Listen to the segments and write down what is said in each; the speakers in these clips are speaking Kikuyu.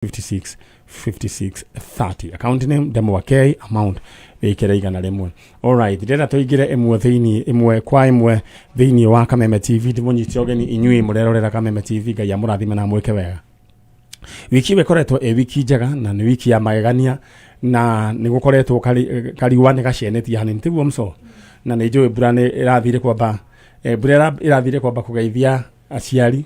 56 56 30. Account name Ndemwa K, amount wĩkĩre 100. Alright, ndĩrenda tũingĩre ĩmwe thĩinĩ, ĩmwe kwa ĩmwe thĩinĩ wa Kameme TV. Ndĩmũnyite ũgeni inyuĩ mũrerorera Kameme TV. Ngai amũrathime na amwĩke wega. Wiki ĩyo ĩkoretwo ĩ wiki njega na nĩ wiki ya magegania, na nĩ gũkoretwo kariũa nĩ gacenetie hanini, tiguo mco? Na nĩ njũĩ mbura nĩ ĩrathire kwamba, mbura ĩrathire kwamba kũgeithia aciari,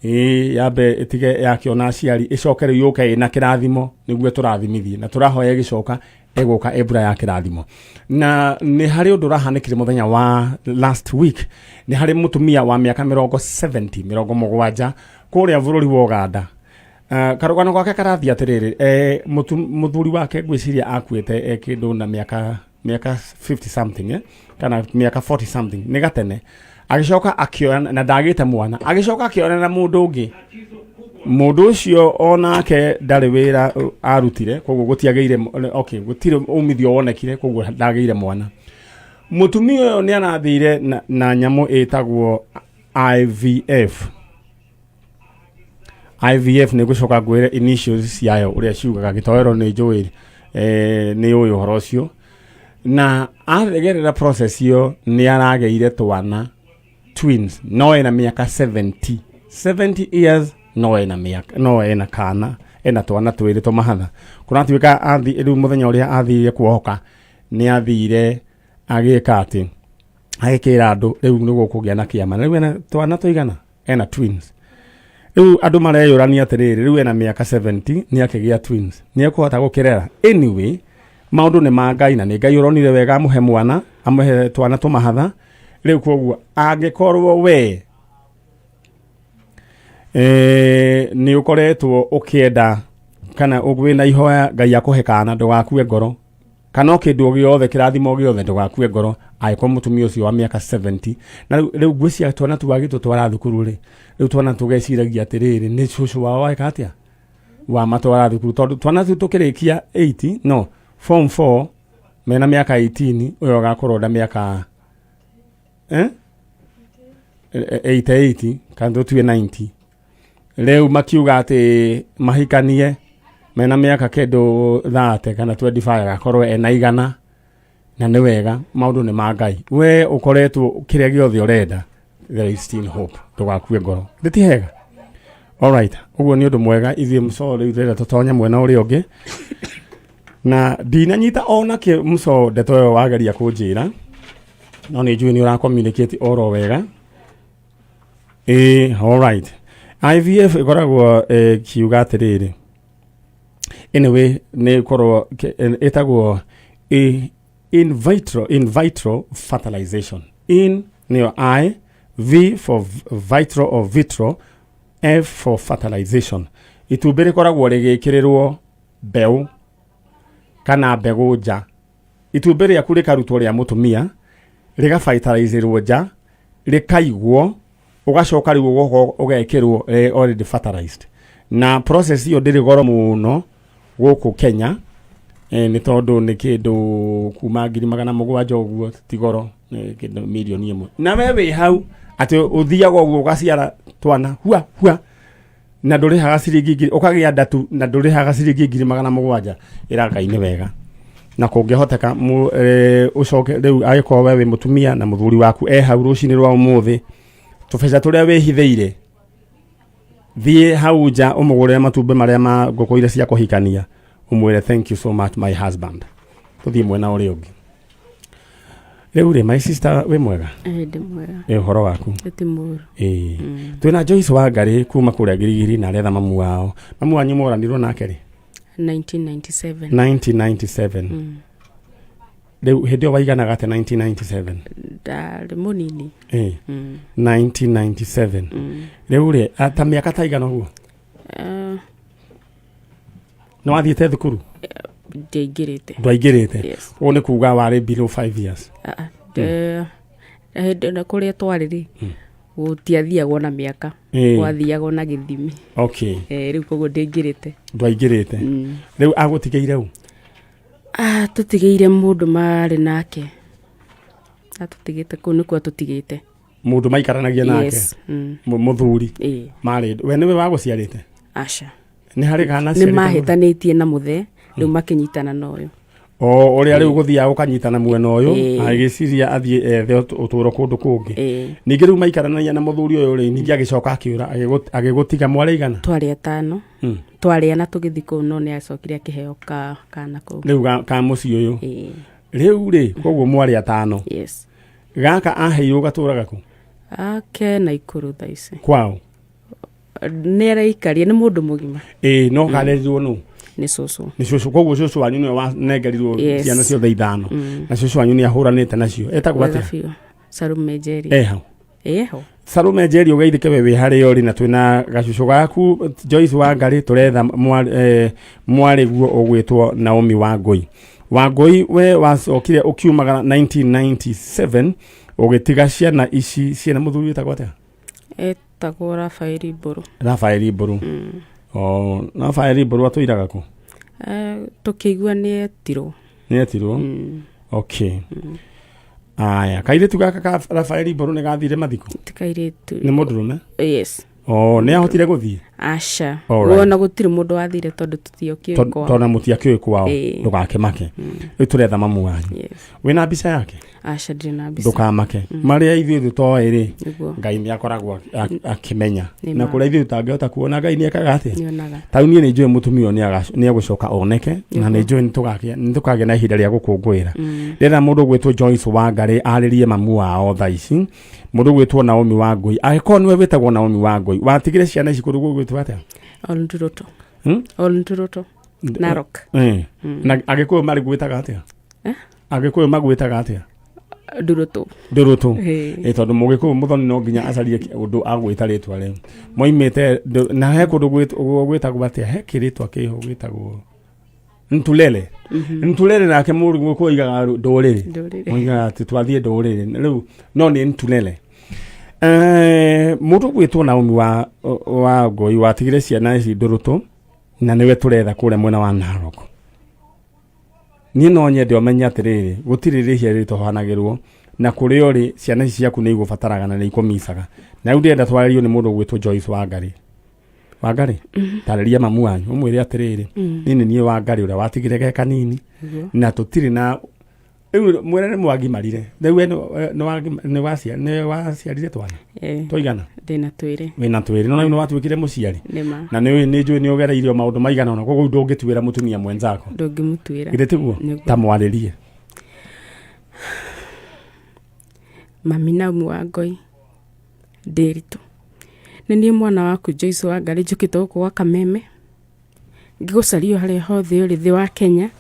ĩĩ, yambe ĩtige yakĩona aciari, ĩcoke rĩu yũke ĩna kĩrathimo nĩguo tũrathimithie, na tũrahoya ĩgĩcoka ĩgũka ĩ mbura ya kĩrathimo. Na nĩ harĩ ũndũ ũrahanĩkire mũthenya wa last week. Nĩ harĩ mũtumia wa mĩaka mĩrongo 70, 70, kũrĩa bũrũri wa Ũganda. Karũgano gake karathiĩ atĩrĩrĩ, mũthuri wake ngwĩciria akuĩte kĩndũ na mĩaka 50 something, kana mĩaka 40 something, nĩ gatene. Agĩcoka akĩoya na ndagĩte mwana, agĩcoka akĩona na mũndũ ũngĩ. Mũndũ ũcio onake ndarĩ wĩra arutire, koguo gũtiagĩire, okay, gũtirĩ umithio wonekire, koguo ndagĩire mwana. Mũtumia ũyũ nĩ arathire na nyamũ ĩtagwo IVF. IVF nĩ gũcoka ngwĩre initials ciayo ũrĩa ciugaga, gĩtoero nĩ njũĩ, nĩ ũĩ ũhoro ũcio. Na athegerera process ĩyo nĩ aragĩire twana twins, no ena mĩaka 70, 70 years, no ena mĩaka, no ena kana, ena twana twĩrĩ tũmahatha. Kũratuĩka athi rĩu mũthenya ũrĩa athire kuohoka, nĩ athire agĩka atĩ agĩkĩra andũ rĩu nĩ gũkũgĩa na kĩama. Na rĩu ena twana tũigana? Ena twins. Rĩu andũ mareyũrania atĩrĩrĩ, rĩu ena mĩaka 70, nĩ akĩgĩa twins, nĩ ekũhota gũkĩrera? Anyway, maũndũ nĩ ma Ngai, na nĩ Ngai ũronire wega amũhe mwana, amũhe twana tũmahatha. Rĩu koguo angĩkorwo we nĩ ũkoretwo ũkĩenda kana wĩna ihoya Ngai akũhe kana, ndũgakue ngoro, kana o kĩndũ o gĩothe, kĩrathimo o gĩothe, ndũgakue ngoro angĩkorwo mũtumia ũcio wa mĩaka 70. Na rĩu ngwĩciria twana tũgagĩtũtwara thukuru rĩ, rĩu twana tũgeciragia atĩrĩrĩ, nĩ cũcũ wao weka atĩa wamatwara thukuru, tondũ twana tu tũkĩrĩkia 80, no form 4 mena mĩaka 18, ũyũ agakorwo na mĩaka 88 kana tũtue 90. Rĩu makiuga atĩ mahikanie mena mĩaka kĩndũ 30 kana 25, agakorwo ena 100. Na nĩ wega, maũndũ nĩ ma Ngai. We ũkoretwo kĩrĩa gĩothe ũrenda, there is still hope, ndũgakue ngoro. Nĩ ti hega? Alright, ũguo nĩ ũndũ mwega. Ithuĩ mũco rĩu tũrenda tũtonye mwena ũrĩa ũngĩ, na ndinanyita ona kĩ mũco ndeto ĩyo wageria kũnjĩra, no nĩ njũĩ nĩ ũra communicate oro wega. Ĩĩ, alright, IVF ĩkoragwo kiuga atĩrĩrĩ, anyway, nĩ ĩkorwo ĩtagwo in vitro fertilization. In nĩyo I, V for vitro or vitro, F for fertilization. Itumbĩ rĩkoragwo rĩgĩkĩrĩrwo mbeũ kana mbegũ nja. Itumbĩ rĩaku rĩkarutwo rĩa mũtumia, rĩgafertilizĩrwo nja, rĩkaigwo, ũgacoka rĩu ũgoka ũgekĩrwo already fertilized. Na process ĩyo ndĩrĩ goro mũno gũkũ Kenya, nĩ tondũ nĩ kĩndũ kuma 700,000 ũguo, ti goro, nĩ kĩndũ 1 million. Na we wĩ hau atĩ ũthiaga ũguo ũgaciara twana hua hua, na ndũrĩhaga ciringi ngiri, ũkagĩa ndatu na ndũrĩhaga ciringi 700,000. Ĩra Ngai nĩ wega. Na kũngĩhoteka ũcoke rĩu, angĩkorwo we wĩ mũtumia na mũthuri waku e hau rũcinĩ rwa ũmũthĩ, tũbeca tũrĩa wĩhithĩire, thiĩ hau nja ũmũgũrĩre matumbĩ marĩa ma ngũkũ iria cia kũhikania, ũmwĩre, "Thank you so much, my husband." Tũthiĩ mwena ũrĩa ũngĩ rĩu rĩ. My sister, wĩ mwega? Ndĩ mwega. Ĩ ũhoro waku? Ti mũru. Ĩĩ, twĩna Joyce Wangari kuma kũrĩa Girigiri, na aretha mamu wao. Mamu wanyu moranirwo nake rĩ? 1997. 1997. Rĩu hĩndĩ ĩyo waiganaga atĩa 1997? Ndarĩ mũnini. Ĩĩ. 1997. Rĩu rĩ, ta mĩaka ta igana ũguo? Nĩ wathiĩte thukuru? Ndiaingĩrĩte. Ndwaingĩrĩte? Yes. Ũguo nĩ kuga warĩ below 5 years? Ah, ah, hĩndĩ na kũrĩa twarĩ rĩ, gũtiathiagwo na mĩaka. Gwathiagwo na gĩthimi. Rĩu koguo ndĩngĩrĩte. Ndwaingĩrĩte. Rĩu agũtigĩire ũ? Ah, tũtigĩire mũndũ marĩ nake, atũtigĩte kũu, nĩkuo atũtigĩte. Mũndũ maikaranagia nake? Yes. Mũthuri? Ĩĩ. Marĩ we nĩwe wagũciarĩte? Aca. Nĩ harĩ kana Nĩ aciarĩte mũthee? Mahĩtanĩtie na mũthee, rĩu makĩnyitana na ũyũ. O ũrĩa rĩu gũthiaga gũkanyitana mwena ũyũ. Agĩciria athiĩ ethe ũtũũro kũndũ kũngĩ. Ningĩ rĩu maikaranagia na mũthuri ũyũ rĩ, ningĩ agĩcoka akĩũra, agĩgũtiga mwarĩ igana? Twarĩ atano. Twarĩ ana tũgĩthiĩ kũu, no nĩ acokire akĩheo kana kũu. Rĩu ka mũciĩ ũyũ. Rĩu rĩ, koguo mwarĩ atano? Yes. Gaka aheirwo gatũraga kũ? Ake Naikuru thaa ici. Kwao? Nĩ araikaria, nĩ mũndũ mũgima. Ĩĩ, no karerirwo nũ? Nĩ cũcũ. Nĩ cũcũ. Koguo cũcũ wanyu nĩwe wanengerirwo? Yes. Ciana ciothe ithano. Na cũcũ wanyu nĩ ahũranĩte nacio, etagwo Wega atĩa? biũ, Sarume Njeri. Eh hau? Ĩho. Sarume Njeri, ũgeithĩke we wĩ harĩa ũrĩ, na twĩna gacucu gaku Joyce Wangarĩ, tũretha mwarĩguo ũgwĩtwo Naomi Wangũi. Wangũi, we wacokire ũkiumagara 1997 ũgĩtiga ciana ici ciĩna mũthuri wĩtagwo atĩa? Etagwo Rafaeli Mbũrũ. Rafaeli Mbũrũ. O Rafaeli Mbũrũ atũiraga kũ? Tũkĩigua nĩ etirwo. Nĩ etirwo. Okay, aya, kairĩtu gaka ka Rafaeli Mbũrũ nĩ gathire mathiko? Ti kairĩtu. Nĩ mũndũrũme? Yes. O nĩ ahotire gũthiĩ? Aca. Alright. Wona gũtirĩ mũndũ wathire tondũ tũtiokĩũĩ kwao. Tondũ mũtiakĩũĩ kwao. Ndũgakĩmake, rĩu tũretha mamu wanyu. Wĩna mbica yake? Aca, ndirĩ na mbica. Ndũkamake, marĩa ithuĩ tũtoĩ rĩ, Nĩguo. Ngai nĩ akoragwo akĩmenya. Nĩ Na ma. kũrĩa ithuĩ tũtangĩhota kuona, Ngai nĩ ekaga atĩa? Nĩonaga. Ta rĩu niĩ nĩ njũĩ mũtumia ũyũ nĩ egũcoka oneke, na nĩ njũĩ nĩ tũkagĩa na ihinda rĩa gũkũngũĩra. Ndĩrenda mũndũ ũgwĩtwo Joyce Wangarĩ arĩrie mamu wao thaa ici, mũndũ ũgwĩtwo Naomi Wangũi. Angĩkorwo nĩwe wĩtagwo Naomi Wangũi, watigire ciana ici kũndũ gũgwĩtwo atĩa? Olnturuto. Hmm? Olnturuto, Narok. Na Agĩkũyũ marĩ gwĩtaga atĩa? Eh? Agĩkũyũ magwĩtaga atĩa? Ndurutu. Ndũrũtũ. Ĩĩ. Ĩ, tondũ mũgĩkũyũ mũthoni no nginya acarie ũndũ agwĩta rĩtwa rĩu moimĩte na he kũndũ gwĩtagwo atĩa, he kĩrĩtwa kĩho gwĩtagwo Ntulele. Ntulele nake mũndũ gũkũ oigaga ndũrĩrĩ. Ndũrĩrĩ. Oigaga atĩ twathiĩ ndũrĩrĩ rĩu, no nĩ Ntulele. Mũndũ gwĩtwo Naomi wa Ngoi watigire ciana ici Ndũrũtũ, na nĩwe tũretha kũrĩa mwena wa Narok. Niĩ no nyende ũmenye atĩrĩrĩ, gũtirĩ rĩhia rĩtohanagĩrwo, na kũrĩa ũrĩ ciana ici ciaku nĩ igũbataraga na nĩ ikũmicaga. Na rĩu ndĩrenda twarĩrio nĩ mũndũ ũgwĩtwo Joyce Wangarĩ. Wangarĩ, tarĩria mamu wanyu ũmwĩre atĩrĩrĩ, niĩ nĩ niĩ Wangarĩ ũrĩa watigire ge kanini, na tũtirĩ na rĩu mwĩre nĩ mwagimarire rĩu we nĩ waciarire twana? Twaigana? Ndĩna twĩrĩ. Wĩna twĩrĩ, no rĩu nĩ watuĩkire mũciari. Nĩma. Na nĩ njũĩ nĩ ũgereirio maũndũ maigana ũna, koguo ndũngĩtuĩra mũtumia mwenzako. Ndũngĩmũtuĩra. Githĩ tiguo? Nĩguo. Ta mwarĩrie. Mami Naomi wa Ngoi Ndĩritũ, nĩ niĩ mwana waku Joyce Wangarĩ, njũkĩte gũkũ gwa Kameme ngĩgũcaria o harĩa hothe ũrĩ thĩ wa Kenya,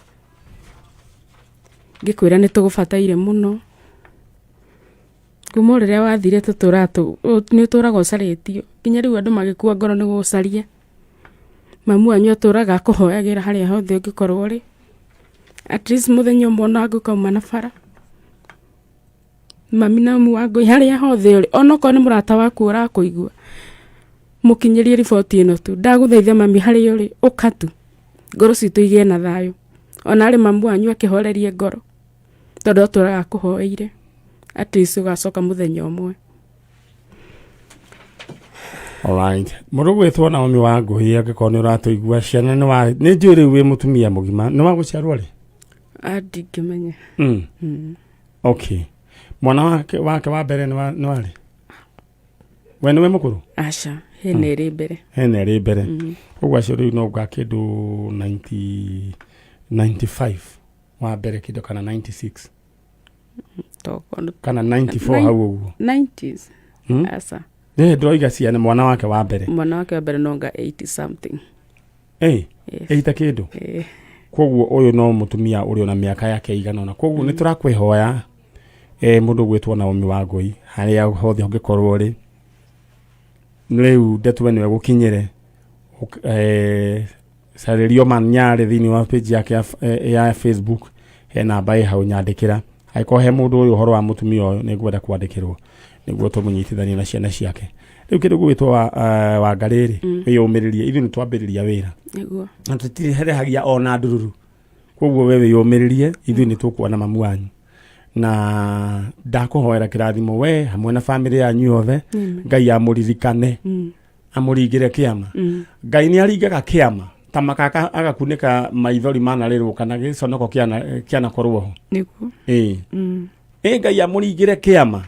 ngĩkwĩra nĩ tũgũbataire mũno. Kuma o rĩrĩa wathire tũtũraga, nĩ ũtũraga ũcarĩtio nginya rĩu andũ magĩkua ngoro nĩ gũgũcaria. Mamu wanyu atũraga akũhoyagĩra harĩa hothe ũngĩkorwo ũrĩ, at least mũthenya ũmwe ona ũkauma na bara. Mami na mamu wa Ngũi, harĩa hothe ũrĩ, onokorwo nĩ mũrata waku ũrakũigua, mũkinyĩrie riboti ĩno tu. Ndagũthaitha mami, harĩa ũrĩ, ũka tu ngoro citũ igĩe na thayũ. Ona arĩ mamu wanyu akĩhorerie ngoro, tondũ atũraga akũhoeire at least ũgacoka mũthenya ũmwe. Alright. Mũndũ gwĩtwo Naomi wa Ngũi, angĩkorwo nĩ ũratũigua, ciana nĩ wa nĩ njũĩ rĩu wĩ mũtumia mũgima, nĩ wa gũciarwo rĩ? Ah, ndingĩmenya. Okay. Mwana wake wa mbere nĩ warĩ? We nĩwe mũkũrũ? Aca, hena ĩrĩ mbere. Hena ĩrĩ mbere. Ũguo acio rĩu no nga kĩndũ 90 95 wa mbere kĩndũ, kana 96? Tokorwo. Kana 94 hau ũguo. 90s. Hmm? Aca. Nĩ ndĩroiga ciana, mwana wake wa mbere. Mwana wake wa mbere nonga 80 something. Yes. Ĩita kĩndũ. Koguo ũyũ no mũtumia ũrĩ ona mĩaka yake igana ũna, koguo nĩ tũrakwĩhoya, mũndũ gwĩtwo Naomi wa Ngũi, harĩa hothe ũngĩkorwo ũrĩ rĩu, ndeto ĩno ĩgũkinyĩre. Carĩrio Manyarĩ thĩinĩ wa page yake ya Facebook, he namba ĩ hau, nyandĩkĩra. Angĩkorwo he mũndũ ũyũ ũhoro wa mũtumia ũyũ, nĩ ngwenda kwandĩkĩrwo nĩguo tũmũnyitithanie na ciana ciake. Rĩu kĩndũ gwĩtwo Wangarĩ rĩ, wĩyũmĩrĩrie, ithuĩ nĩ twambĩrĩria wĩra na tũtiherehagia ona ndururu, koguo we wĩyũmĩrĩrie, ithuĩ nĩ tũkuona mamu wanyu, na ndakũhoera kĩrathimo we hamwe na bamĩrĩ yanyu yothe. Ngai amũririkane. Amũringĩre kĩama. Ngai nĩ aringaga kĩama ta makaka agakunĩka maithori manarĩrwo kana gĩconoko kĩanakorwo ho. Nĩguo. Ĩĩ. Ĩ Ngai amũringĩre kĩama,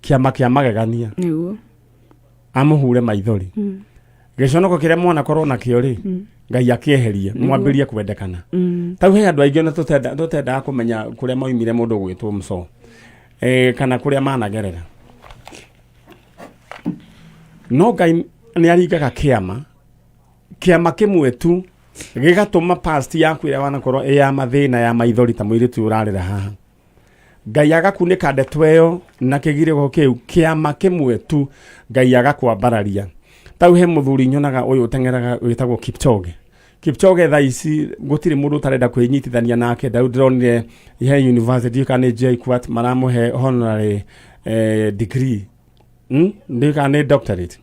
kĩama kĩa magegania. Nĩguo. Amũhure maithori. Gĩconoko kĩrĩa mwanakorwo nakĩo rĩ, Ngai akĩeherie, mwambĩrie kwendekana. Tau he andũ aingĩ ona tũtendaga kũmenya kũrĩa maumire, mũndũ gwĩtwo mco kana kũrĩa managerera, no Ngai nĩ aringaga kĩama, kĩama kĩmwe tu gĩgatũma past yaku ĩrĩa wanakorwo ĩ ya mathĩna, ya maithori, ta mũirĩtu ũyũ ũrarĩra haha, Ngai agakunĩka ndeto ĩyo na kĩgirĩko kĩu, kĩama kĩmwe tu, Ngai agakwambararia. Tau he mũthuri nyonaga ũyũ ũteng'eraga wĩtagwo Kipchoge. Kipchoge thaa ici gũtirĩ mũndũ ũtarenda kwĩnyitithania nake. Ndau ndĩronire he university kana nĩ JKUAT maramũhe honorary degree, Ndiũĩ kana nĩ doctorate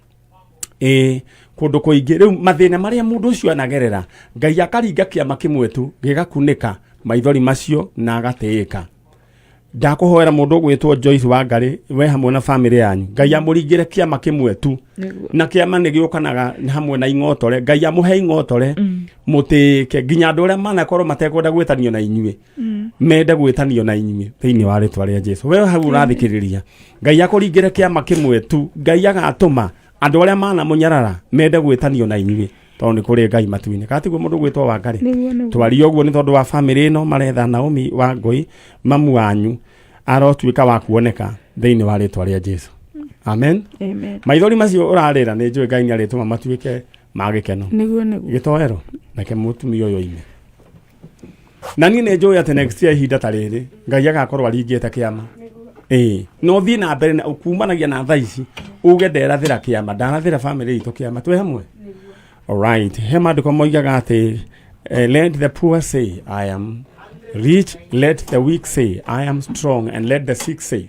ĩĩ kũndũ kũingĩ. Rĩu mathĩna marĩa mũndũ ũcio anagerera, Ngai akaringa kĩama kĩmwe tu gĩgakunĩka maithori macio na agatĩĩka. Ndakũhoera mũndũ ũgwĩtwo Joyce Wangarĩ, we hamwe na famĩlĩ yanyu, Ngai amũringĩre kĩama kĩmwe tu. Na kĩama nĩ gĩũkanaga hamwe na ing'otore. Ngai amũhe ing'otore, mũtĩĩke nginya andũ arĩa manakorwo matekwenda gwĩtanio na inyuĩ mende gwĩtanio na inyuĩ thĩinĩ wa rĩtwa rĩa Jesu. We hau ũrathikĩrĩria, Ngai akũringĩre kĩama kĩmwe tu, Ngai agatũma andũ arĩa manamũnyarara mende gwĩtanio na inyuĩ, tondũ nĩ kũrĩ Ngai matu-inĩ. Kana tiguo, mũndũ gwĩtwo Wangarĩ? Nĩguo, nĩguo. Twaria ũguo nĩ tondũ wa famĩlĩ ĩno maretha Naomi Wangũi, mamu wanyu arotuĩka wa kuoneka thĩinĩ wa rĩtwa rĩa Jesu. Amen. Amen. Maithori macio ũrarĩra, nĩ njũĩ Ngai nĩ arĩtũma matuĩke ma gĩkeno. Nĩguo, nĩguo. Gĩtoero nake mũtumia ũyũ oime, na niĩ nĩ njũĩ atĩ next year ihinda ta rĩrĩ Ngai agakorwo aringĩte kĩama. Ĩĩ, na ũthiĩ na mbere na kumanagia na thaa ici uge nderathĩra kĩama, ndarathĩra famĩlĩ itũ kĩama twĩ hamwe. Alright, he maandĩko moigaga atĩ let the poor say, 'I am rich,' let the weak say, 'I am strong,' and let the sick say,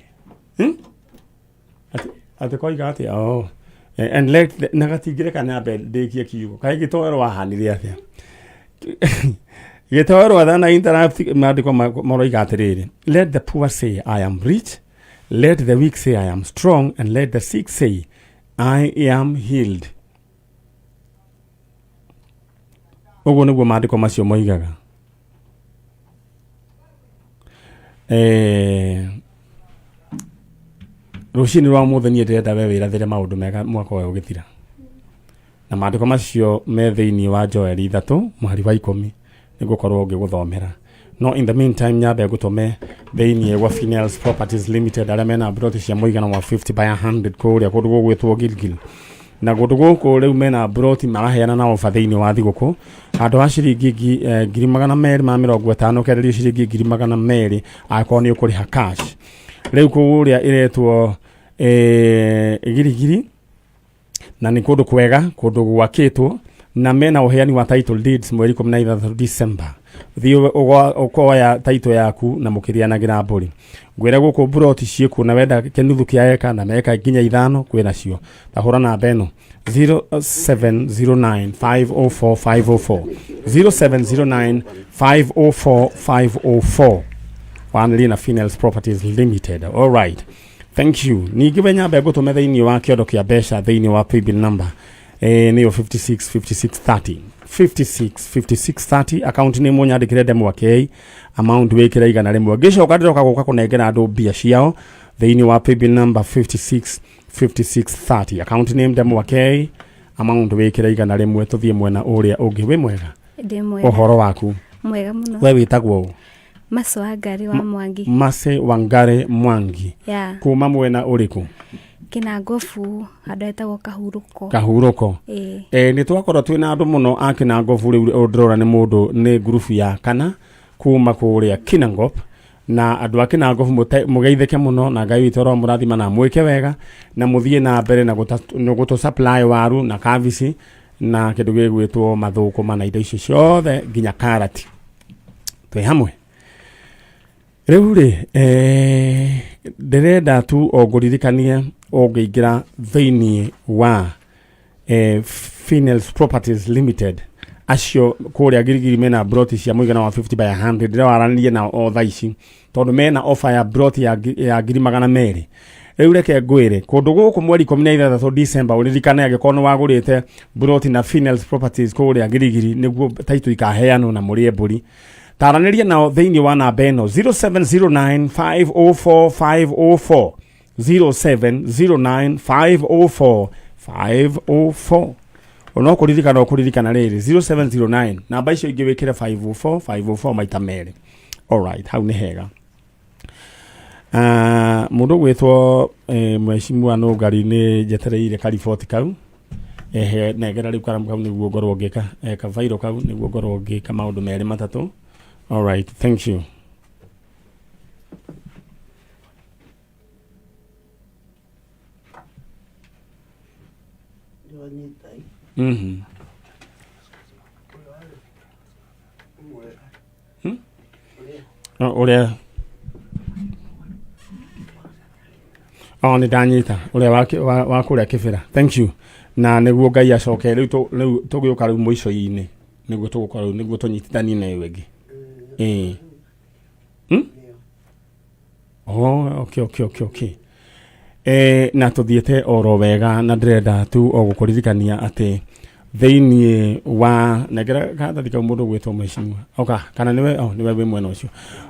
Atĩ koiga atĩ oh. And let the, na gatingĩreka nyambe ndĩkie kiugo. Kaĩ gĩtoero wahanire atĩa? Gĩtoero athana interrupt. Maandĩko maroiga atĩrĩrĩ, let the poor say, 'I am rich,' let the weak say, 'I am strong,' and let the sick say, 'I am healed.' Ũguo nĩguo maandĩko macio moigaga. Rũcinĩ rwa ũmũthĩ niĩ ndĩrenda we wĩrathĩre maũndũ mega mwaka ũyũ ũgĩthira, na maandĩko macio me thĩinĩ wa Joeli 3 mũhari wa 10. Nĩ ngũkorwo ngĩgũthomera, no in the meantime nyambe ngũtũme thĩinĩ wa Finels Properties Limited, arĩa mena mburoti cia mũigana wa 50 by 100 kũrĩa kũndũ gũgwĩtwo Gilgil. Na kũndũ gũkũ rĩu mena mburoti maraheana na ofa thĩinĩ wa thigũkũ, handũ ha ciringi 250,000 ũkenderio ciringi 200,000 angĩkorwo nĩ ũkũrĩha cash. Rĩu kũrĩa ĩretwo Girigiri, na nĩ kũndũ kwega, kũndũ gwakĩtwo, na mena ũheani wa title deeds mweri 16 December. Thiĩ ũkoya title yaku na mũkĩrĩanagĩra mbũri. Ngwĩra gũkũ mburoti ciĩkuo, na wenda kĩnuthu kĩa eka na meka nginya 5 kwĩna cio. Tahũra namba ĩno, 0709 504 504, 0709 504 504, wanĩrie na Finels Properties Limited. All right, thank you. Ningĩ we nyambe ngũtũme thĩinĩ wa kĩondo kĩa mbeca thĩinĩ wa paybill number nĩyo 56 56 30, 56 56 30. Account nĩ mũnyandĩkĩre ndemwa K, amount wĩkĩre 100. Ngĩcoka ndĩroka gũka kũnengera andũ mbia ciao thĩinĩ wa paybill number 56 56 30, account name ndemwa K, amount wĩkĩre 100. Tũthiĩ mwena ũrĩa ũngĩ. Wĩ mwega? Ndĩ mwega. Ũhoro waku? Mwega mũno. We wĩtagwo ũ? Maco wa Ngari wa Mwangi. Mase Wangare Mwangi. Ya. Kuma mwena ũrĩkũ? Kĩnangobu, handũ hetagwo Kahurũko. Kahurũko. Ĩĩ. Nĩ twakorwo twĩna andũ mũno a Kinangobu. Rĩu ndĩrona nĩ mũndũ nĩ ngurubu ya kana kuma kũrĩa Kinangop, na andũ a Kinangobu mũgeithĩke mũno, na Ngai witũ aromũrathima na mwĩke wega na mũthiĩ na mbere na gũtũ supply waru na kabici na kĩndũ gĩgwĩtwo mathũkũma na indo icio ciothe nginya karati. Twĩ hamwe rĩu rĩ, ndĩrenda tu o ngũririkanie ũngĩingĩra thĩinĩ wa Finels Properties Limited, acio kũrĩa Girigiri mena broti cia mũigana wa 50 by 100. Ndĩrawaranĩrie nao o thaa ici tondũ mena offer ya broti ya 200,000. Rĩu reke ngwĩre kũndũ gũkũ mweri 16 December, ũririkane angĩkorwo nĩ wagũrĩte buroti na Finels Properties kũrĩa Girigiri, nĩguo taitũ ikaheanwo na mũrĩe mbũri. Taranĩria nao thĩinĩ wa namba ĩno 0709 504 504, 0709 504 504. Ona ũkũririkana, ũkũririkana rĩrĩ 0709, namba icio ingĩ wĩkĩre 504 504 maita merĩ. Alright, hau nĩ hega. Ah, mũndũ ũgwĩtwo mheshimiwa Nũngari, nĩ njetereire kariboti kau. Ehe, nengera rĩu karamu kau nĩguo ngorwo ngĩka kabairo kau nĩguo ngorwo ngĩka maũndũ merĩ matatũ. Alright, thank you. Hmm? Oh, ũrĩa oh, nĩ ndanyita ũrĩa wa kũrĩa kĩbĩra. Thank you. Na nĩguo Ngai acoke rĩu rĩu tũgĩũka rĩu mũico-inĩ nĩguo tũgũkorwo rĩu nĩguo tũnyitithanie na ĩyo ĩngĩ. Ĩĩ. Hmm? Oh, okay. Na tuthiĩte oro wega na ndĩrenda tu o gũkũririkania atĩ thĩinĩ wa nengera karatathi kau mũndũ gwĩtwo mheshimiwa oka kana nĩwe, oh, nĩwe wĩ mwena ũcio.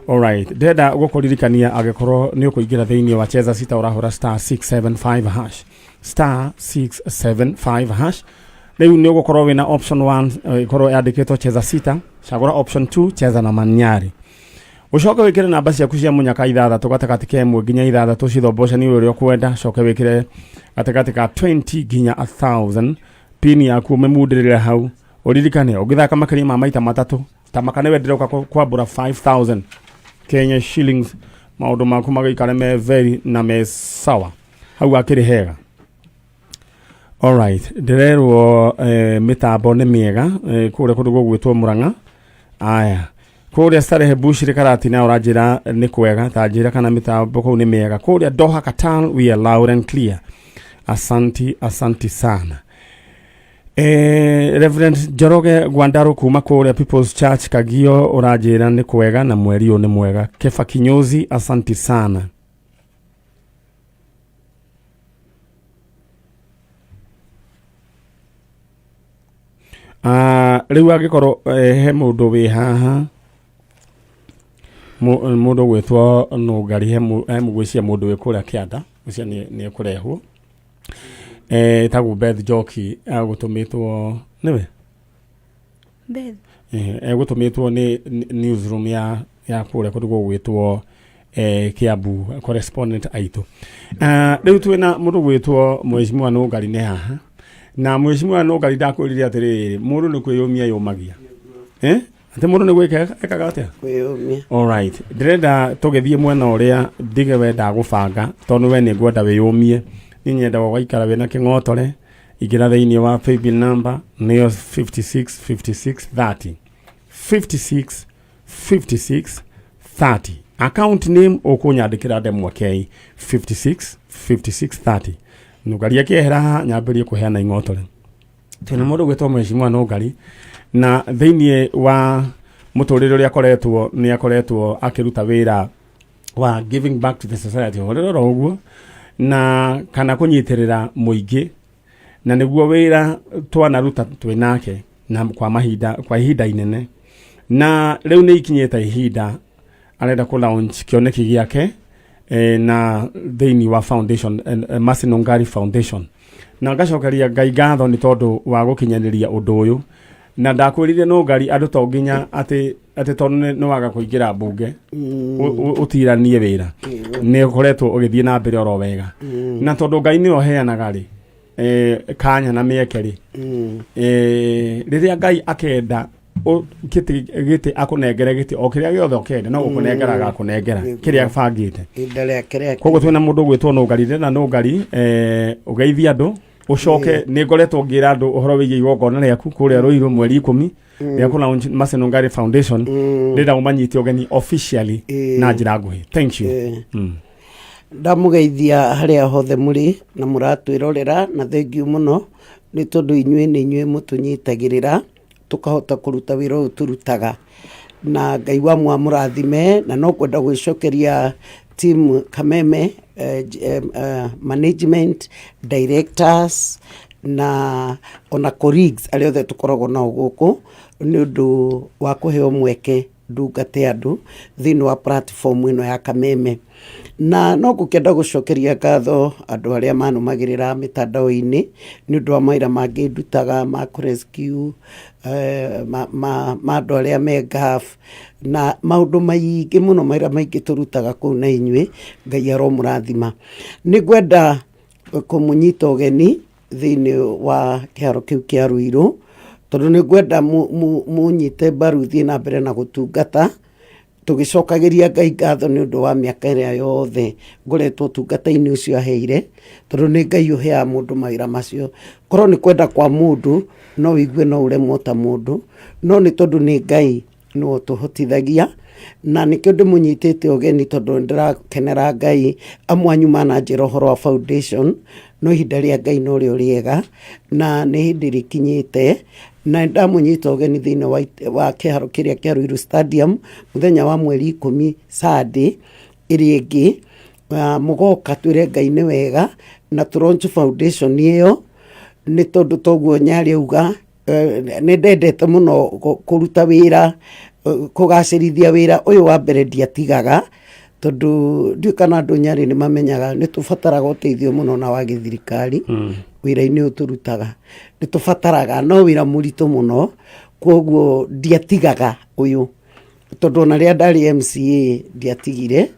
Alright, ndĩrenda gũkũririkania angĩkorwo nĩ ũkũingĩra thĩinĩ wa cheza sita, ũrahũra star 675 hash, star 675 hash. Rĩu nĩ ũgũkorwo wĩna option 1 ĩkorwo yandĩkĩtwo cheza sita. Cagũra option 2, cheza na Manyari. Ũcoke wĩkĩre namba ciaku cia mũnyaka ithathatũ, gatagatĩ ka 1 nginya 6, cithombocanie ũrĩa ũkwenda. Coke wĩkĩre gatagatĩ ka 20 nginya 1000. Pin yaku ũmĩmundĩrĩre hau. Ũririkane ũngĩthaka makĩria ma maita matatũ, tamaka nĩwe ndĩroka kwambũra 5000 Kenya shillings, maũndũ maku magĩikare me very na me sawa. Hau akĩrĩ hega. Alright, ndĩrerwo mĩtambo nĩ mĩega kũrĩa kũndũ gũgwĩtwo Mũrang'a. Aya, kũrĩa Starehe Bushiri Karatina ũranjĩra nĩ kwega, ta njĩra kana mĩtambo kũu nĩ mĩega. Kũrĩa Doha Qatar, we are loud and clear. Asanti, asanti sana. Reverend Njoroge Gwandaro kuma kũrĩa People's Church Kagio ũranjĩra nĩ kwega na mweri ũyũ nĩ mwega. Kefa Kinyozi, asanti sana. Ah, rĩu angĩkorwo he mũndũ wĩ haha, mũndũ ũgwĩtwo Nũngari, he mũgwĩcia mũndũ wĩ kũrĩa kĩanda ũcio nĩ ekũrehwo, ĩtagwo Beth Njoki, agũtũmĩtwo nĩwe. Beth. Egũtũmĩtwo nĩ newsroom ya kũrĩa kũndũ gũgwĩtwo Kiambu, correspondent aitũ. Ah, rĩu twĩna mũndũ gwĩtwo mheshimiwa Nũngari nĩ haha, na mheshimiwa Nũngari, ndakwĩrire atĩrĩrĩ, mũndũ nĩ kwĩyũmia yũmagia, atĩ mũndũ nĩ gwĩka ekaga atĩa? Kwĩyũmia. Alright, ndĩrenda tũgĩthiĩ mwena ũrĩa ndige we ndagũbanga, tondũ we nĩ ngwenda wĩyũmie. Niĩ nyendaga ũgaikara wĩna kĩng'otore. Ingĩra thĩinĩ wa paybill number nĩyo 56 56 30, 56 56 30. Account name ũkũnyandĩkĩra Ndemwa K, 56 56 30. Nũngari akĩehera haha nyambĩrie kũheana ing'otore. Twĩna mũndũ gwĩtwo mheshimiwa Nũngari, na thĩinĩ wa mũtũrĩre ũrĩa akoretwo, nĩ akoretwo akĩruta wĩra wa giving back to the society ũrĩrora oro ũguo na kana kũnyitĩrĩra mũingĩ, na nĩguo wĩra twanaruta twĩ nake na kwa mahinda, kwa ihinda inene. Na rĩu nĩ ikinyĩte ihinda arenda kũ launch kĩoneki gĩake na thĩinĩ wa foundation, Mercy Nungari Foundation. Na ngacokeria Ngai ngatho nĩ tondũ wa gũkinyanĩria ũndũ ũyũ. Na ndakwĩrire Nungari, andũ to nginya atĩ tondũ nĩ waga kũingĩra mbunge ũtiranie wĩra, nĩ ũkoretwo ũgĩthiĩ na mbere oro wega. Na tondũ Ngai nĩwe ũheanaga rĩ kanya na mĩeke rĩ, rĩrĩa Ngai akenda gĩtĩ akũnengere gĩtĩ o kĩrĩa gĩothe ũkenda, no gũkũnengera agakũnengera kĩrĩa abangĩte. Ihinda rĩake rĩake. Koguo twĩna mũndũ ũgwĩtwo Nũngari. Ndĩrenda Nũngari ũgeithie andũ, ũcoke nĩ ngoretwo ngĩra andũ ũhoro wĩgiĩ igongona rĩaku kũrĩa Rũirũ mweri 10 rĩa kũ launch Mercy Nungari Foundation. Ndĩrenda ũmanyite ũgeni officially na njĩra nguhĩ. Thank you. Ndamũgeithia harĩa hothe mũrĩ na mũratwĩrorera, na thengiũ mũno nĩ tondũ inyuĩ nĩ inyuĩ mũtũnyitagĩrĩra tũkahota kũruta wĩra ũyũ tũrutaga. Na Ngai wa mũrathime, na no kwenda gwĩcokeria Team Kameme, management, directors na ona colleagues arĩa othe tũkoragwo nao gũkũ nĩ ũndũ wa kũheo mweke ndungate andũ thĩinĩ wa platform ĩno ya Kameme. Na no ngũkĩenda gũcokeria ngatho andũ arĩa manũmagĩrĩra mĩtandao-inĩ nĩ ũndũ wa mawĩra mangĩ ndutaga ma kũ rescue ma andũ arĩa me Gulf na maũndũ maingĩ mũno, mawĩra maingĩ tũrutaga kũu na inyuĩ, Ngai aromũrathima. Nĩ ngwenda kũmũnyita ũgeni thĩinĩ wa kĩharo kĩu kĩa Ruiru, tondũ nĩ ngwenda mũnyite mbaru thiĩ na mbere na gũtungata, tũgĩcokagĩria Ngai ngatho nĩ ũndũ wa mĩaka ĩrĩa yothe ngoretwo ũtungata-inĩ ũcio aheire, tondũ nĩ Ngai ũheaga mũndũ mawĩra macio. Korwo nĩ kwenda kwa mũndũ, no wĩigue no ũremwo ta mũndũ, no nĩ tondũ nĩ Ngai nĩwe ũtũhotithagia, na nĩkĩo ndĩmũnyitĩte ũgeni tondũ nĩ ndĩrakenera Ngai. Amwe anyu mananjĩra ũhoro wa foundation, no ihinda rĩa Ngai norĩo rĩega, na nĩ hĩndĩ rĩkinyĩte, na nĩ ndamũnyita ũgeni thĩinĩ wa kĩharo kĩrĩa kĩa Ruiru Stadium, mũthenya wa mweri 10 Sunday ĩrĩa ĩngĩ, mũgoka twĩre Ngai nĩ wega, na tũ launch foundation ĩyo, nĩ tondũ toguo Nyarĩ auga, nĩ ndendete mũno kũruta wĩra, kũgacĩrithia wĩra ũyũ wa mbere ndiatigaga, tondũ ndiũĩ kana andũ Nyarĩ nĩ mamenyaga nĩ tũbataraga ũteithio mũno na wa gĩthirikari wĩra-inĩ ũyũ tũrutaga, nĩ tũbataraga no wĩra mũritũ mũno, koguo ndiatigaga ũyũ, tondũ ona rĩrĩa ndarĩ MCA ndiatigire,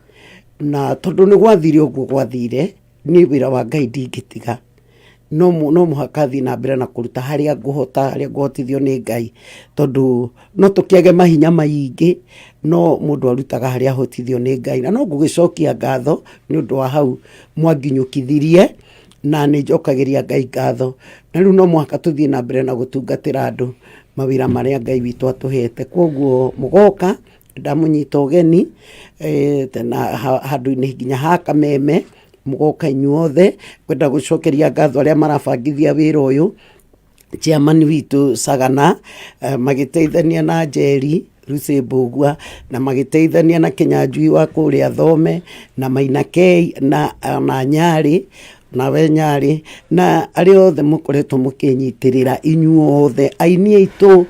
na tondũ nĩ gwathire ũguo gwathire, niĩ wĩra wa Ngai ndingĩtiga, no mũhaka thiĩ na mbere na kũruta harĩa ngũhota, harĩa ngũhotithio nĩ Ngai, tondũ no tũkĩage mahinya maingĩ, no mũndũ arutaga harĩa ahotithio nĩ Ngai. Na no ngũgĩcokia ngatho nĩ ũndũ wa hau mwanginyũkithirie, na nĩ njokagĩria Ngai ngatho. Na rĩu no mũhaka tũthiĩ na mbere na gũtungatĩra andũ mawĩra marĩa Ngai witũ atũhete. Koguo mũgoka, ndamũnyita ũgeni na handũ-inĩ nginya ha Kameme, mũgoka inyuothe. Ngwenda gũcokeria ngatho arĩa marabangithia wĩra ũyũ, chairman witũ Sagana, magĩteithania na Njeri Lucy Mbũgua, na magĩteithania na Kĩnyanjui wa kũrĩa Thome, na Maina K, na Nyarĩ, nawe Nyarĩ, na arĩa othe mũkoretwo mũkĩnyitĩrĩra inyuothe, aini aitũ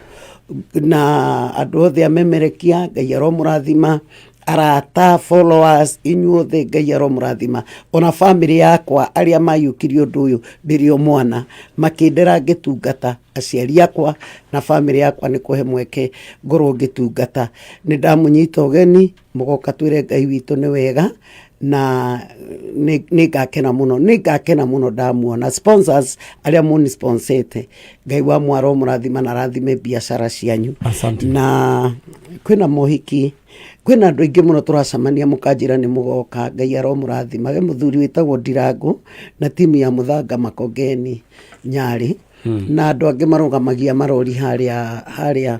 na andũ othe amemerekia, Ngai aromũrathima, arata, followers, inyuothe Ngai aromũrathima, ona bamĩrĩ yakwa arĩa maiyũkirie ũndũ ũyũ ndĩrĩ o mwana, makĩndera ngĩtungata, aciari akwa na bamĩrĩ yakwa nĩ kũhe mweke ngorwo ngĩtungata. Nĩ ndamũnyita ũgeni, mũgoka twĩre Ngai witũ nĩ wega, na nĩ ngakena mũno, nĩ ngakena mũno ndamuona. Sponsors arĩa mũni sponsete, Ngai wa mwaro mũrathima na arathime biacara cianyu. Asante. Na kwĩna mohiki, kwĩna andũ aingĩ mũno tũracemania mũkanjĩra nĩ mũgoka, Ngai aromũrathima. He mũthuri wĩtagwo Ndirango na timu ya Mũthanga Makongeni Nyarĩ, na andũ angĩ marũgamagia marori harĩa harĩa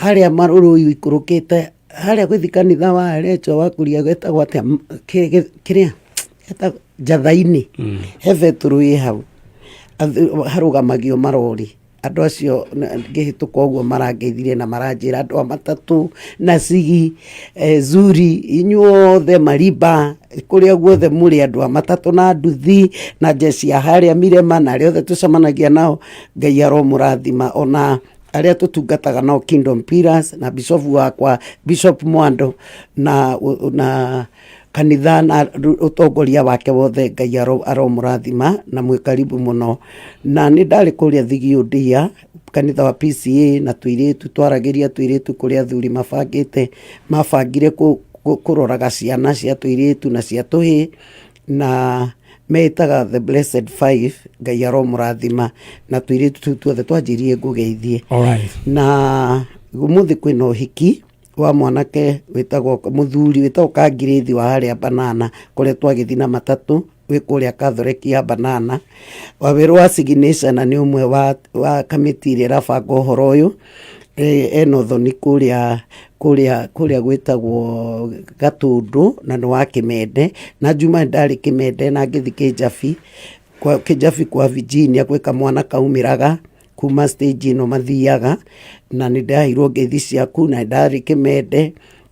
harĩa marũrũ ikũrũkĩte harĩa gwĩthi kanitha wa Recho wa kuria gwetagwo atĩa kĩrĩa getagwo Njatha-inĩ, he betũrũ ĩ hau harũgamagio marori. Andũ acio ngĩhĩtũka ũguo marangeithirie na maranjĩra andũ a matatũ na cigi, zuri, inyuothe mariba, kũrĩa guothe mũrĩ andũ a matatũ na nduthi na njeci ya harĩa Mirema na arĩa othe tũcemanagia nao, Ngai aromũrathima. Ona arĩa tũtungataga nao Kingdom Pillars na bishop wakwa Bishop Mwando na kanitha na ũtongoria wake wothe, Ngai aromũrathima na mwĩ karibu mũno. Na nĩ ndarĩ kũrĩa Thigiũndia kanitha wa PCA na tũirĩtu, twaragĩria tũirĩtu kũrĩa athuri mabangĩte, mabangire kũroraga ciana cia tũirĩtu na cia tũhĩĩ, na meĩtaga The Blessed Five, Ngai aromũrathima na tũirĩtu tũu tuothe twanjĩrire ngũgeithie. Na ũmũthĩ kwĩna ũhiki wa mwanake wĩtagwo mũthuri wĩtagwo Kangirĩthi wa harĩa Banana kũrĩa twagĩthiĩ na matatũ wĩ kũrĩa Catholic ya Banana. Wawerũ wa Signature na nĩ ũmwe wa kamĩtĩ ĩrĩa ĩrabanga ũhoro ũyũ, ena ũthoni kũrĩa kũrĩa kũrĩa gwĩtagwo Gatũndũ na nĩ wa Kĩmende. Na Juma ndarĩ Kĩmende na ngĩthiĩ Kĩnjabi, Kĩnjabi kwa Virginia gwĩ kamwana kaumĩraga kuma stage ĩno mathiaga, na nĩ ndaheirwo ngeithi ciaku na nĩ ndarĩ Kĩmende.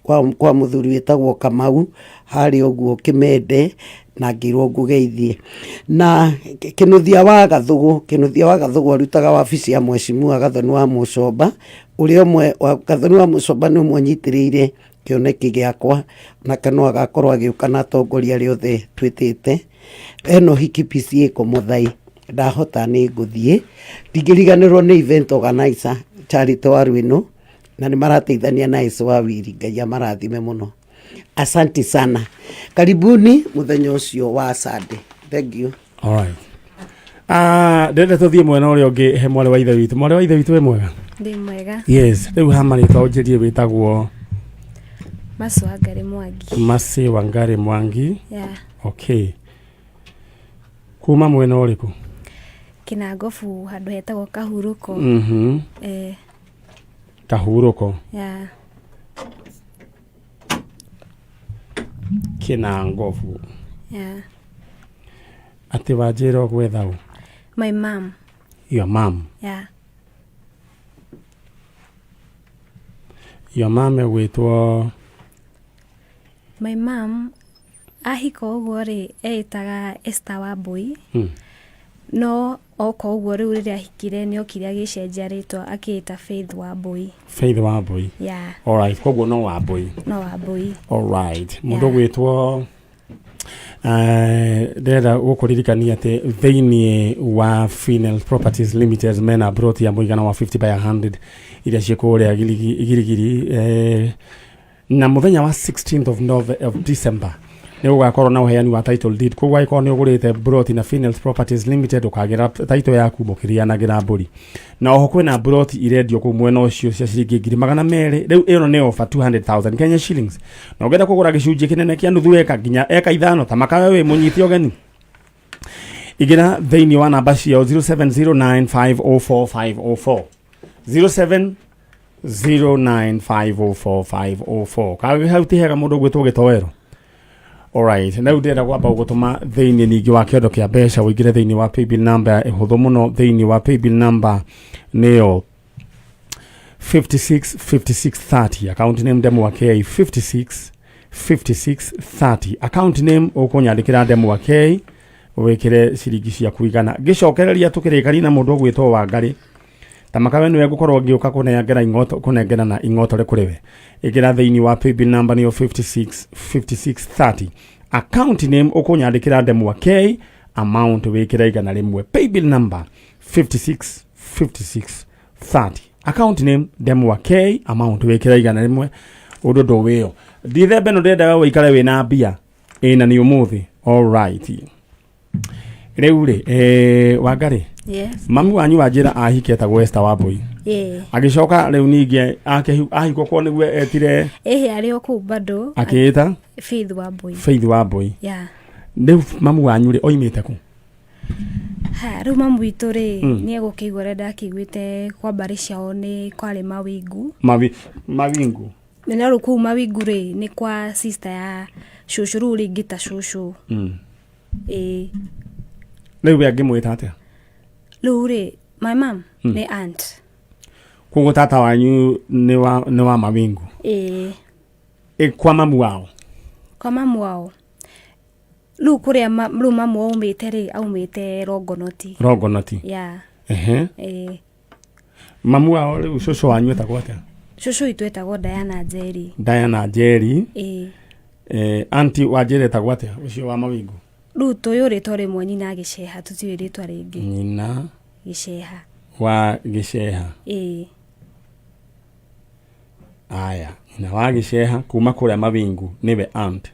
Kwa, kwa mũthuri wĩtagwo Kamau harĩa ũguo Kĩmende na ngĩrwo ngũgeithie. Na Kĩnuthia wa Gathũgũ, Kĩnuthia wa Gathũgũ arutaga wabici ya Mheshimiwa Gathoni wa Mũcomba, ũrĩa ũmwe wa Gathoni wa Mũcomba nĩ ũmwe ũnyitĩrĩire kĩoneki gĩakwa nake no agakorwo agĩũka na atongoria arĩa othe twĩtĩte. Ena ũhiki PCEA Komothai, ndahota nĩ ngũthiĩ. Ndingĩriganĩrwo nĩ event organizer Charity Waruinũ, na nĩ marateithania na Yesu wa Wiri, Ngai amarathime mũno. Asante sana, karibuni mũthenya ũcio wa Sunday. Thank you. Alright. Ah, ndĩrenda tũthiĩ mwena ũrĩa ũngĩ he mwarĩ wa ithe witũ. Mwarĩ wa ithe witũ wĩ mwega? Ndĩ mwega. Yes, rĩu ha marĩtwa ũnjĩrie wĩtagwo Masu Wangari Mwangi. Mercy Wangari Mwangi. Yeah. Okay. Kuma mwena ũrĩkũ? Kinangobu handũ hetagwo Kahurũko. Eh, Kahurũko. Yeah. Kinangobu. Yeah. Atĩ wanjĩra ũgwetha ũ? My mom. Your mom. Yeah. Your mom egwĩtwo My mom ahika ũguo rĩ eĩtaga Esther Wambui. No oka ũguo rĩu rĩrĩa ahikire nĩ okire agĩcenjia rĩtwa akĩĩta Faith Wambui. Faith Wambui. Yeah. Alright, koguo no Wambui. No Wambui. Alright. Mũndũ ũgwĩtwo ndĩrenda gũkũririkania atĩ thĩinĩ wa Finel Properties Limited mena broti ya mũigana wa 50 by 100 iria ciĩ kũrĩa Girigiri na mũthenya wa 16th of, Nove, of December nĩ gũgakorwo na ũheani wa title deed. Koguo angĩkorwo nĩ ũgũrĩte broti na Finels Properties Limited, ũkagĩra title yaku mũkĩrĩanagĩra mbũri. Na oho kwĩna broti irendio kũu mwena ũcio cia ciringi 200,000. Rĩu ĩno nĩ offer 200,000 Kenya shillings, na ũngĩenda kũgũra gĩcunjĩ kĩnene kĩa nuthu eka nginya eka 5 ta makawe wĩ mũnyite ũgeni, ingĩra thĩinĩ wa namba ciao 0709504504, 0709504504. Kaga hau ti hega mũndũ ũgwĩtwo gĩtoero. Alright, na rĩu ndĩrenda kwamba gũgũtũma thĩinĩ ningĩ wa kĩondo kĩa mbeca, ũingĩre thĩinĩ wa paybill number ĩhũthũ mũno. Thĩinĩ wa paybill number nĩyo 565630, account name Ndemwa K, 565630 account name, ũkũnyandĩkĩra Ndemwa K, wĩkĩre ciringi ciaku 100. Ngĩcokereria tũkĩrĩkania na mũndũ ũgwĩtwo Wangarĩ ta makawe nĩwe ngũkorwo ngĩũka kũnengera ing'oto, kũnengerana ing'otore kũrĩ we. Ĩkĩra thĩinĩ wa paybill number nĩyo 565630, account name ũkũnyandĩkĩra Ndemwa K, amount wĩkĩre 100. Paybill number 565630, account name Ndemwa K, amount wĩkĩre 100. Ũndũ ndũwĩyo ndithemba ĩno ndĩrenda we ũikare wĩna mbia ĩna nĩ ũmũthĩ. Alright, rĩu rĩ Wangarĩ, Yes. mami wanyu wanjĩra ahiki etagwo Esther Wambui. Yeah. Agĩcoka rĩu ningĩ ahikwo kwa nĩguo etire? Ĩhĩ, arĩ o kũu bado. Akĩĩta Faith Wambui. Faith Wambui. Yeah. Rĩu mamu wanyu rĩ oimĩte kũ? Ha, rĩu mamu witũ rĩ nĩ egũkĩigua ũrĩa ndakĩiguĩte kwa mbarĩ ciao nĩ kwarĩ mawingu. Mawingu. Na rĩu kũu mawingu rĩ nĩ kwa sister ya cũcũ, rĩu rĩngĩ ta cũcũ. Ĩĩ. Rĩu we angĩmwĩta atĩa? Rĩu rĩ my mom nĩ aunt. Koguo tata wanyu nĩ wa mawingu? Ĩĩ. Ĩ, kwa mamu wao? Kwa mamu wao rĩu kũrĩa rĩu mamu aumĩte rĩ aumĩte Rongonoti. Rongonoti. Yeah. Ehe. Ĩĩ. Mamu wao rĩu, cũcũ wanyu etagwo atĩa? Cũcũ witũ etagwo Diana Njeri. Diana Njeri. Ĩĩ. Anti wanjĩra etagwo atĩa ũcio wa mawingu? Rĩu tũyũ rĩtwa rĩmwe nyina gĩceha, tũtiũĩ rĩtwa rĩngĩ. Nyina gĩceha. Wa gĩceha. Ĩĩ. Aya, nyina wa gĩceha kuma kũrĩa mawingu nĩwe aunt.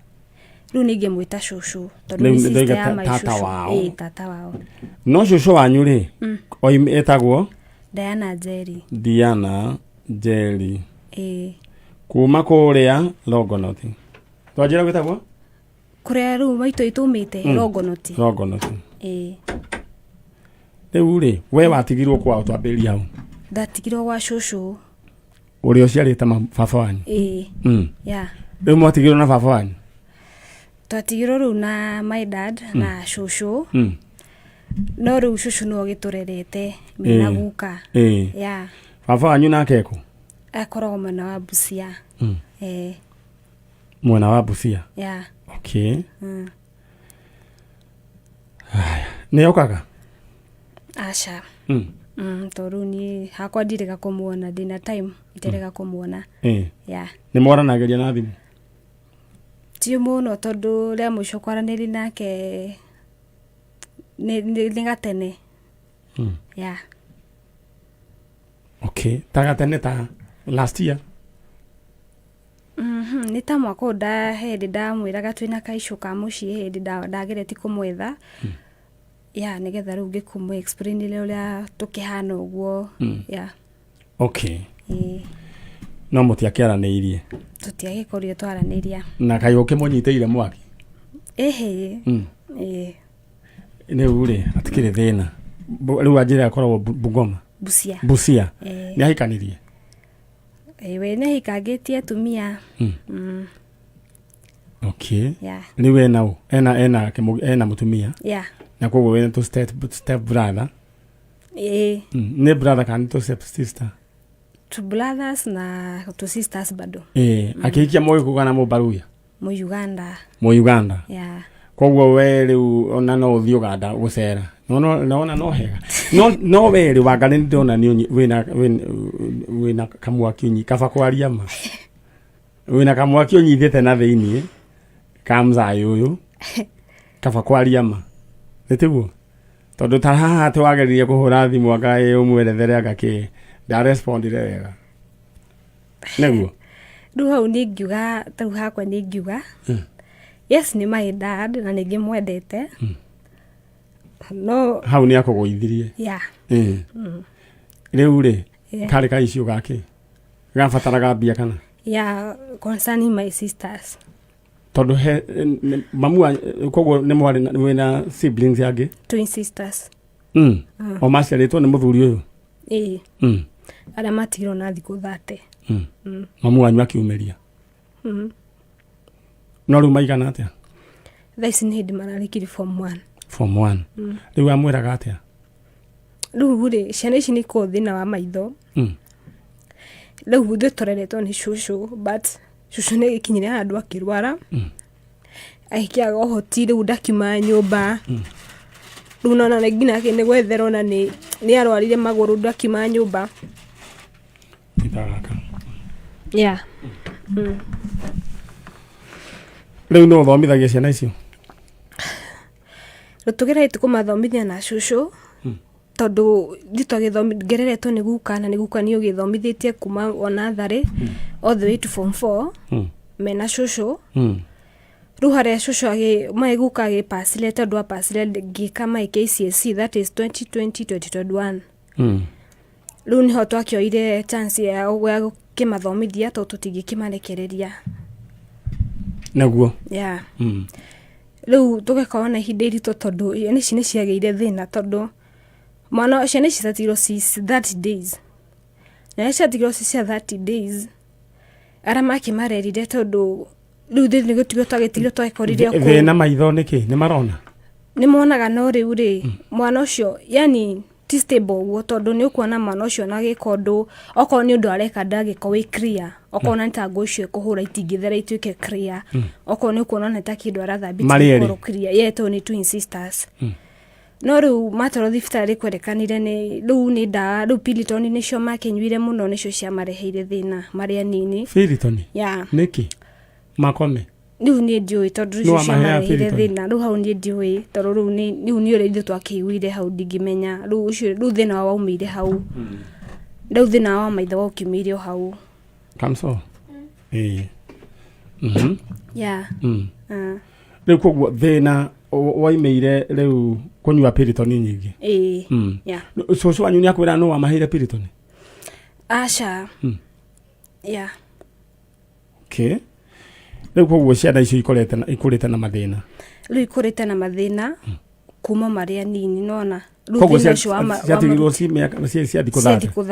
Rĩu ningĩmwĩta cũcũ tondũ Rĩu nĩ sister ndoiga ya my tata cũcũ. wao. Ĩĩ, tata wao. No cũcũ wanyu rĩ etagwo? Diana Njeri. Diana Njeri. Ĩĩ. Kuma kũrĩa Longonot twanjĩra gwĩtagwo? Kũrĩa rĩu maitũ itũ umĩte Rongonoti. Longonot. Ĩĩ. Rĩu rĩ we watigirwo kwao, twambĩrĩria hau. Ndatigirwo gwa cũcũ. Ũrĩa ũciarĩte baba wanyu? Ĩĩ. Yeah. Rĩu mwatigirwo na baba wanyu? Twatigirwo rĩu na my dad na cũcũ. No rĩu cũcũ nĩwe ũgĩtũrerete mena guka. Yeah. Baba wanyu nake ekũ? Akoragwo mwena wa Busia. Mwena wa Busia. Ya. Okay. Haya, nĩ okaga? Aca. Tondũ rĩu niĩ hakwa ndirĩga kũmuona, ndĩna time iterega kũmuona. Ya. Nĩ mwaranagĩria na thimũ? Ti mũno, tondũ rĩa mũico kwaranĩria nake nĩ gatene. Ya. Okay, ta gatene ta last year? Nĩ ta mwaka ũyũ nda hĩndĩ ndamwĩraga twĩna kaicũ ka mũciĩ, hĩndĩ ndageretie kũmwetha ya nĩgetha rĩu ngĩkũmũ explain ũrĩa tũkĩhana ũguo ya. Okay. Ĩĩ. No mũtiakĩaranĩirie? Tũtiagĩkorirwo twaranĩria. Na kaĩ ũkĩmũnyitĩire mwaki? Ĩhĩ. Ĩĩ. Rĩu rĩ, hatikĩrĩ thĩna. Rĩu anjĩra akoragwo Bungoma? Busia. Busia. Ĩĩ. Nĩ ahikanirie? Ĩĩ, we nĩ ahikangĩtie atumia. Okay. Yeah. Rĩu ena ũ? Ena mũtumia? Yeah. Na koguo wĩna tũ step brother? Ĩĩ. Nĩ brother kana nĩ tũ step sister? Two brothers na two sisters bado. Ĩĩ, akĩhikia Mũgĩkũyũ kana Mũbaruya? Mũ Uganda. Mũ Uganda. Yeah. Koguo we rĩu ona no ũthiĩ Uganda gũcera. No no hega. No we rĩ, wanga nĩ ndĩrona nĩ wĩna kamwaki ũnyi, kaba kwaria ma. Wĩna kamwaki ũnyitĩte na thĩiniĩ ka mzai ũyũ, kaba kwaria ma. Nĩ tiguo? Tondũ ta haha atĩ wageririe kũhũra thimũ anga ĩ ũmwerethere anga kĩ, ndarespondire wega. Nĩguo? Rĩu hau niĩ ngiuga, tarĩu hakwa niĩ ngiuga, yes, nĩ my dad na nĩ ngĩmwendete. No hau nĩ akũgũithirie. Yeah. Rĩu rĩ, Yeah. karĩ ka issue gakĩ? Gabataraga mbia kana? Yeah, concerning my sisters. Tondũ he mamu wa, koguo nĩ mwarĩ wĩna siblings angĩ? Twin sisters. O maciarĩtwo nĩ mũthuri ũyũ? Ĩĩ. Arĩa matigirwo na thikũ 30. Mamu wanyu akiumĩria? No rĩu maigana atĩa? Thaa ici nĩ hĩndĩ mararĩkirie form 1. Form 1. Rĩu amwĩraga atĩa? Rĩu rĩ, ciana ici nĩ ikoragwo thĩna wa maitho. Rĩu ithuĩ tũreretwo nĩ cũcũ, but cũcũ nĩ agĩkinyire handũ akĩrwara. Agĩkĩaga ũhoti, rĩu ndakiuma nyũmba. Rĩu nona nginya nĩ gwetherwo na nĩ arwarire magũrũ, ndakiuma nyũmba. Nyita gaka. Yeah. Rĩu nĩ ũthomithagia ciana icio? Rĩu tũgeretie kũmathomithia na cũcũ, tondũ ithuĩ ngereretwo nĩ guka, na nĩ guka nĩ ũgĩthomithĩtie kuma o natharĩ all the way to form 4 mena cũcũ. Rĩu harĩa cũcũ my guka agĩpacire, tondũ apacire ngĩka my KCSE, that is 2020 2021. Rĩu nĩho twakĩoire chance ya gũkĩmathomithia, tondũ tũtingĩkĩmarekereria. Naguo. Yeah. Rĩu tũgakorwo na ihinda iritũ, tondũ ciana ici nĩ ciagĩire thĩna, tondũ mwana, ciana ici ciatigirwo ci 30 days, na rĩrĩa ciatigirwo ci cia 30 days, arĩa makĩmarerire, tondũ rĩu ithuĩ nĩ gũtigwo twagĩtigirwo, twagĩkorire o kũu. Thĩna maitho nĩkĩ? Nĩ marona? Nĩ monaga, no rĩu rĩ, mwana ũcio yani ti stable ũguo, tondũ nĩ ũkuona mwana ũcio na agĩka ũndũ, okorwo nĩ ũndũ areka ndangĩkorwo wĩ clear, okorwo nĩ ta nguo icio ĩkũhũra itingĩthera ituĩke clear, okorwo nĩ ũkuona nĩ ta kĩndũ arathambia Marĩ erĩ? itingĩkorwo clear. Yeah, tondũ nĩ twin sisters. No rĩu matwarwo thibitarĩ, kwerekanire nĩ rĩu nĩ ndawa, rĩu Piriton nĩcio makĩnyuire mũno, nĩcio ciamareheire thĩna marĩ anini. Piriton? Yeah. Nĩkĩ? Makome? Rĩu niĩ ndiũĩ, tondũ Nĩ icio wamaheaga ciamareheire Piriton? thĩna. Rĩu hau niĩ ndiũĩ, tondũ rĩu nĩ ũrĩa ithuĩ twakĩiguire hau, ndingĩmenya rĩu ũcio, rĩu thĩna wao waumĩire hau, rĩu thĩna wa maitho wakiumĩire o hau. Kamso? Ĩĩ. Yeah. Rĩu koguo thĩna waimĩire rĩu kũnyua Piriton nyingĩ? Ĩĩ. Yeah. Cũcũ wanyu nĩ akwĩra nũ wamaheire Piriton? Aca. Yeah. Okay. Rĩu koguo ciana icio ikũrĩte na mathĩna? Rĩu ikũrĩte na mathĩna kuma marĩ anini, nona rĩu Koguo thĩna ũcio ciatigirwo ci mĩaka cia thikũ cia 30? Thikũ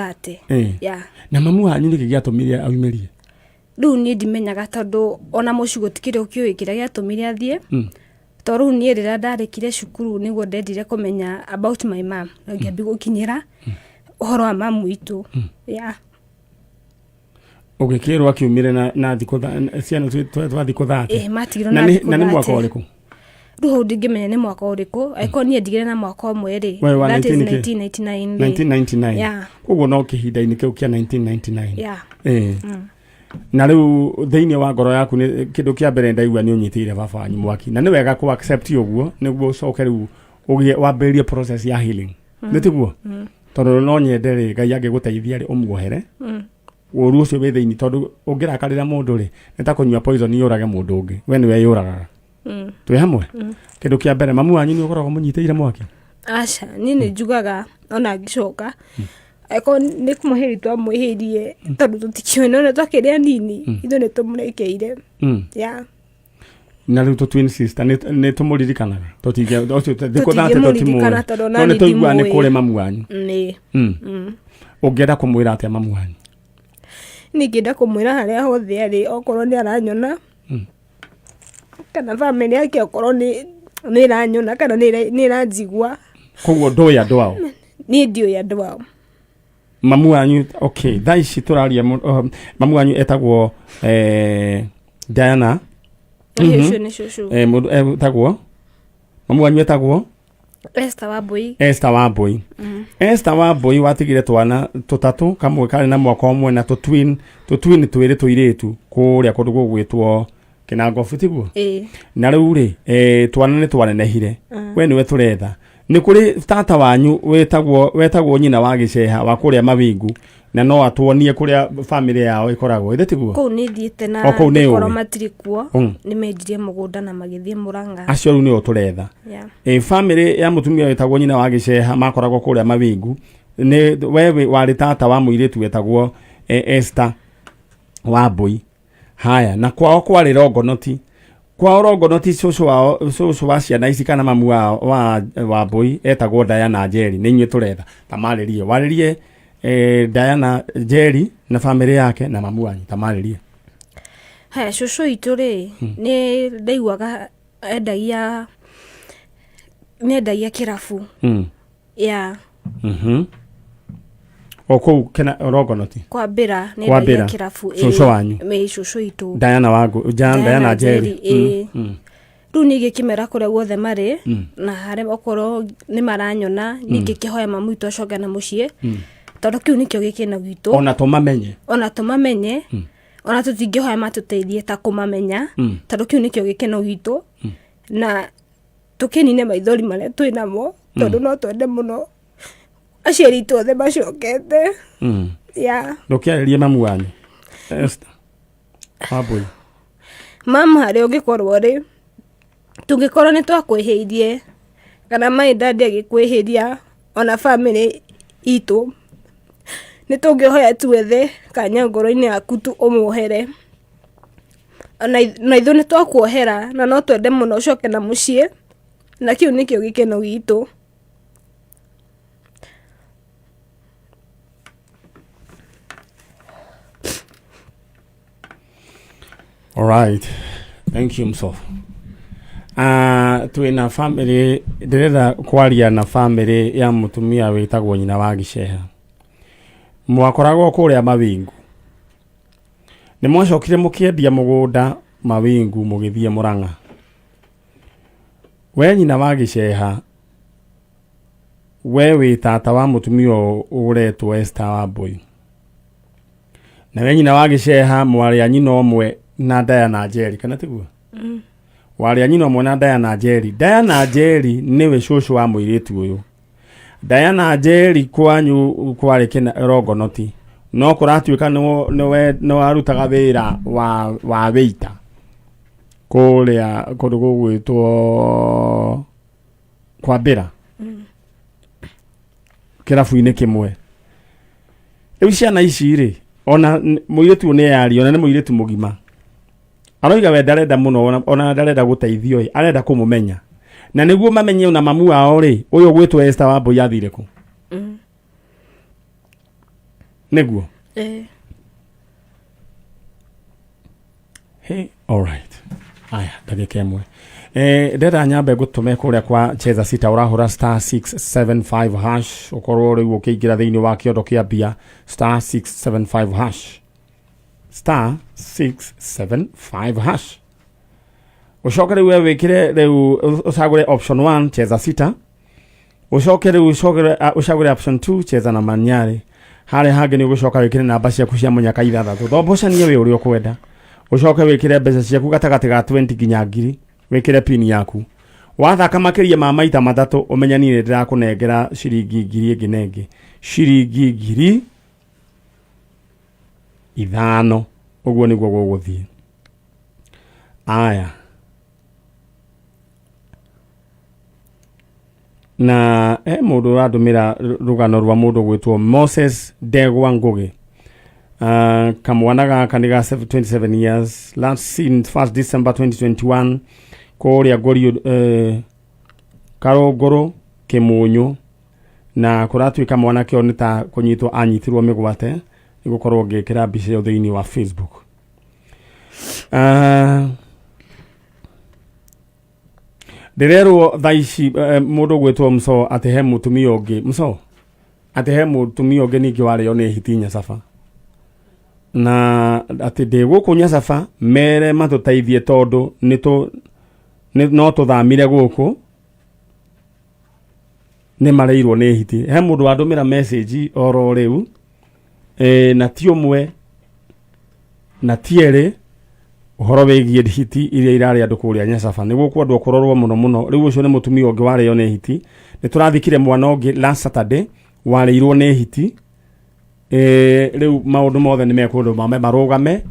30. Yeah. Na mamu wanyu nĩkĩ gĩatũmire aumĩrie? Rĩu niĩ ndimenyaga, tondũ ona mũciĩ gũtikĩrĩ ũkĩũĩ kĩrĩa gĩatũmire athiĩ. To rĩu niĩ rĩrĩa ndarĩkire cukuru nĩguo ndendire kũmenya about my mom, na ngĩambia gũkinyĩra ũhoro wa mamu witũ. Yeah. Ũgĩkĩrwo akiumire na, na thikũ ciana twa thikũ 30. Ĩĩ, matigirwo na na nĩ thikũ na nĩ mwaka 30. ũrĩkũ? Rĩu hau ndingĩmenya nĩ mwaka ũrĩkũ, angĩkorwo niĩ ndigire na mwaka ũmwe rĩ, We wa that is 19 kĩ? 1999 rĩ. 1999. Yeah. Koguo no kĩhinda-inĩ kĩu kĩa 1999. Yeah. Ĩĩ. Na rĩu thĩinĩ wa ngoro yaku nĩ kĩndũ kĩa mbere ndaigua nĩ ũnyitĩire baba wanyu mwaki, na nĩ wega kũ accept ũguo nĩguo ũcoke rĩu ũgĩe wambĩrĩrie process ya healing, nĩ tiguo? Tondũ no nyende rĩ, Ngai angĩgũteithia rĩ, ũmuohere ũru ũcio wĩ thĩinĩ, tondũ ũngĩrakarĩra mũndũ rĩ, nĩ ta kũnyua poison yũrage mũndũ ũngĩ, we nĩwe yũragaga. Twĩ hamwe? Kĩndũ kĩa mbere, mamu wanyu nĩ ũkoragwo mũnyitĩire mwaki? Aca, niĩ nĩ njugaga ona ngĩcoka, angĩkorwo nĩ kũmũhĩria twamwĩhĩirie, tondũ tũtikĩũĩ, no nĩ twakĩrĩ anini, ithuĩ nĩ tũmũrekeire. Yeah. Na rĩu tũ twin sister nĩ tũmũririkanaga? Tũtingĩ ũcio thikũ 30? Tũtingĩmũririkana Tũtimũĩ. tondũ ona No nĩ niĩ tũiguaga nĩ ndimũĩ. kũrĩ mamu wanyu. Nĩ. Ũngĩenda kũmwĩra atĩa mamu wanyu? Niĩ ingĩenda kũmwĩra harĩa hothe arĩ, okorwo nĩ aranyona, kana bamĩrĩ yake okorwo nĩ ĩranyona kana nĩ ĩranjigua. Koguo ndũĩ andũ ao? Niĩ ndiũĩ andũ ao. Mamu wanyu, okay, thaa ici tũraria mamu wanyu etagwo Diana. Ũcio nĩ cũcũ. Mũndũ etagwo, mamu wanyu etagwo? Esther Wambui. Esther Wambui. Esther Wambui watigire twana tũtatũ, kamwe karĩ na mwaka ũmwe na tũtwin twĩrĩ tũirĩtu kũrĩa kũndũ gũgwĩtwo Kĩnangobu, tiguo? Ĩĩ. Na rĩu rĩ, twana nĩ twanenehire, we nĩwe tũretha. Nĩ kũrĩ tata wanyu wetagwo nyina wa Gĩceha wa kũrĩa Mawingu, na no atuonie kũrĩa bamĩrĩ yao ĩkoragwo, ĩthĩ tiguo? Kũu nĩ thiĩte na O kũu nĩ gũkorwo ũĩ? matirĩ kuo. Nĩ menjirie mũgũnda na magĩthiĩ Mũrang'a. Acio rĩu nĩo tũretha. Yeah. Bamĩrĩ ya mũtumia wĩtagwo nyina wa Gĩceha makoragwo kũrĩa Mawingu. Nĩ we warĩ tata wa mũirĩtu wetagwo Esther Wambui. Haya, na kwao kwarĩ Rongonoti. Kwao Rongonoti, cũcũ wao, cũcũ wa ciana ici kana mamu wao wa Wambui etagwo Diana Njeri. Nĩ inyuĩ tũretha. Tamarĩrie, warĩrie Diana Njeri na bamĩrĩ yake na mamu wanyu, tamarĩrie. Haya, cũcũ witũ rĩ, nĩ ndaiguaga endagia, nĩ endagia kĩrabu. Yeah. O kũu kena Rongonoti? Kwambĩra nĩ Kwambĩra. endagia kĩrabu. Cũcũ wanyu. Ĩ, cũcũ witũ. Diana wangu Diana Njeri. Ĩ. Rĩu niĩ ngĩkĩmera kũrĩa guothe marĩ, na harĩa okorwo nĩ maranyona, niĩ ngĩkĩhoya mamu witũ acoke na mũciĩ, tondũ kĩu nĩkĩo gĩkĩno gitũ. Ona tũmamenye. Ona tũmamenye, ona tũtingĩhoya matũteithie ta kũmamenya, tondũ kĩu nĩkĩo gĩkeno gitũ, na tũkĩnine maithori marĩa twĩ namo, tondũ no twende mũno aciari aitũ othe macokete. Yeah. Ndũkĩarĩrie mamu wanyu Esther Wambui. Mama, harĩa ũngĩkorwo rĩ, tũngĩkorwo nĩ twakwĩhĩirie kana my dad agĩkwĩhĩria, ona bamĩrĩ itũ, nĩ tũngĩhoya tuethe kanya ngoro-inĩ yaku tu ũmuohere. Ona ithuĩ nĩ twakuohera, na no twende mũno ũcoke na mũciĩ, na kĩu nĩkĩo gĩkeno gitũ. All right. Thank you, Msofu. Twĩna family, ndĩrenda kwaria na family ya mũtumia wĩtagwo nyina wa Gĩceha. Mwakoragwo kũrĩa Mawingu. Nĩ mwacokire mũkĩendia mũgũnda Mawingu mũgĩthiĩ Mũrang'a. We nyina wa Gĩceha, we wĩ tata wa mũtumia ũretwo Esther Wambui. Na we nyina wa Gĩceha mwarĩ a nyina ũmwe na Diana Njeri, kana tiguo? Warĩ a nyina ũmwe na Diana Njeri. Diana Njeri nĩwe cũcũ wa mũirĩtu ũyũ. Diana Njeri kwanyu kwarĩ kĩna Rongonoti, no kũratuĩka nĩ warutaga wĩra wa wĩita kũrĩa kũndũ gũgwĩtwo Kwambĩra kĩrabu-inĩ kĩmwe. Rĩu ciana ici rĩ, ona mũirĩtu ũyũ nĩ yaria, ona nĩ mũirĩtu mũgima, aroiga we ndarenda mũno, ona ndarenda gũteithio ĩ, arenda kũmũmenya, na nĩguo mamenye ona mamu wao rĩ, ũyũ ũgwĩtwo Esther Wambui athire kũ. Nĩguo. Hey, all right. Aya, ndagĩka ĩmwe. Ndĩrenda nyambe ngũtũme kũrĩa kwa Cheza Sita, ũrahũra star 675 hash, ũkorwo rĩu ũkĩingĩra thĩinĩ wa kĩondo kĩa mbia, star 675 hash. Star 675 hash. Ucoke rĩu we wĩkĩre rĩu ũcagũre option 1 cheza sita. Ucoke rĩu ũcagũre ũcagũre option 2 cheza na manyarĩ. Harĩa hangĩ nĩ ũgũcoka wĩkĩre namba ciaku cia mũnyaka ithathatũ. Thombocanie wĩ ũrĩa ũkwenda. Ucoke wĩkĩre mbeca ciaku gatagatĩ ga 20 nginya ngiri. Wĩkĩre pin yaku. Wathaka makĩria ma maita matatũ ũmenye niĩ nĩ ndĩrakũnengera ciringi ngiri ĩngĩ na ĩngĩ. Ciringi 5,000. Ũguo nĩguo gũgũthiĩ. Aya. Na he mũndũ ũrandũmĩra rũgano rwa mũndũ gwĩtwo Moses Ndegwa Ngũgĩ. Kamwana gaka nĩ ga 27 years, last seen 1st December 2021 kũrĩa Ngũriũ, Karũngũrũ Kĩmũnyũ, na kũratuĩka mwanake ũyũ nĩ ta kũnyitwo anyitirwo mĩgwate nĩ gũkorwo ngĩkĩra mbica ĩyo thĩinĩ wa Facebook. Ndĩrerwo thaa ici mũndũ ũgwĩtwo Mso atĩ he mũtumia ũngĩ Mso atĩ he mũtumia ũngĩ ningĩ warĩo nĩ hiti Nyacaba, na atĩ ndĩ gũkũ Nyacaba mere matũteithie tondũ no tũthamire gũkũ nĩ mareirwo nĩ hiti. He mũndũ wandũmĩra message oro rĩu, na ti ũmwe na ti erĩ, ũhoro wĩgiĩ hiti iria irarĩ andũ kũrĩa Nyacaba. Nĩ gũkwendwo kũrorwo mũno mũno. Rĩu ũcio nĩ mũtumia ũngĩ warĩo nĩ hiti. Nĩ tũrathikire mwana ũngĩ last Saturday warĩirwo nĩ hiti. Rĩu maũndũ mothe nĩ mekũndũ mame marũgame.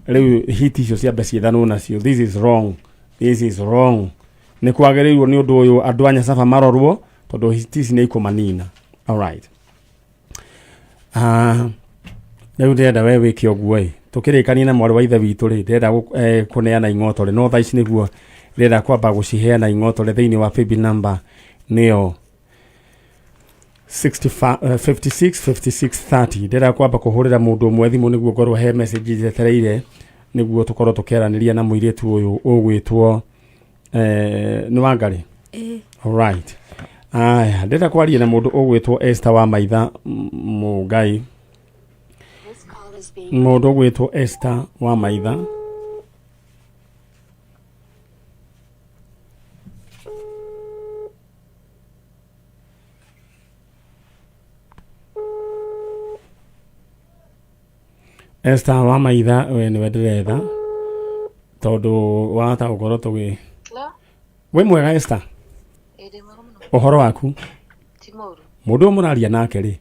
Rĩu hiti icio ciambe ciethanwo nacio. This is wrong. This is wrong. Nĩ kwagĩrĩirwo nĩ ũndũ ũyũ andũ a Nyacaba marorwo tondũ hiti ici nĩ ikũmanina. All right. Rĩu ndĩrenda we wĩke ũguo ĩ, tũkĩrĩkanie na mwarĩ wa ithe witũ rĩ, ndĩrenda kũneana ing'otore, no thaa ici nĩguo ndĩrenda kwamba gũciheana ing'otore thĩinĩ wa paybill number nĩyo 56 56 30. Ndĩrenda kwamba kũhũrĩra mũndũ ũmwe thimũ nĩguo ngorwo he message njetereire nĩguo tũkorwo tũkĩaranĩria na mũirĩtu ũyũ ũgwĩtwo nĩ Wangarĩ. Alright. Aya, ndĩrenda kwaria na mũndũ ũgwĩtwo Esther wa Maitha Mũngai. Mũndũ ũgwĩtwo Esther wa Maitha. Esther wa Maitha we nĩwe ndĩretha tondũ wahota gũkorwo tũgĩ Hello? wĩ mwega Esther? Ĩ ndĩ mwega mũno. Ũhoro waku? Ti mũru. Mũndũ ũyũ mũraria nake rĩ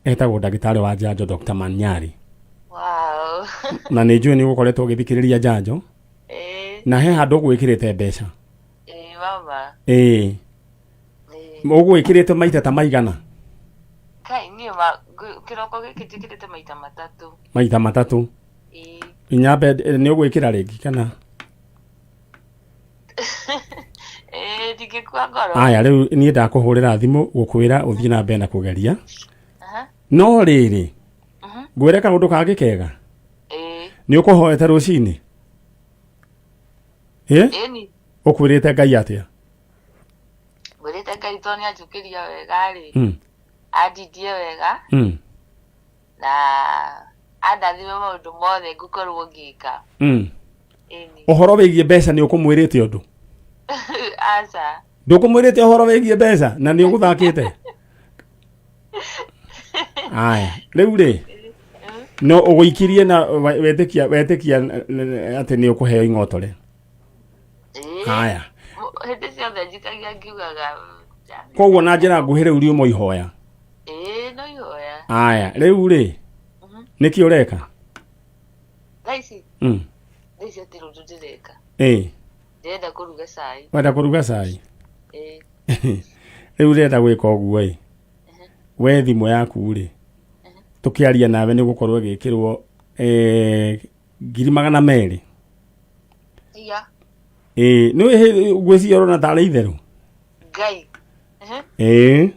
etagwo ndagĩtarĩ wa njanjo Dr. Manyari. Wow. Na nĩ njũĩ nĩ ũgũkoretwo ũgĩthikĩrĩria njanjo. Na he handũ ũgwĩkĩrĩte mbeca. Ĩĩ mama. Ĩĩ. Ũgwĩkĩrĩte maita ta maigana? Kai niĩ ma kĩroko gĩkĩ njĩkĩrĩte maita matatũ. Maita matatũ. Ĩĩ. Inyambe nĩ ũgwĩkĩra rĩngĩ kana? Ĩĩ ndingĩkua ngoro. Aya rĩu niĩ ndakũhũrĩra thimũ gũkwĩra ũthiĩ na mbere na kũgeria. No rĩrĩ, ngwĩre kaũndũ kangĩ kega. Ĩĩ. Nĩ ũkũhoete rũcinĩ? Ĩ? Ĩni. Ũkwĩrĩte Ngai atĩa? Ngwĩrĩte Ngai tondũ nĩ anjũkĩria wega rĩ. Andindie wega. Na andathime maũndũ mothe ngũkorwo ngĩka. Ĩni. Ũhoro wĩgiĩ mbeca nĩ ũkũmwĩrĩte ũndũ? Aca. Ndũkũmwĩrĩte ũhoro wĩgiĩ mbeca na nĩ ũgũthakĩte? Aya, rĩu rĩ, no ũgũikirie na wetĩkia atĩ nĩ ũkũheo ing'otore. Aya. Hĩndĩ ciothe njikagia ngiugaga. Koguo na njĩra nguhĩ rĩu riuma ihoya. Ĩĩ, no ihoya. Aya, rĩu rĩ, nĩkĩ ũreka? Thaa ici? Thaa ici hatirĩ ũndũ ndĩreka. Ĩĩ. Ndĩrenda kũruga cai. Wenda kũruga cai? Ĩĩ. Rĩu ũrenda gwĩka ũguo ĩ, we thimũ yaku rĩ, tũkĩaria nawe nĩ gũkorwo ĩgĩkĩrwo 200,000. Iya. Ĩĩ, nĩ ngwĩciria ũrona tarĩ itherũ? Ngai. Ĩĩ.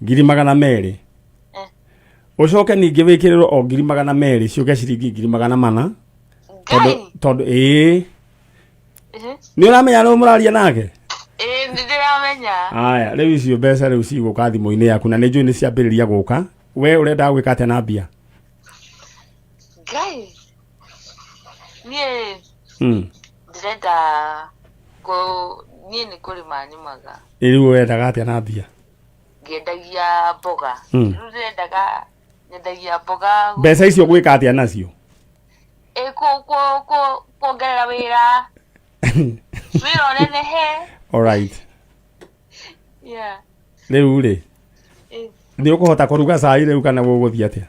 200,000. Ũcoke ningĩ wĩkĩrĩrwo o 200,000 ciũke ciringi 400,000. Ngai. Tondũ ĩĩ. Nĩ ũramenya nũ mũraria nake? Ĩĩ, nĩ ndĩramenya. Aya, rĩu icio mbeca rĩu cigũka thimũ-inĩ yaku na nĩ njũĩ nĩ ciambĩrĩria gũka. We ũrenda gwĩka atĩa na mbia? Guys, niĩ ndĩrenda kũ niĩ nĩ kũrĩma nĩmaga. Ĩ rĩu wendaga atĩa na mbia? Ngĩendagia mboga. Rĩu ndĩrendaga nyendagia mboga. Mbeca icio ũgwĩka atĩa nacio? Ĩ kũ kũ kũ kuongerera wĩra. Wĩra ũnenehe. Alright. Yeah. Rĩu rĩ, nĩ ũkũhota kũruga cai rĩu kana gũgũthiĩ atĩa?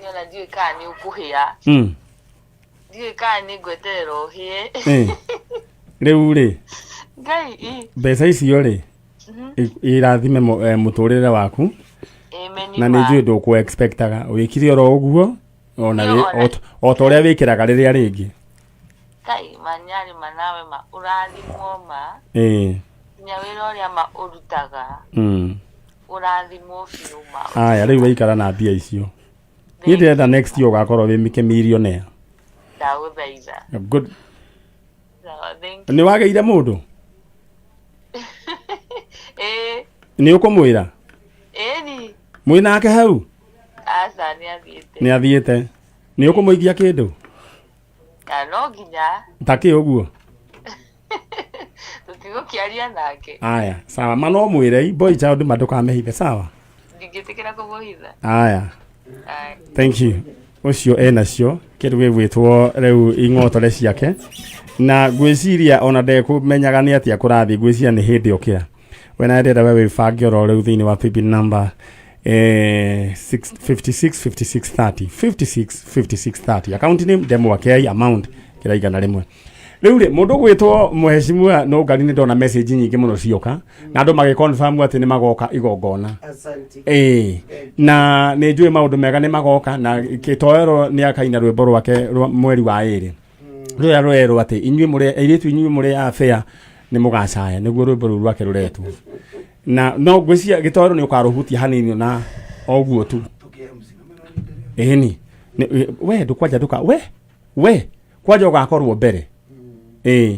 Niĩ ona ndiũĩ kana nĩ ũkũhĩa. Ndiũĩ kana nĩ ngweterera ũhĩe. Rĩu rĩ, Ngai ĩ. Mbeca icio rĩ, irathime mũtũrĩre waku. Amen. Na nĩ njũĩ ndũkũ expectaga wĩkire oro ũguo ona Niĩ ona- o ta ũrĩa wĩkĩraga rĩrĩa rĩngĩ. Ngai manyarĩ ma nawe ma ũrathimwo ma. Nginya wĩra ũrĩa ma ũrutaga. Ũrathimwo biũ ma. Aya rĩu waikara na mbia icio. Niĩ ndĩrenda next year ũgakorwo wĩ millionaire. Ndagũthaitha. Good. Sawa, thank you. Nĩ wagĩire mũndũ? Ĩĩ. Nĩ ũkũmwĩra? Ĩni. Mwĩ nake hau? Aca, nĩ athiĩte. Nĩ athiĩte. Nĩ ũkũmũigia kĩndũ? Na no nginya. Ta kĩ ũguo? Tũtigũkĩaria nake. Aya, sawa. Ma no mwĩrei, boy child ma ndũkamehithe, sawa? Ndingĩtĩkĩra kũmũhitha. Aya. Aya. Thank you. Ũcio enacio kĩndũ gĩgwĩtwo rĩu ing'otore ciake na ngwĩciria ona ndekũmenyaga nĩ atĩa kũrathiĩ, ngwĩciria nĩ hĩndĩ okĩra. We nawe ndĩrenda we wĩbange oro rĩu thĩinĩ wa paybill number 56 56 30 56 56 30, account name Ndemwa K, amount kĩra 100. Rĩu rĩ, mũndũ gwĩtwo mheshimiwa Nũngari, nĩ ndona message nyingĩ mũno cioka na andũ magĩ confirm atĩ nĩ magoka igongona. Asante. Ĩĩ, na nĩ njũĩ maũndũ mega nĩ magoka, na kĩtoero nĩ akaina rwĩmbo rwake rwa mweri wa ĩrĩ rũrĩa rũrerwo atĩ inyuĩ mũrĩ airĩtu, inyuĩ mũrĩ a fair nĩ mũgacaya, nĩguo rwĩmbo rũu rwake rũretwo. Na no ngwĩciria gĩtoero nĩ ũkarũhutia hanini na oguo tu. Ĩni we ndũkwanja ndũka we kwanja ũgakorwo mbere. Ĩĩ,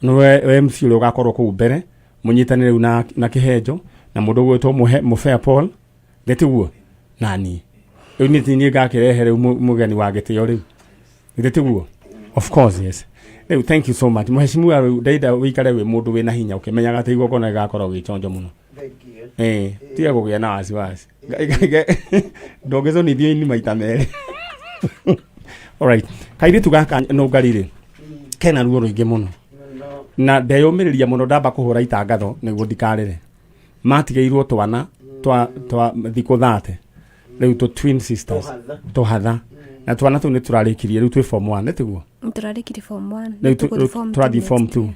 nĩwe we MC ũrĩa ũgakorwo kũu mbere mũnyitanĩre rĩu na kĩhenjo na mũndũ ũgwĩtwo Mũbea Paul gĩtiguo nani rĩu nĩ niĩ ngakĩrehe rĩu mũgeni wa gĩtĩo rĩu gĩtiguo. Of course, yes. Rĩu thank you so much, mheshimiwa. Rĩu ndenda wĩikare wĩ mũndũ wĩna hinya ũkĩmenyaga atĩ igongona rĩgakorwo gĩchonjo mũno. Thank you. Ĩĩ, tiga kũgĩa na wasiwasi, ndũngĩconithio ini maita merĩ. Alright, kairĩtu gaka nũngari rĩ kena ruo rũingĩ mũno na ndeyũmĩrĩria mũno, ndamba kũhũra itangatho nĩguo ndikarĩre. Matigĩirwo twana twa thikũ 30 rĩu, tũ twin sisters. Tũhatha. Tũhatha, na twana tũu nĩ tũrarĩkirie rĩu twĩ form 1, nĩ tiguo? Tũrarĩkirie form 1. Rĩu tũrathiĩ form 2.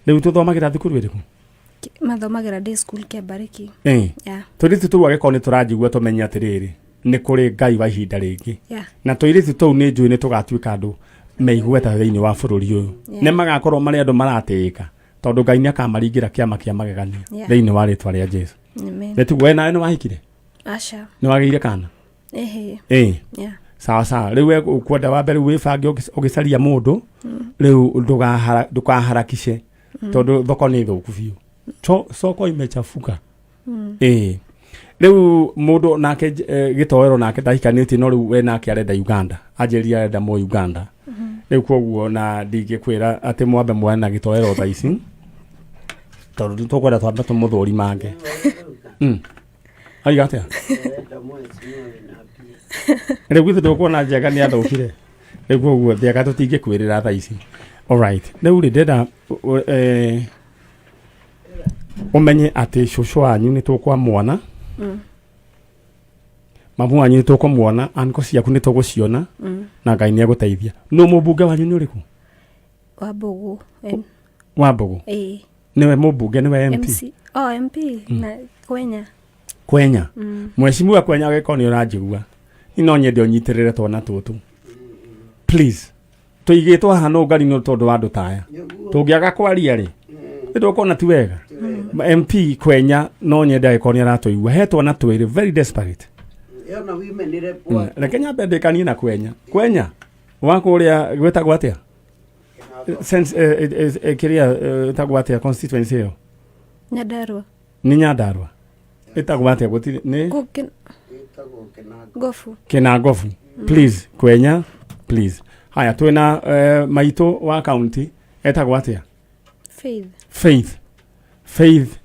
Rĩu tũthomagĩra thukuru ĩrĩkũ? Mathomagĩra day school Kĩambarĩki. Yeah. Tũirĩtu tũu angĩkorwo nĩ tũranjigua, tũmenye atĩrĩrĩ, nĩ kũrĩ Ngai wa ihinda rĩngĩ. Na tũirĩtu tũu nĩ njũĩ nĩ tũgatuĩka andũ meigweta thĩinĩ wa bũrũri ũyũ. Nĩ magakorwo marĩ andũ maratĩĩka tondũ Ngai nĩ akamaringĩra kĩama kĩa magegania thĩinĩ wa rĩtwa rĩa Jesu. Amen. Nĩ tiguo? We nawe nĩ wahikire? Aca. Nĩ wagĩire kana? Ĩhĩ. Ĩĩ. Yeah. Sawa sawa. Rĩu we ũkwenda wa mbere wĩbange ũgĩcaria mũndũ rĩu, ndũkaharakishe tondũ thoko nĩ thũku biũ. Soko imechafuka. Ĩĩ, rĩu mũndũ nake gĩtoero nake ndahikanĩtie, no rĩu we nake arenda Uganda, anjĩrire arenda mo Uganda rĩu. Koguo na ndingĩkwĩra atĩ mwambe mwane na gĩtoero thaa ici tondũ tũkwenda twambe tũmũthũrimange. Aiga atĩa? Ndĩrenda mheshimiwa wĩna mbia. Rĩu githĩ ndũkuona njega nĩ athũkire rĩu? Koguo njega tũtingĩkwĩrĩra thaa ici. Alright, rĩu rĩ, ndĩrenda ũmenye atĩ cũcũ wanyu nĩ tũkwamwona, mamu wanyu nĩ tũkũmuona, anko ciaku nĩ tũgũciona, na Ngai nĩ egũteithia. Nũ mũmbunge wanyu nĩ ũrĩkũ? Wambũgũ. Wambũgũ? Ĩĩ. Nĩwe mũmbunge, nĩwe MP? MC. Oh, MP na Kwenya. Kwenya. Mheshimiwa Kwenya, agĩkorwo nĩ ũranjigua, no nyende ũnyitĩrĩre twana tũtũ please. Tũigĩtwo haha nũngari nĩ tondũ wa andũ taya. Tũngĩaga kwaria rĩ, nĩ tũkuona ti wega. MP Kwenya, no nyende agĩkorwo nĩ aratũigua, he twana twĩrĩ very desperate. Yona women rep Reke nyambe ndĩkanie na Kwenya. Kwenya wa kũrĩa gwĩtagwo atĩa? Sense, kĩrĩa ĩtagwo atĩa constituency ĩyo? Nyandarua. Nĩ Nyandarua ĩtagwo atĩa? Gũtirĩ nĩ Gũkĩ. Etagwo Kĩnango. Ngobu. Kĩnangobu. Please, kwenya, please. Haya, twĩna maitũ wa county etagwo atĩa? Faith. Faith. Faith,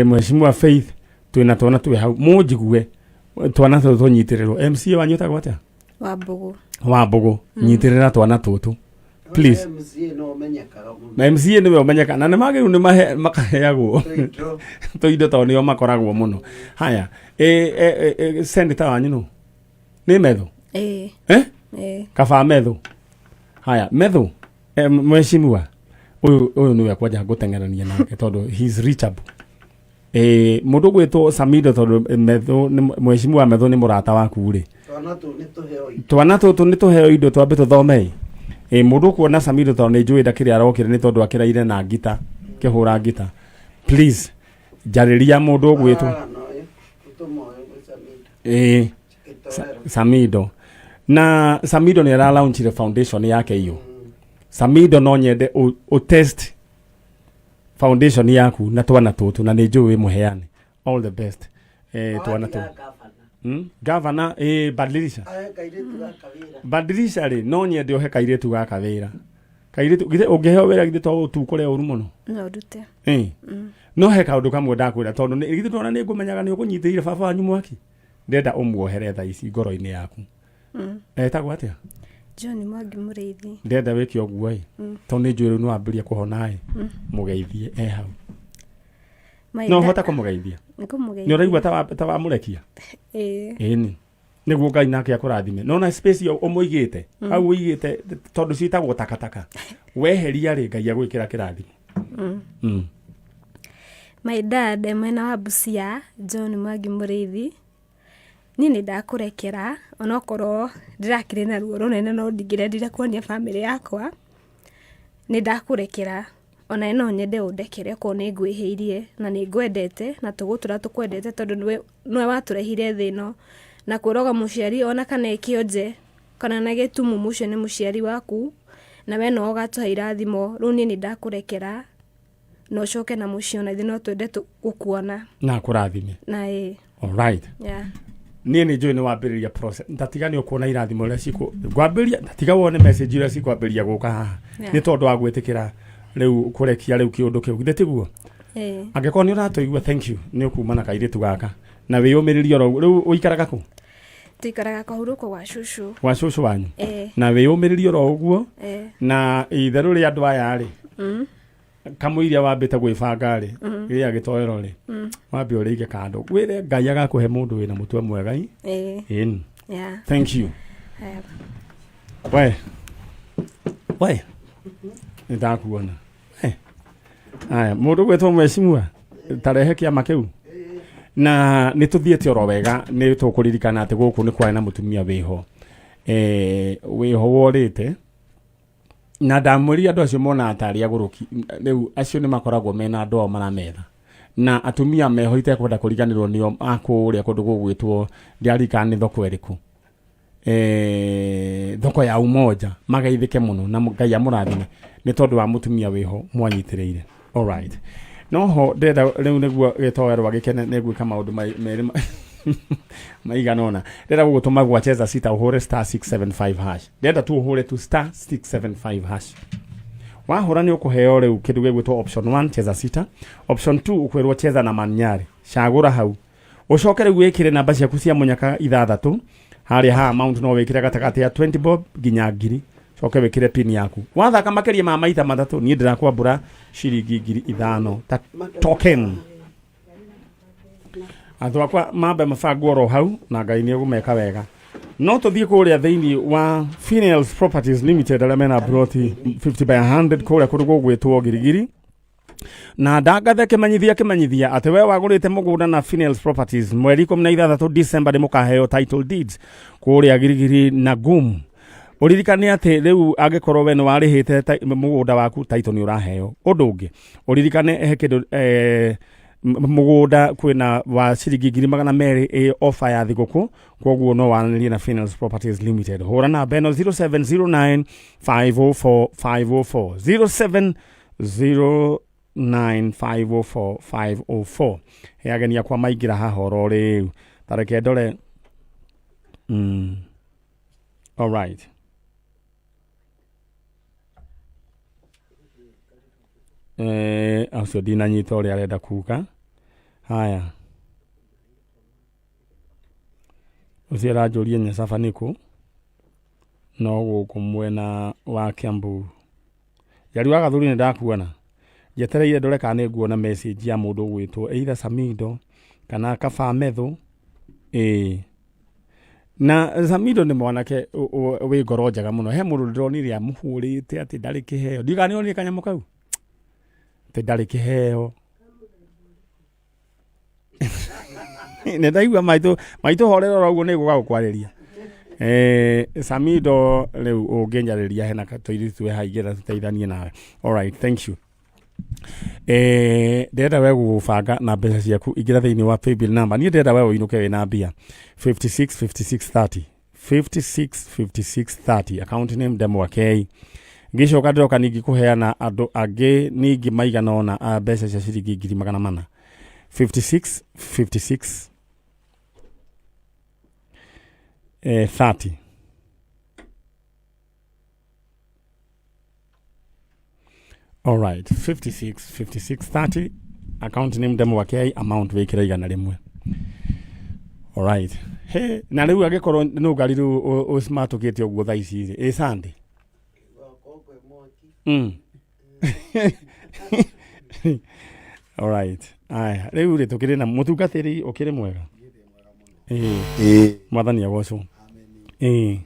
mheshimiwa Faith, twĩna twana twĩ hau. Mũnjigue, twana tũtũ tũnyitĩrĩrwo. MCA wanyu etagwo atĩa? Wambũgũ. Wambũgũ, nyitĩrĩra twana tũtũ. Please. MCA no ũmenyekaga mũno. Na MCA nĩwe ũmenyeka na nĩ magĩrĩirwo nĩ makaheagwo Tũindo. tũindo tondũ nĩo makoragwo mũno. Haya, senator wanyu nũ? Nĩ Methu? Ĩĩ. Eh? Ĩĩ. Kaba Methu. Haya, Methu, mheshimiwa, ũyũ nĩwe kwanja ngũteng'erania nake tondũ he is reachable. Mũndũ ũgwĩtwo Samido tondũ Methu nĩ mheshimiwa Methu nĩ mũrata waku rĩ. Twana tũu nĩ tũheo indo. Twana tũtũ nĩ tũheo indo twambe tũthome. Mũndũ ũkuona Samido tondũ nĩ njũĩ ndakĩrĩ arokire nĩ tondũ akĩraire na ngita, kĩhũra ngita. Please, njarĩria mũndũ ũgwĩtwo. Ah, no, ũtũma ũyũ gwĩ Samido. Gĩtoero. Samido. Na Samido nĩ ara launchire foundation yake iyo. Samido no nyende ũ test foundation yaku na twana tũtũ na nĩ njũĩ wĩ mũheani. All the best. Twana tũtũ. Gavana. Gavana, badilisha. Ahe kairĩtu gaka wĩra. Badilisha rĩ, no nyende ũhe kairĩtu gaka wĩra. Kairĩtu, githĩ ũngĩheo wĩra githĩ to ũtukũre ũru mũno? No ndute. No he kaũndũ kamwe ndakwĩra tondũ githĩ ndona nĩ ngũmenyaga nĩ ũkũnyitĩrĩire baba wanyu mwaki. Ndenda ũmuohere thaa ici ngoro-inĩ yaku. Etagwo atĩa? John Mwangi Mũrĩithi. Ndenda wĩke ũguo ĩ. Tondũ nĩ njũĩ rĩu nĩ wambĩrĩria kũhona ĩ. Mũgeithie e hau. No ũhote kũmũgeithia? Ngũmũgeithia. Nĩ ũraigua ta wamũrekia? Ĩĩ. Ĩni. Nĩguo Ngai nake akũrathime. No na space ĩyo ũmũigĩte, hau ũigĩte tondũ ciĩtagwo takataka. Weheria rĩ, Ngai agwĩkĩra kĩrathimo. My dad e mwena wa Busia, John Mwangi Mũrĩithi. Niĩ nĩ ndakũrekera onokorwo ndĩrakĩrĩ na ruo rũnene no ndingĩrendire kuonia bamĩrĩ yakwa. Nĩ ndakũrekera ona no nyende ũndekere okorwo nĩ ngwĩhĩirie na nĩ ngwendete na tũgũtũra tũkwendete tondũ nĩwe watũrehire thĩ ĩno. Na kwĩroga mũciari ona kana e kĩonje kana na gĩtumumu ũcio nĩ mũciari waku na we nowe ũgatũhe irathimo. Rĩu niĩ nĩ ndakũrekera na ũcoke na mũciĩ ona ithuĩ no twende gũkuona. Na akũrathime. Na ĩĩ. All right. Yeah. Niĩ nĩ njũĩ nĩ wambĩrĩria process. Ndatiga nĩ ũkuona irathimo iria cikũ ngwambĩrĩria, ndatiga wone message iria cikwambĩrĩria gũka haha. Yeah. Nĩ tondũ wa gwĩtĩkĩra rĩu kũrekia rĩu kĩũndũ kĩu. Githĩ tiguo? Ĩĩ. Angĩkorwo nĩ ũratũigua, thank you. Nĩ ũkuma na kairĩtu gaka. Na wĩyũmĩrĩrie oro ũguo. Rĩu ũikaraga kũ? Tũikaraga kũhurũko gwa cũcũ. Gwa cũcũ wanyu? Ĩĩ. Na wĩyũmĩrĩrie oro ũguo. Ĩĩ. Na itherũ rĩa andũ aya rĩ. Kamũiria wambĩte gwĩbanga rĩ, gĩa gĩtoero rĩ, wambe ũrĩige kando. Wĩre Ngai agakũhe mũndũ wĩna mũtwe mwega i. Ĩĩ. Ĩni. Yeah. Thank you. Haya. We. We. Nĩ ndakuona. Aya, mũndũ gwĩtwo mheshimiwa, tarehe kĩama kĩu. Na nĩ tũthiĩte oro wega, nĩ tũkũririkana atĩ gũkũ nĩ kwarĩ na mũtumia wĩho. Wĩho worĩte. Na ndamwĩrire andũ acio monaga tarĩ agũrũki. Rĩu acio nĩ makoragwo mena andũ ao marametha. Na atumia meho itekwenda kũriganĩrwo nĩo a kũrĩa kũndũ gũgwĩtwo ndiaririkana nĩ thoko ĩrĩkũ. Thoko ya Umoja mageithĩke mũno na Ngai amũrathime nĩ tondũ wa mũtumia wĩho mwanyitĩrĩire. All right. No ho ndĩrenda rĩu nĩguo gĩtoerwa gĩkene nĩ gwĩka maũndũ merĩ maigana ũna. Ndĩrenda gũgũtũma gwa Cheza Sita ũhũre star 675 hash. Ndĩrenda tu ũhũre tu star 675 hash. Wahũra nĩ ũkũheo rĩu kĩndũ gĩgwĩtwo option 1 Cheza Sita, option 2 ũkwĩrwo cheza na Manyari. Cagũra hau. Ũcoke rĩu wĩkĩre namba ciaku cia mũnyaka ithathatũ. Harĩa ha amount no wĩkĩre gatagatĩ ya 20 bob nginya ngiri. Coke wĩkĩre pin yaku. Wathaka makĩria ma maita matatũ niĩ ndĩrakwambũra ciringi ngiri ithano ta token. Andũ akwa mambe mabangwo oro hau na Ngai nĩ egũmeka wega. No tũthiĩ kũrĩa thĩinĩ wa Finels Properties Limited arĩa mena ploti 50 by 100 kũrĩa kũndũ gũgwĩtwo Girigiri. Na ndangathe kĩmenyithia atĩ we wagũrĩte mũgũnda na Finels Properties mweri ikũmi na ithathatũ December nĩ mũkaheo title deeds kũrĩa Girigiri na Gum. Ũririkane atĩ rĩu angĩkorwo we nĩ warĩhĩte mũgũnda waku title nĩ ũraheo. Ũndũ ũngĩ ũririkane he kĩndũ mũgũnda kwĩna wa ciringi ngiri magana merĩ ĩ offer ya thigũkũ, kwoguo no waranĩrie na Finels Properties Limited. Hũra namba ĩno zero seven zero nine five oh four five oh four, zero seven zero nine five oh four five oh four. He ageni akwa maingĩra haha oro rĩu. Ta reke ndore. All right. Eh, acio ndinanyita ũrĩa arenda kuga. Haya. Ũcio aranjũria Nyasaba nĩkũ? No gũkũ mwena wa Kiambu. Njari wa Gathuri nĩ ndakuona. Njetereire ndore kana nĩ nguona message ya mũndũ ũgwĩtwo either Samido kana Kaba Methu. Ĩĩ. Na Samido nĩ mwanake wĩ ngoro njega mũno. He mũndũ ndĩronire amũhũrĩte atĩ ndarĩ kĩheo. Ndiũĩ kana nĩ onire kanyamũ kau? Atĩ ndarĩ kĩheo. Nĩ ndaigua maitũ maitũ horera oro ũguo nĩ ngũka gũkwarĩria. Eh, Samido rĩu ũngĩnjarĩria hena tũirĩtu twĩ haha ingĩenda tũteithanie nawe. Alright, thank you. Eh, ndĩrenda we gũbanga na mbeca ciaku ingĩra thĩinĩ wa paybill number niĩ ndĩrenda we ũinũke wĩna mbia 56 56 30 56 56 30 account name Ndemwa K ngĩcoka ndĩroka ningĩ kũheana andũ angĩ ningĩ maigana ũna a mbeca cia ciringi 400,000 56 56 30 Alright, 56 56 30 account name Ndemwa K amount wikire 100. Alright. He, na rĩu angĩkorwo nĩ ngari rĩu ũcimatũkĩte ũguo thaa ici rĩ, ĩ Sunday. Alright. Aya, rĩu rĩ tũkĩrĩ na mũtungatĩri ũkĩrĩ mwega. Ĩĩ. Ĩĩ. Mwathani agocwo. Ĩĩ.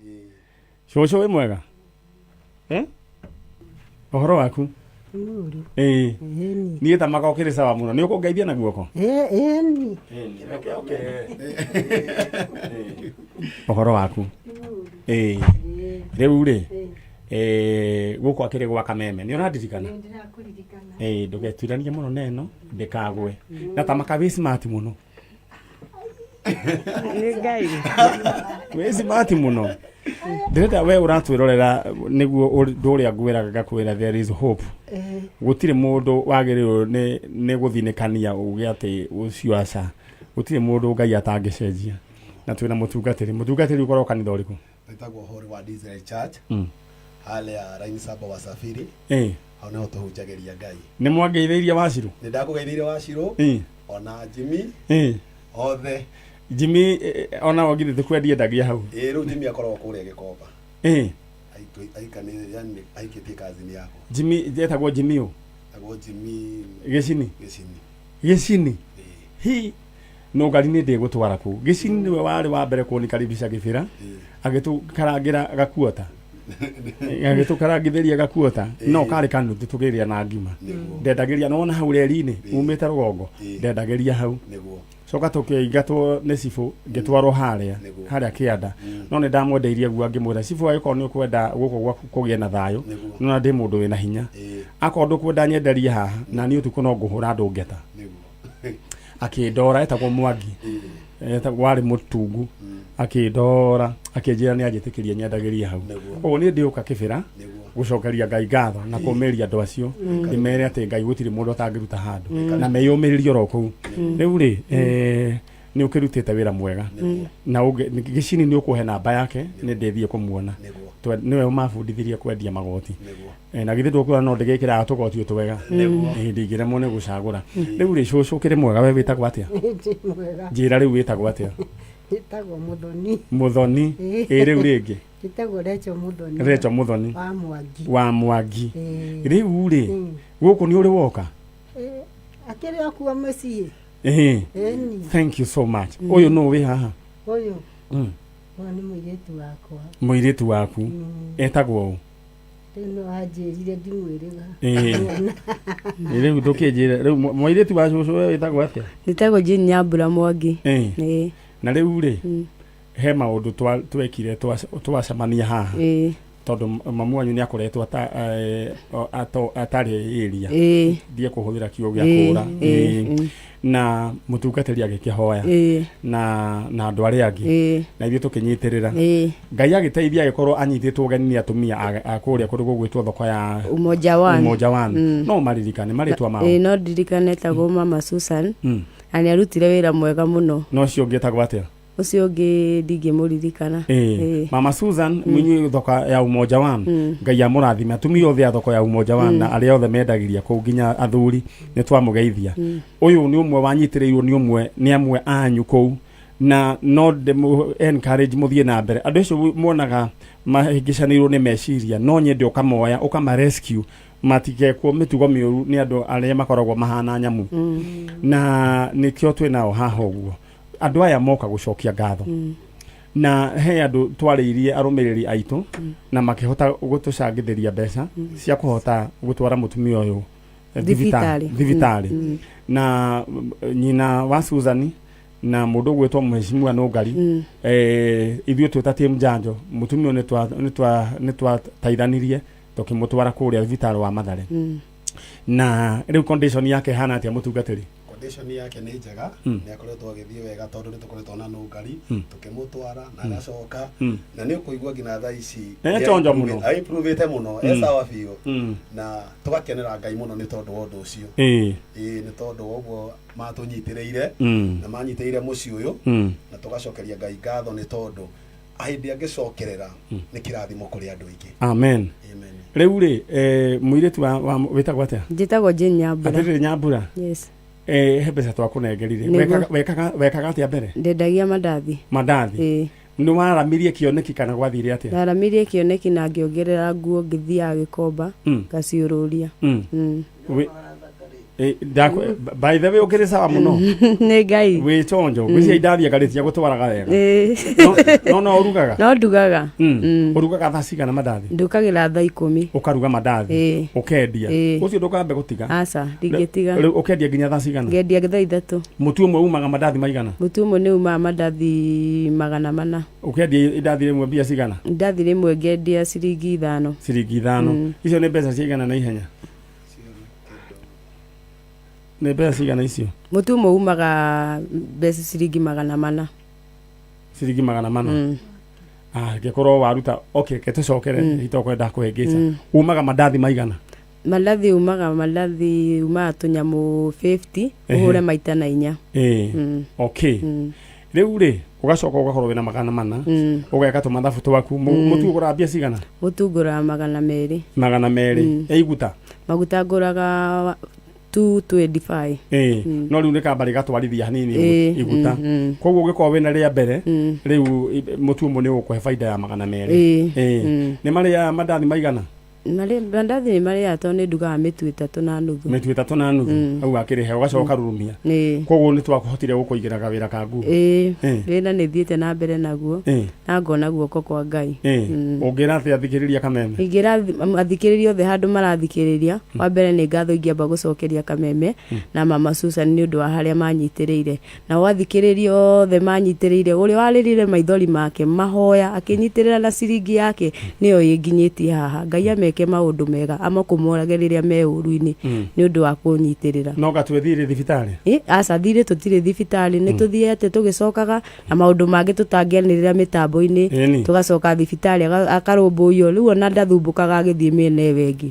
Cũcũ wĩ mwega? Eh? Ũhoro waku? Mũru. Ĩĩ. Ĩni. Niĩ ta maka ũkĩrĩ sawa mũno. Nĩ ũkũngeithia na guoko? Ĩni. Reke oke. Ũhoro waku? Ĩĩ. Rĩu rĩ, gũkũ akĩrĩ gwa Kameme. Nĩ ũrandirikana? Ndĩrakũririkana. Ĩĩ, ndũgetuiranie mũno na ĩno, ndĩkagwe. Na ta maka wĩ smart mũno. Nĩ Ngai. Wĩ smart mũno. Ndĩrenda we ũratwĩrorera nĩguo ũndũ ũrĩa ngwĩraga ngakwĩra there is hope. Gũtirĩ mũndũ wagĩrĩirwo nĩ gũthinĩkania uge atĩ ũcio aca. Gũtirĩ mũndũ Ngai atangĩcenjia. Na twĩna mũtungatĩri. Mũtungatĩri ũkoragwo kanitha ũrĩkũ? Wĩtagwo Holy Word Israel Church. Harĩa raini saba wasafiri. Hau nĩho tũhunjagĩria Ngai. Nĩ mwangeithĩirie Wacirũ? Nĩ ndakũgeithĩirie Wacirũ. Ona Jimmy. Othe. Jimmy, ona o githĩ tũkwendia endagia hau? Ĩĩ, rĩu Jimmy akoragwo kũrĩa Gĩkomba. Aikanĩ, yani aikĩtie kazini yakwa. Jimmy, etagwo Jimmy ũ? Etagwo Jimmy Gĩcini? Gĩcini. Gĩcini? Ĩĩ. Hi, no ngari nĩ ndĩgũtwara kũu. Gĩcini nĩwe warĩ wa mbere kũnikaribisha Gĩbĩra, agĩtũkarangĩra gakuota. Agĩtũkarangithĩria gakuota, no karĩ kanuthu tũkĩrĩa na ngima. Ndendagĩria, nĩwona hau reri-inĩ, umĩte rũgongo, ndendagĩria hau. Coka tũkĩingatwo nĩ cibũ, ngĩtwarwo harĩa, harĩa kĩanda. No nĩ ndamwendeirie guo ngĩmwĩra, cibũ angĩkorwo nĩ ũkwenda gũkũ gwaku kũgĩe na thayũ, nĩwona ndĩ mũndũ wĩna hinya. Akorwo ndũkwenda nyenderie haha, na niĩ ũtukũ no ngũhũra andũ ngeta. Akĩndora, etagwo Mwangi. Etagwo warĩ mũtungu. Akĩndora, akĩnjĩra nĩ anjĩtĩkĩria nyendagĩrie hau. Koguo niĩ ndĩũka Kĩbĩra gũcokeria Ngai ngatho na kũmĩria andũ acio ndĩmere atĩ Ngai gũtirĩ mũndũ atangĩruta handũ na meyũmĩrĩrie oro kũu. Rĩu rĩ, nĩ ũkĩrutĩte wĩra mwega na Gĩcini nĩ ũkũhe namba yake nĩ ndĩthiĩ kũmuona. Nĩwe ũmabundithirie kwendia magoti. Na githĩ ndũkuona no ndĩgĩkĩraga tũgoti o twega? Ndingĩremwo nĩ gũcagũra. Rĩu rĩ, cũcũ ũkĩrĩ mwega, we wĩtagwo atĩa? Ndĩ mwega. Njĩra rĩu wĩtagwo atĩa? Njĩtagwo Mũthoni. Mũthoni. Ĩ rĩu rĩngĩ? Njĩtagwo Recho Mũthoni. Recho Mũthoni. Wa Mwangi. Wa Mwangi. Rĩu rĩ, gũkũ nĩ ũrĩ woka? Akĩrĩ o kuo mũciĩ. Ĩni. Thank you so much. Ũyũ nũ wĩ haha? Ũyũ. Ũyũ nĩ mũirĩtu wakwa. Mũirĩtu waku. Etagwo ũ? Rĩu no anjĩrire ndimwĩrĩga. Rĩu ndũkĩnjĩre, rĩu mũirĩtu wa cũcũ we wĩtagwo atĩa? Njĩtagwo Jane Nyambura Mwangi. Na rĩu rĩ, he maũndũ twekire twacemania haha. Tondũ mamu wanyu nĩ akoretwo atarĩ area. Ndiĩ kũhũthĩra kiugo gĩa kũra. Na mũtungatĩri agĩkĩhoya. Na andũ arĩa angĩ. Na ithuĩ tũkĩnyitĩrĩra. Ngai agĩteithia agĩkorwo anyitĩtwo ũgeni nĩ atumia a kũrĩa kũndũ gũgwĩtwo thoko ya Umoja One. Umoja One. No maririkane marĩtwa mao. No ndirikane etagwo Mama Susan. Na nĩ arutire wĩra mwega mũno. No ũcio ũngĩ etagwo atĩa? Ũcio ũngĩ ndingĩmũririkana. Ĩĩ. Mama Susan mm. thoko ya Umoja One Ngai amũrathime atumia othe a thoko ya Umoja One na arĩa othe mendagĩria kũu nginya athuri nĩ twamũgeithia ũyũ nĩ ũmwe wanyitĩrĩirwo nĩ ũmwe nĩ amwe anyu kũu na no ndĩmũ encourage mũthiĩ na mbere andũ acio muonaga mahĩngĩcanĩirwo nĩ meciria no nyende ũkamoya ũkama rescue matigekwo mĩtugo mĩũru nĩ andũ arĩa makoragwo mahana nyamũ na nĩkĩo twĩ nao haha ũguo andũ aya moka gũcokia ngatho na he andũ twarĩirie arũmĩrĩri aitũ na makĩhota gũtũcangithĩria mbeca cia kũhota gũtwara mũtumia ũyũ eh, Thibitarĩ. thibitarĩ na nyina wa Susan na mũndũ ũgwĩtwo mheshimiwa Nũngari eh, ithuĩ twĩ ta team Njanjo mũtumia ũyũ nĩ twataithanirie tũkĩmũtwara kũrĩa thibitarĩ wa Mathare na rĩu condition yake ĩhana atĩa mũtungatĩri Condition yake nĩ njega nĩ akoretwo agĩthiĩ wega tondũ nĩ tũkoretwo na nũngari tũkĩmũtwara na agacoka na nĩ ũkũigua nginya thaa ici Nĩ chonjo mũno. aimprove mũno e sawa biũ na tũgakenera Ngai mũno nĩ tondũ wa ũndũ ũcio ĩĩ nĩ tondũ wa ũguo matũnyitĩrĩire na manyitĩrĩire mũciĩ ũyũ na tũgacokeria Ngai ngatho nĩ tondũ hĩndĩ angĩcokerera nĩ kĩrathimo kũrĩ andũ aingĩ. Amen. Amen. Rĩu rĩ eh, mũirĩtu wa, wa wĩtagwo atĩa? Njĩtagwo Jane Nyambura. Atĩrĩrĩ Nyambura. Yes. Eh, he mbeca twakũnengerire. Nĩguo. Wekaga, wekaga, wekaga atĩa mbere? Ndendagia mandathi. Mandathi. Ĩĩ. Nĩ waramirie kĩoneki kana gwathire atĩa? Ndaramirie kĩoneki na ngĩongerera nguo ngĩthiaga Gĩkomba ngaciũrũria. Wĩ- Eh, by the way ũkĩrĩ sawa mũno. Nĩ Ngai. Wĩ chonjo. Ngwĩciria indathi anga rĩtia gũtwaraga wega. Ĩĩ. No no ũrugaga? No ndugaga. Ũrugaga thaa cigana mandathi? Ndũkagĩra thaa 10. Ũkaruga mandathi. Ĩĩ. Ũkendia. Ĩĩ. Ũcio ndũkambe gũtiga. Aca, ndingĩtiga. Rĩu ũkendia nginya thaa cigana? Ngendia thaa 3. Mũtu ũmwe umaga mandathi maigana? Mũtu ũmwe nĩ umaga mandathi 400. Ũkendia indathi rĩmwe mbia cigana? Indathi rĩmwe ngendia ciringi 5. Ciringi 5. Icio nĩ mbeca cigana na ihenya? Nĩ mbeca cigana icio? Mũtu ũmwe umaga mbeca ciringi 400. Ciringi 400. Ah, ngĩkorwo waruta okay, ke tũcokere itokwenda kũhĩngĩca. Umaga mandathi maigana? Mandathi umaga mandathi umaga tũnyamũ 50 ũhũre maita na 4. Ĩĩ. Okay. Rĩu rĩ ũgacoka ũgakorwo wĩna 400 ũgeka tũmathabu twaku mũtu ũgũraga mbia cigana? Mũtu ngũraga 200. 200. Ĩ iguta? Maguta ngũraga 225. Ĩĩ. No rĩu nĩ kamba rĩgatwarithia hanini iguta. Koguo ũngĩkorwo wĩna rĩa mbere rĩu mũtu ũmwe nĩ ũgũkũhe baida ya 200. Ĩĩ. Nĩ marĩaga mandathi maigana? Mandathi nĩ marĩaga tondũ nĩ ndugaga mĩtu 3.5. Mĩtu 3.5 hau akĩrĩhe ũgacoka ũkarurumia. Koguo nĩ twakũhotire gũkũigĩra gawĩra ka nguo. Ĩĩ. Wĩra nĩ thiĩte na mbere naguo na ngona guoko kwa Ngai. Ũngĩra atĩa athikĩrĩria Kameme? Ingĩra athikĩrĩria othe handũ marathikĩrĩria, wa mbere nĩ ngatho ingĩamba gũcokeria Kameme na Mama Susan nĩ ũndũ wa harĩa manyitĩrĩire. Nao athikĩrĩria othe manyitĩrĩire, ũrĩa warĩrire maithori make, mahoya, akĩnyitĩrĩra na ciringi yake, nĩyo ĩnginyĩtie haha. Ngai ameke maũndũ mega, amakũmũrage rĩrĩa me ũru-inĩ, nĩ ũndũ wa kũnyitĩrĩra. No gatue thirĩ thibitarĩ? Ĩ, aca thirĩ tũtirĩ thibitarĩ, nĩ tũthiĩte tũgĩcokaga, na maũndũ mangĩ tũtangĩanĩrĩra mĩtambo-inĩ, tũgacoka thibitarĩ akarũmbũiyo, rĩu ona ndathumbũkaga agĩthiĩ mĩena ĩyo ĩngĩ.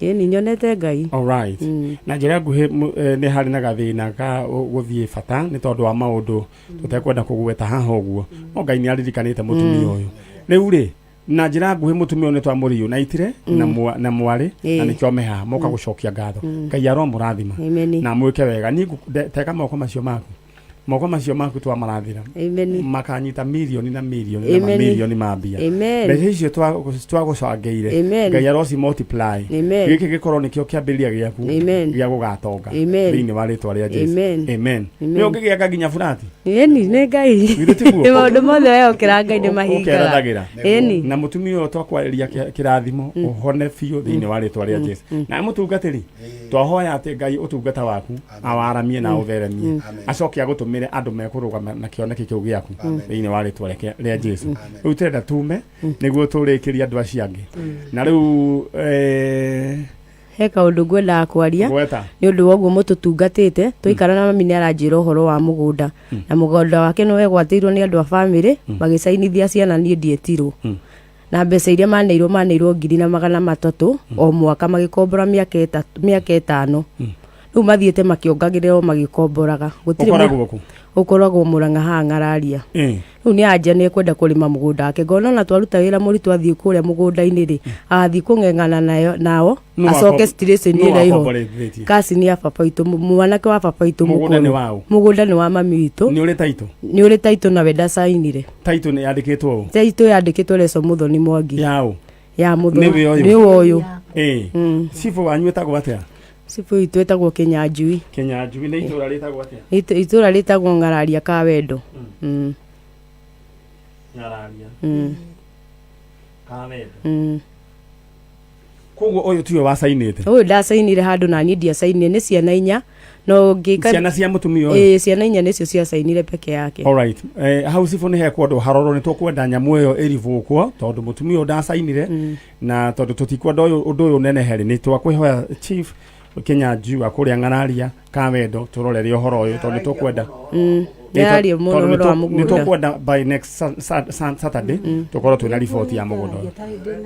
Ĩni nyonete Ngai. Alright. Na njĩra nguhĩ nĩ harĩ na gathĩna ga gũthiĩ bata nĩ tondũ wa maũndũ tũtekwenda kũgweta haha ũguo. No Ngai nĩ aririkanĩte mũtumia ũyũ. Rĩu rĩ, na njĩra nguhĩ mũtumia ũyũ nĩ twamũriunaitire na mwarĩ na nĩkĩo me haha moka gũcokia ngatho. Ngai aromũrathima na mwĩke wega. Niĩ teka moko macio maku. Moko macio maku twamarathira makanyita mirioni na mirioni na mamirioni ma mbia. Mbeca icio twagũcangĩire Ngai aroci multiply. Gĩkĩ gĩkorwo nĩkĩo kĩambĩrĩria gĩaku gĩa gũgatonga thĩinĩ wa rĩtwa rĩa Jesu. Amen. Nĩ ũngĩgĩaka nginya burati? Ĩni nĩ Ngai. Maũndũ mothe wehokera Ngai nĩ mahingaga. Ĩni. Na mũtumia ũyũ twakwarĩria kĩrathimo ũhone biũ thĩinĩ wa rĩtwa rĩa Jesu. Na mũtungatĩri twahoya atĩ Ngai ũtungata waku awaramie na ũtheremie acoke agũtũmĩre andũ mekũrũgama na kĩoneki kĩu gĩaku thĩinĩ wa rĩtwa rĩa Jesu. Rĩu tũrenda tume nĩguo tũrĩkĩrie andũ acio angĩ. Na rĩu he kaũndũ ngwendaga kwaria nĩ ũndũ wa ũguo mũtũtungatĩte. Twaikara na mami nĩ aranjĩra ũhoro wa mũgũnda, na mũgũnda wake nĩ wegwatĩirwo nĩ andũ a bamĩrĩ magĩcainithia ciana, niĩ ndietirwo. Na mbeca iria maneirwo 1,300 o mwaka magĩkombora mĩaka 5. Rĩu mathiĩte makĩongagĩrĩra o magĩkomboraga. Gũtirĩ mũ- Ũkoragwo kũ? Ũkoragwo Mũrang'a haha Ng'araria. Rĩu nĩ anja nĩ ekwenda kũrĩma mũgũnda wake. Ngona ona twaruta wĩra mũritũ athiĩ kũrĩa mũgũnda-inĩ rĩ, agathiĩ kũng'eng'ana nayo nao, Nũ acoke wako- situation nũ ĩrĩa ĩho. wakomborithĩtie? Cousin ya baba witũ, mwanake wa baba witũ Mũgũnda mũkũrũ. nĩ waũ? Mũgũnda nĩ wa mami witũ. Nĩ ũrĩ taitũ? Nĩ ũrĩ taitũ na we ndacainire. Taitũ nĩ yandĩkĩtwo ũ? Taitũ yandĩkĩtwo Leso Mũthoni Mwangi. Ya ũ? Ya Mũthoni. Nĩwe ũyũ? Nĩwe ũyũ. Cibũ wanyu etagwo atĩa? Cibũ witũ etagwo Kĩnyanjui. Kĩnyanjui nĩ itũra rĩtagwo atĩa? Nĩ itũra rĩtagwo Ng'araria ka Wendo. Ng'araria. Ka Wendo. Koguo ũyũ tiwe wacainĩte? Ũyũ ndacainire handũ na niĩ ndiacainire, nĩ ciana inya. No ngĩka Ciana cia mũtumia ũyũ? Ĩĩ, ciana inya nĩcio ciacainire peke yake. Alright. Hau cibũ nĩ hekwendwo harorwo, nĩ tũkwenda nyamũ ĩyo ĩribũkwo tondũ mũtumia ũyũ ndacainire na tondũ tũtikwenda ũyũ ũndũ ũyũ ũnenehe rĩ, nĩ twakwĩhoya chief Kĩnyanjui wa kũrĩa Ng'araria ka Wendo tũrorere ũhoro ũyũ tondũ nĩ tũkwenda Nĩararia mũno Tondũ nĩ ũhoro wa nĩ mũgũnda. tũkwenda by next Saturday tũkorwo twĩna riboti ya mũgũnda ũyũ.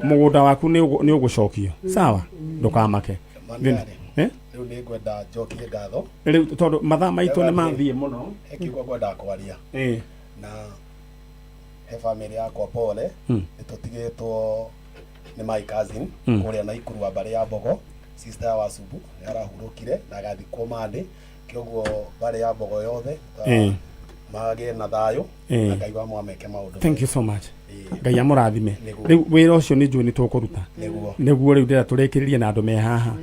Mũgũnda waku nĩ ũgũcokio sawa, ndũkamake. Mandarĩ. Eh? Rĩu nĩ ngwenda njokie ngatho. Rĩu tondũ mathaa maitũ nĩ mathiĩ mũno. He kiugo ngwendaga kwaria. Na he family yakwa pole. Nĩ tũtigĩtwo nĩ my cousin kũrĩa Naikuru wa mbarĩ ya Mbogo, sister ya Wasubu nĩ arahurũkire na agathikwo Monday. Kĩoguo mbarĩ ya Mbogo yothe magĩe na thayũ na Ngai wa mwameke maũndũ. Thank you so much. Ngai amũrathime. Rĩu wĩra ũcio nĩ njũĩ nĩ tũkũruta. Nĩguo rĩu ndĩra tũrĩkĩrĩrie na andũ me haha.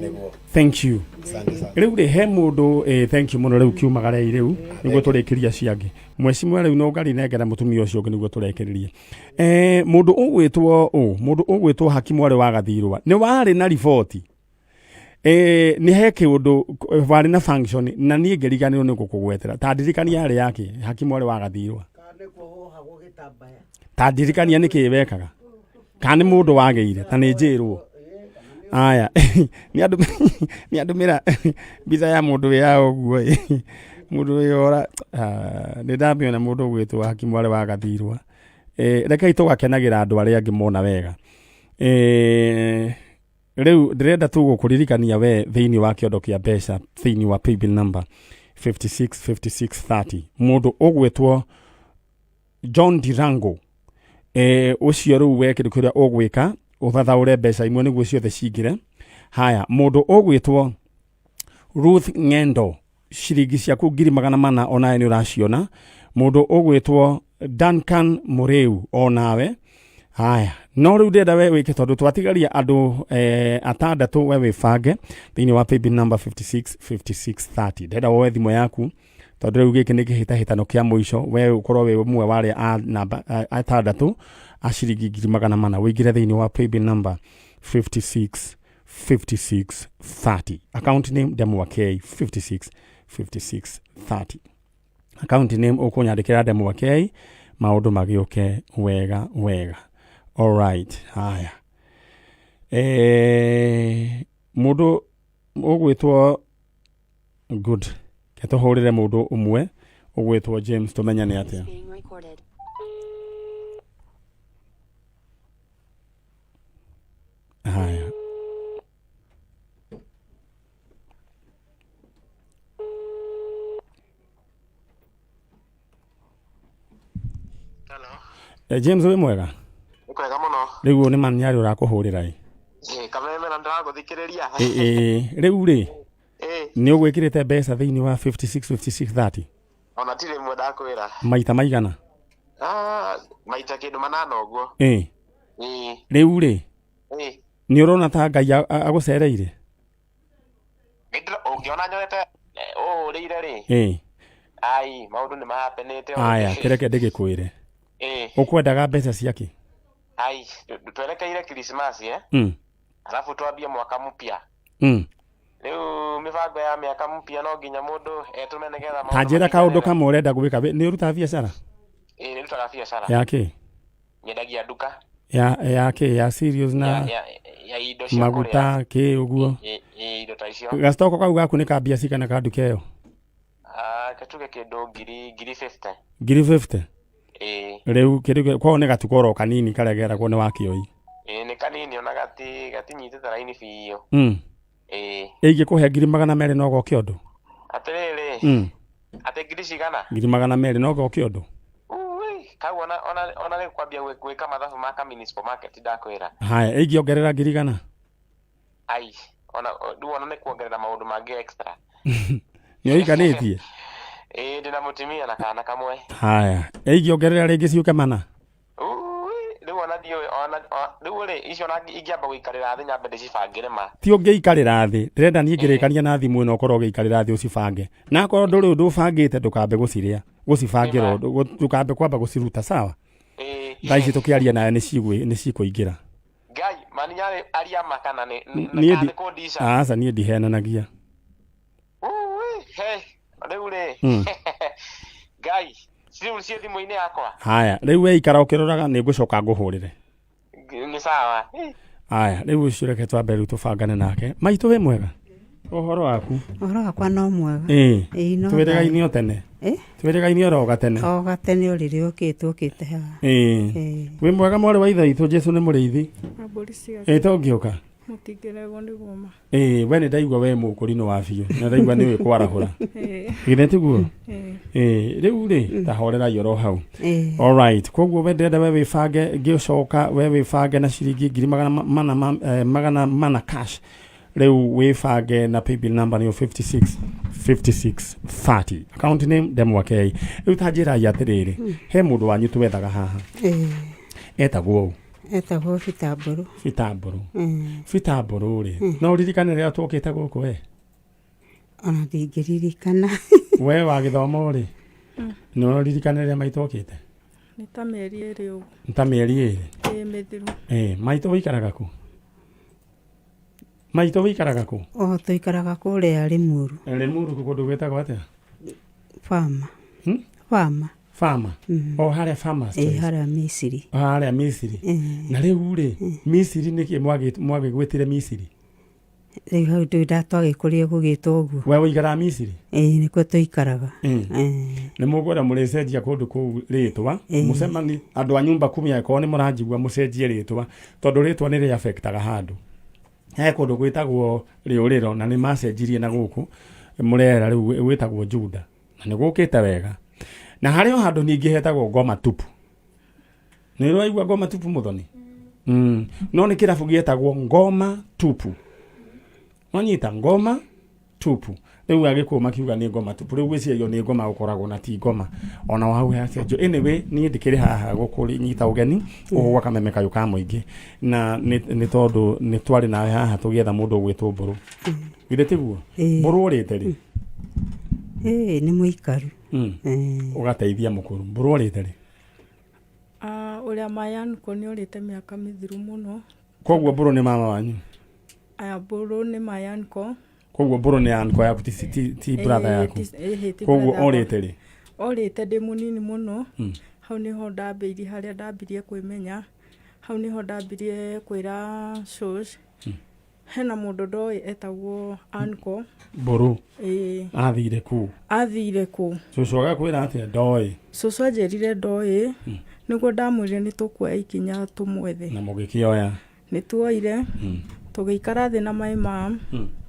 Thank you. Rĩu rĩ he mũndũ thank you mũno rĩu kiumagarei rĩu nĩguo tũrĩkĩrie acio angĩ. Mwecimwa rĩu no ngari nengera mũtumia ũcio ũngĩ nĩguo tũrĩkĩrĩrie. Mũndũ ũgwĩtwo ũ, mũndũ ũgwĩtwo Haki mwarĩ wa Gathirwa nĩ warĩ na riboti. Nĩ he kĩũndũ warĩ na function na niĩ ngĩriganĩrwo nĩ gũkũgwetera. Ta ndirikania yarĩ yake Haki mwarĩ wa Gathirwa. Ta ndirikania nĩ kĩĩ wekaga. Kana nĩ mũndũ wagĩire ta nĩ njĩrwo. Aya, nĩ andũmĩra mbica ya mũndũ wĩ haha ũguo ĩ. Mũndũ wĩ ora, nĩ ndamĩona mũndũ ũgwĩtwo Haki mwarĩ wa Gathirwa. Rekei tũgakenagĩra andũ arĩa angĩ mona wega. Rĩu ndĩrenda tu gũkũririkania we thĩinĩ wa kĩondo kĩa mbeca thĩinĩ wa paybill number 565630 mũndũ ũgwĩtwo John Dirango ũcio rĩu we kĩndũ kĩrĩa ũgwĩka ũthathaũre mbeca imwe nĩguo ciothe cingĩre. Haya, mũndũ ũgwĩtwo Ruth Ng'endo ciringi ciaku 400,000 onawe nĩ ũraciona. Mũndũ ũgwĩtwo Duncan Mũrĩu onawe. Haya, no rĩu ndĩrenda we wĩke tondũ twatigaria andũ atandatũ we wĩbange thĩinĩ wa paybill number 565630. Ndĩrenda woe thimũ yaku tondũ rĩu gĩkĩ nĩ kĩhĩtahĩtano kĩa mũico, we ũkorwo wĩ ũmwe wa arĩa a namba atandatũ a ciringi 400,000 ũingĩre thĩinĩ wa paybill number 565630. Account name Ndemwa K 565630. Account name ũkũnyandĩkĩra Ndemwa K, maũndũ magĩũke wega wega. Alright, haya. Mũndũ ũgwĩtwo good, ke tũhũrĩre mũndũ ũmwe ũgwĩtwo James tũmenyane atĩa. Haya. Hello. James wĩ mwega? Nĩ kwega mũno. Rĩu ũyũ nĩ Maniarĩ ũrakũhũrĩra ĩ. Ĩ, Kameme na ndĩragũthikĩrĩria. Ĩ, rĩu rĩ Ĩ, nĩ ũgwĩkĩrĩte mbeca thĩinĩ wa 565630? Ona ti rĩmwe ndakwĩra. Maita maigana? Maita kĩndũ manana ũguo. Ĩ. Ĩ. Rĩu rĩ Ĩ. nĩ ũrona ta Ngai agũcereire? Ũngĩona nyonete ũhũrĩire rĩ. Ĩ. Ai, maũndũ nĩ mahapenĩte. Aya, kĩreke ndĩgĩkwĩre. Ĩ. Ũkwendaga mbeca ciakĩ? Ai, twerekeire Christmas, eh? Alafu twambie mwaka mpya. Rĩu mĩbango ya mĩaka mpya no nginya mũndũ etũme nĩgetha Ta njĩra kaũndũ kamwe ũrenda gwĩka. Nĩ ũrutaga biacara? Ĩ, nĩ ndutaga biacara. Ya kĩ? Nyendagia nduka. Ya kĩ? Ya cereals na Ya indo cia maguta kĩ ũguo? Ĩ, ĩ, indo ta icio. Gacitoko kau gaku nĩ ka mbia cigana ka nduka ĩyo? Gatuge kĩndũ ngiri 50. Ngiri 50? Ĩ. Rĩu kĩndũ kwao nĩ gatuka oro kanini karĩa geragwo nĩ wa kĩoi. Ĩ, nĩ kanini ona gatinyitĩte raini biũ. Ĩĩ. Ĩingĩkũhe 200,000 no goke ũndũ? Atĩrĩrĩ. Atĩ ngiri cigana? 200,000 no goke ũndũ? Ui, kau ona ona ona rĩu kwambia gwĩka mathabu ma ka mini supermarket ndakwĩra. Haya, ĩingĩongerera 100,000? Ai, ona rĩu ona nĩ kuongerera maũndũ mangĩ extra. Nĩ ũhikanĩtie? Ĩĩ, ndĩna mũtumia na kana kamwe. Haya, ĩingĩongerera rĩngĩ ciũke mana? Ui, rĩu ona ndiũĩ ona rĩu rĩ icio ona ingĩamba gũikarĩra thĩ nyambe ndĩcibangĩre ma. Ti ũngĩikarĩra thĩ, ndĩrenda niĩ ngĩrĩkania na thimũ ĩno ũkorwo ũgĩikarĩra thĩ ũcibange. Na akorwo ndũrĩ ũndũ ũbangĩte ndũkambe gũcirĩa, gũcibangĩra ũndũ, ndũkambe kwamba gũciruta, sawa? Ĩĩ. Thaa ici tũkĩaria nawe nĩ cikũingĩra. Ngai, mani nyarĩ aria ma kana nĩ Niĩ kana ndi nĩ kũndica. Aca, niĩ ndihenanagia. Ui, he, rĩu rĩ. Ngai, rĩu ciĩ thimũ-inĩ yakwa. Haya, rĩu we ikara ũkĩroraga nĩ ngũcoka ngũhũrĩre. Nĩ sawa. Haya, rĩu ũcio reke twambe rĩu tũbangane nake. Maitũ wĩ mwega? Ũhoro waku? Ũhoro wakwa no mwega. Ĩĩ. Ĩĩ, no Twĩrĩgaine o tene. Ĩ? Twĩrĩgaine oro gatene. O gatene o rĩrĩa ũkĩte ũkĩte haha. Ĩĩ. Ĩĩ. Wĩ mwega mwarĩ wa ithe witũ Jesu nĩ mũrĩithi. Mbũri ciake. Ĩĩ tũngĩũka. Mũtingĩregwo nĩ guoma. Ĩĩ, we nĩ ndaigua we mũkũrinũ wa biũ. Na ndaigua nĩ ũĩ kwarahũra. Ĩĩ. Githĩ tiguo? Ĩĩ. Ĩĩ, rĩu rĩ, ta horerai oro hau. Ĩĩ. Alright, koguo we ndĩrenda we wĩbange ngĩcoka we wĩbange na ciringi ngiri magana mana 400 cash. Rĩu wĩbange na paybill number nĩyo 56 56 30. Account name Ndemwa K. Rĩu ta njĩrai atĩrĩrĩ, he mũndũ wanyu twethaga haha. Ĩĩ. Etagwo ũ? Etagwo Peter Mbũrũ. Peter Mbũrũ. Peter Mbũrũ rĩ, no ũririkane rĩrĩa twokĩte gũkũ we? Ona ndingĩririkana. We wa gĩthomo rĩ, no ũririkane rĩrĩa maitũ okĩte? Nĩ ta mĩeri ĩrĩ ũguo. Nĩ ta mĩeri ĩrĩ? Ĩĩ mĩthiru. Ĩĩ, maitũ ũikaraga kũ? Maitũ ũikaraga kũ? O tũikaraga kũrĩa Limuru. Limuru kũndũ gwĩtagwo atĩa? Farmer. Farmer. Farmer. O harĩa Farmers Ĩĩ, Choice. harĩa Misiri. O harĩa Misiri. Na rĩu rĩ, Misiri nĩkĩ mwagĩgwĩtire Misiri? Rĩu hau ndũĩ ndatwagĩkũrire gũgĩtwo ũguo. We ũikaraga Misiri? Ĩĩ, nĩkuo tũikaraga. Nĩ mũkwenda mũrĩcenjia kũndũ kũu rĩtwa. Mũcemani, andũ a nyumba kumi angĩkorwo nĩ mũranjigua mũcenjie rĩtwa, tondũ rĩtwa nĩ rĩ-affectaga handũ. He kũndũ gwĩtagwo Rĩũrĩro na nĩ macenjirie na gũkũ Mũrera rĩu gwĩtagwo Juda. Na nĩ gũkĩte wega. Na harĩ o handũ ningĩ hetagwo Ngoma Tupu. Nĩ ũraigua Ngoma Tupu Mũthoni? No nĩ kĩrabu gĩetagwo Ngoma Tupu. Wanyita Ngoma Tupu. Rĩu Agĩkũyũ makiuga nĩ Ngoma Tupu. Rĩu gwĩciragio nĩ ngoma gũkoragwo na ti ngoma. Ona hau hacenjio. Anyway, niĩ ndĩkĩrĩ haha gũkũnyita ũgeni gũkũ gwa Kameme Kayũ ka Mũingĩ. Na nĩ tondũ nĩ twarĩ nawe haha tũgĩetha mũndũ ũgwĩtwo Mbũrũ. Githĩ tiguo? Mbũrũ ũrĩte rĩ? Ĩĩ, nĩ mũikaru. Ũgateithia mũkũrũ. Mbũrũ ũrĩte rĩ? Ũrĩa Mayanko nĩ ũrĩte mĩaka mĩthiru mũno. Koguo Mbũrũ nĩ mama wanyu? Aya, Mbũrũ nĩ Mayanko. Koguo Mbũrũ nĩ anko yaku, ti brother yaku? Ĩhĩ, ti Koguo brother yakwa. orĩte rĩ? Orĩte ndĩ mũnini mũno. Hau nĩho ndambĩirie, harĩa ndambirie kwĩmenya. Hau nĩho ndambirie kwĩra shosh. Hena mũndũ ndoĩ etagwo anko. Mbũrũ. Ĩĩ. Athire kũ? Athire kũ? Cũcũ agakwĩra atĩa? Ndoĩ. Cũcũ anjĩrire ndoĩ. Nĩguo ndamwĩrire nĩ tũkuoya ikinya tũmwethe. Na mũgĩkĩoya? Nĩ tuoire. Tũgĩikara thĩ na my mom.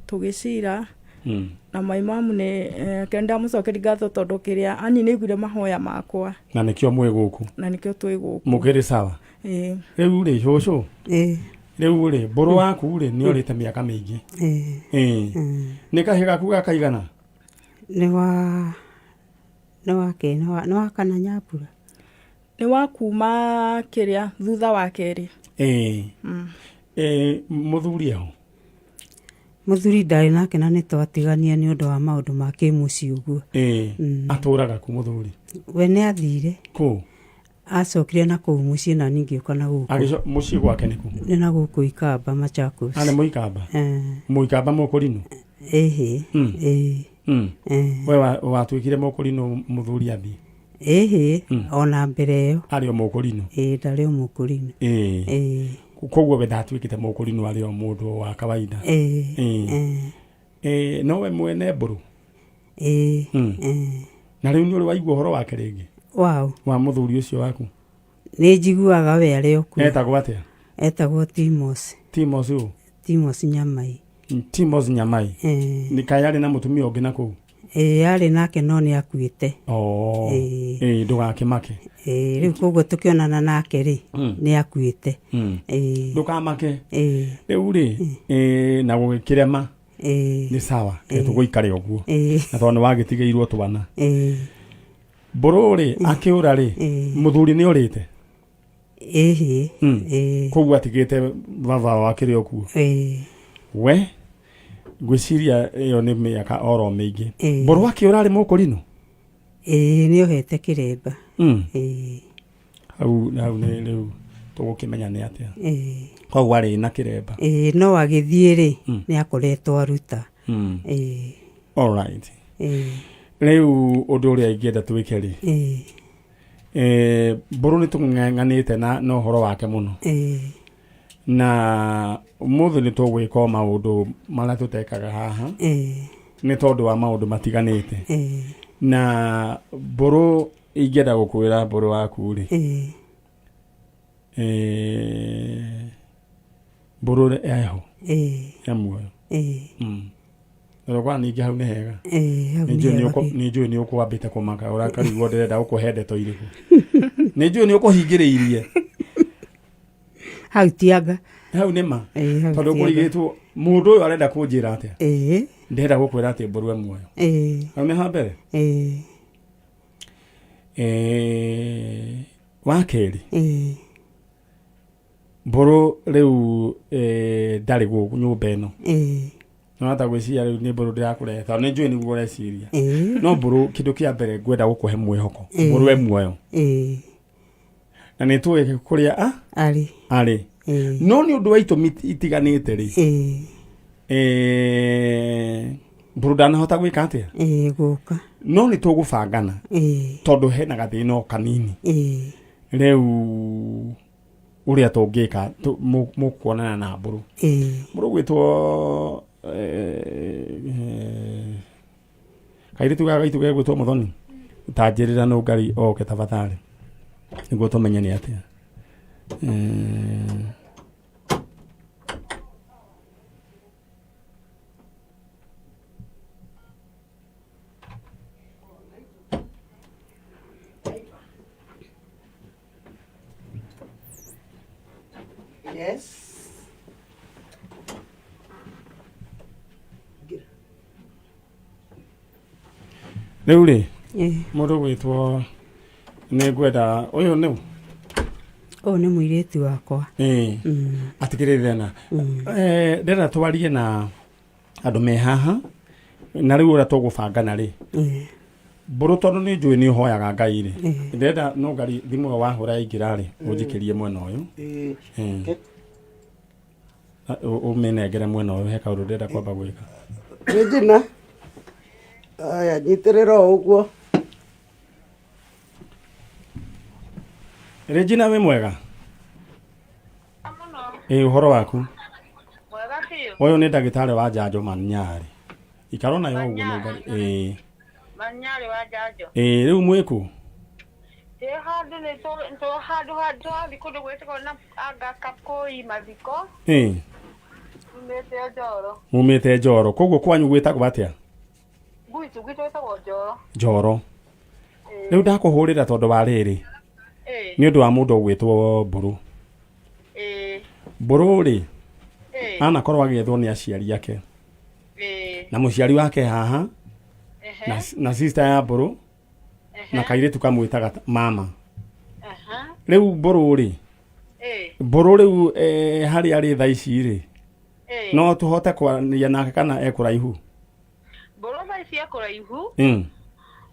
Tũgĩcira. Na my mom nĩ, ke ndamũcokeria ngatho tondũ kĩrĩa ani nĩ aiguire mahoya makwa. Na nĩkĩo mwĩ gũkũ? Na nĩkĩo twĩ gũkũ. Mũkĩrĩ sawa? Ĩĩ. Rĩu rĩ, cũcũ? Ĩĩ. Rĩu rĩ, mbũrũ waku rĩ, nĩ ũrĩte mĩaka mĩingĩ. Ĩĩ. Ĩĩ. Nĩ kahĩĩ gaku gakaigana? Nĩ wa, nĩ wa kerĩ, nĩ wa kana Nyambura? Nĩ wa kuma kĩrĩa, thutha wa kerĩ. Ĩĩ. Ĩĩ, mũthuri eho? Mũthuri ndarĩ nake na nĩ twatiganie nĩ ũndũ wa maũndũ ma kĩmũciĩ ũguo. Ĩĩ. Atũraga kũ mũthuri? We nĩ athire. Kũ? Acokire na kũu mũciĩ na niĩ ngĩũka na gũkũ. Agĩco, mũciĩ gwake nĩ kũ? Nĩ na gũkũ Ikamba, Machakos. Ah, nĩ mũikamba? Mũikamba mũkũrinũ? Ĩhĩ. Ĩĩ. We watuĩkire mũkũrinũ mũthuri athiĩ? Ĩhĩ, ona mbere ĩyo. Arĩ o mũkũrinũ? Ĩĩ, ndarĩ o mũkũrinũ. Ĩĩ. Ĩĩ. Koguo we ndatuĩkĩte mũkũrinũ arĩ o mũndũ wa kawaida? Ĩĩ. Ĩĩ. Ĩĩ, nowe mwene mbũrũ? Ĩĩ. Na rĩu nĩ ũrĩ waigua ũhoro wake rĩngĩ? Waũ? Wa mũthuri ũcio waku? Nĩ njiguaga we arĩ o kuo. Etagwo atĩa? Etagwo Timos. Timos ũ? Timos Nyamai. Timos Nyamai. Ĩĩ. Nĩ kaĩ arĩ na mũtumia ũngĩ na kũu? Ĩĩ arĩ nake no nĩ akuĩte. Oh. Ĩĩ. Ĩĩ ndũgakĩmake. Ĩĩ rĩu koguo tũkĩonana nake rĩ nĩ akuĩte. Ĩĩ. Ndũkamake. Ĩĩ. Rĩu rĩ ĩĩ na gũgĩkĩrema Ĩĩ. nĩ sawa reke tũgũikare ũguo. Ĩĩ. Na tondũ nĩ wagĩtigĩirwo twana. Ĩĩ. Mbũrũ rĩ akĩũra rĩ mũthuri nĩ orĩte? Ĩhĩ. Mm. Koguo atigĩte baba wao akĩrĩ o kuo. Ĩĩ. We ngwĩciria ĩyo nĩ mĩaka oro mĩingĩ. Ĩĩ. Mbũrũ akĩũra arĩ mũkũrinũ? Ĩĩ nĩ ohete kĩremba. Ĩĩ. Hau hau nĩ rĩu tũgũkĩmenya nĩ atĩa. Ĩĩ. Koguo arĩ na kĩremba. Ĩĩ no agĩthiĩ rĩ nĩ akoretwo aruta. Ĩĩ. All right. Ĩĩ. Rĩu ũndũ ũrĩa ingĩenda twĩke rĩ. Ĩĩ. Eh, mbũrũ nĩ tũng'ang'anĩte na na ũhoro wake mũno Ĩĩ. na ũmũthĩ nĩ tũgwĩka o maũndũ marĩa tũtekaga haha Ĩĩ. nĩ tondũ wa maũndũ matiganĩte Ĩĩ. na mbũrũ ingĩenda gũkwĩra mbũrũ waku rĩ Ĩĩ. eh, mbũrũ eho Ĩĩ. e muoyo Ĩĩ. Rora kwa ningĩ hau nĩ hega. Ĩĩ, hau Nĩ nĩ njũĩ nĩ hega ũkũ- biũ. nĩ njũĩ nĩ ũkwambĩte kũmaka ũrakarigwo ndĩrenda gũkũhe ndeto irĩkũ. Nĩ njũĩ nĩ ũkũhingĩrĩirie. Hau ti anga. Hau nĩ ma. Ĩĩ, hau Tondũ ti anga. ũkũrigĩtwo mũndũ ũyũ arenda kũnjĩra atĩa? Ĩĩ. Ndĩrenda gũkwĩra atĩ mbũrũ e muoyo. Ĩĩ. Hau nĩ ha mbere? Ĩĩ. Eh, wa kerĩ Ĩĩ. mbũrũ rĩu eh, ndarĩ gũkũ nyũmba ĩno Ĩĩ. no ta gwĩciria rĩu nĩ mbũrũ ndĩrakũrehe tondũ nĩ njũĩ nĩguo ũreciria Ĩĩ. no mbũrũ kĩndũ kĩa mbere ngwenda gũkũhe mwĩhoko Ĩĩ. mbũrũ e muoyo Ĩĩ. na nĩ tũĩ kũrĩa a Arĩ. arĩ Ĩĩ. no nĩ ũndũ wa itũmi itiganĩte rĩ Ĩĩ. eh, mbũrũ ndanahota gwĩka atĩa Ĩĩ gũka. no nĩ tũgũbangana Ĩĩ. tondũ hena gathĩna o kanini Ĩĩ. rĩu ũrĩa tũngĩka tũ- mũ- mũkuonana na mbũrũ Ĩĩ. mbũrũ gwĩtwo eh, eh, kairĩtu gaka gaitũ gegwĩtwo mũthoni tanjĩrĩra nũ ngari oke tabatharĩ nĩguo tũmenye nĩ atĩa Eh, Yes. Rĩu rĩ Ĩĩ. mũndũ gwĩtwo nĩ ngwenda ũyũ nĩ Ũyũ nĩ mũirĩtu wakwa. ĩĩ atikĩrĩ thĩna Eh, ndĩrenda twarie na andũ me haha na rĩu ũrĩa tũgũbangana rĩ Ĩĩ. mbũrũ tondũ nĩ njũĩ nĩ ũhoyaga ngai rĩ Ĩĩ. ndĩrenda no ngari thimũ ĩyo wahũra yaingĩra rĩ ũnjikĩrie mwena ũyũ Ĩĩ. Ĩĩ. Ke- Na ũ- ũmĩnengere mwena ũyũ he kaũndũ ndĩrenda kwamba gwĩka Regina. Aya, nyitĩrĩra o ũguo. Regina wĩ mwega ĩĩ ũhoro waku Mwega biũ. ũyũ nĩ ndagĩtarĩ wa njanjo manyarĩ ikara nayo ũguo nĩ ngari ĩĩ Manyarĩ wa njanjo. ĩĩ rĩu mwĩkũ Twĩ handũ nĩ tũ- tũ handũ ha- tũrathiĩ kũndũ gwĩtagwo na anga Kapkoi mathiko ĩĩ tumĩte Njoro. mumĩte njoro koguo kwanyu gwĩtagwo atĩa Gwitũ gwitũ gwĩtagwo Njoro. njoro rĩu ndakũhũrĩra tondũ wa rĩrĩ Ĩĩ. nĩ ũndũ wa mũndũ ũgwĩtwo mbũrũ Ĩĩ. mbũrũ rĩ Ĩĩ. anakorwo agĩethwo nĩ aciari ake Ĩĩ. na mũciari wake haha Ehe. na, na sister ya mbũrũ na kairĩtu kamwĩtaga ta- mama Aha. rĩu mbũrũ rĩ Ĩĩ. mbũrũ rĩu eh, harĩa arĩ thaa ici rĩ Ĩĩ. no tũhote kwaria nake kana e kũraihu Mbũrũ thaa ici e kũraihu.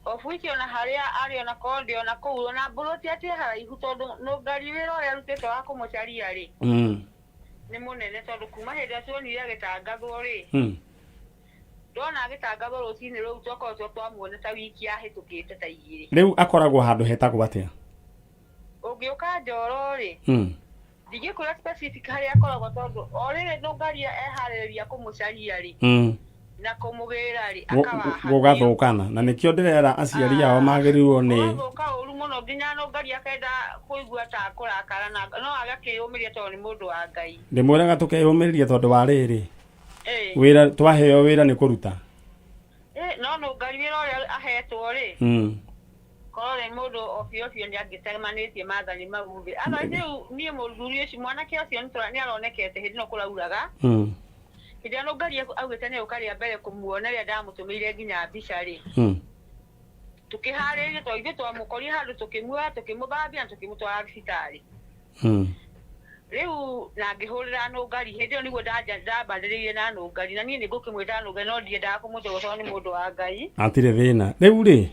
Of which ona harĩa arĩ ona korwo ndĩ ona kũu ona mbũrũ ti atĩ e haraihu tondũ nũngari wĩra ũrĩa arutĩte wa kũmũcaria rĩ nĩ mũnene tondũ kuma hĩndĩ ĩrĩa tuonire agĩtangathwo rĩ ndona agĩtangathwo rũcinĩ rũu twakoretwo twamuona ta wiki yahĩtũkĩte ta igĩrĩ. Rĩu akoragwo handũ hetagwo atĩa? Ũngĩũka Njoro rĩ ndingĩkwĩra specific harĩa akoragwo tondũ o rĩrĩ nũngaria eharĩrĩria kũmũcaria rĩ na kũmũgĩra rĩ akawaha Gũgathũkana na nĩkĩo ndĩrera aciari ao magĩrĩirwo nĩ gũgathũka ũru mũno nginya nũngari akenda kũigua ta kũrakara na no agakĩyũmĩria tondũ nĩ mũndũ wa Ngai. Ndĩmwĩraga tũkeyũmĩrĩria tondũ wa rĩrĩ Ĩĩ. Wĩra twaheo wĩra nĩ kũruta. Ĩ, no nũngari wĩra ũrĩa ahetwo rĩ korwo rĩ mũndũ o biũ biũ nĩ angĩtemanĩtie maathani mau thĩ. Otherwise rĩu niĩ mũthuri ũcio mwanake ũcio nĩ aronekete hĩndĩ ĩno kũrauraga. Hĩndĩ ĩrĩa nũngari augĩte nĩ egũka rĩa mbere kũmuona rĩrĩa ndamũtũmĩire nginya mbica rĩ, tũkĩharĩria tondũ ithuĩ twamũkorire handũ tũkĩmuoya tũkĩmũthambia na tũkĩmũtwara thibitarĩ. Rĩu na ngĩhũrĩra nũngari hĩndĩ ĩyo nĩguo ndambanĩrĩire na nũngari na niĩ nĩ ngũkĩmwĩta nũngari no ndiendaga kũmũtũgwo tondũ nĩ mũndũ wa Ngai. Hatirĩ thĩna. Rĩu rĩ,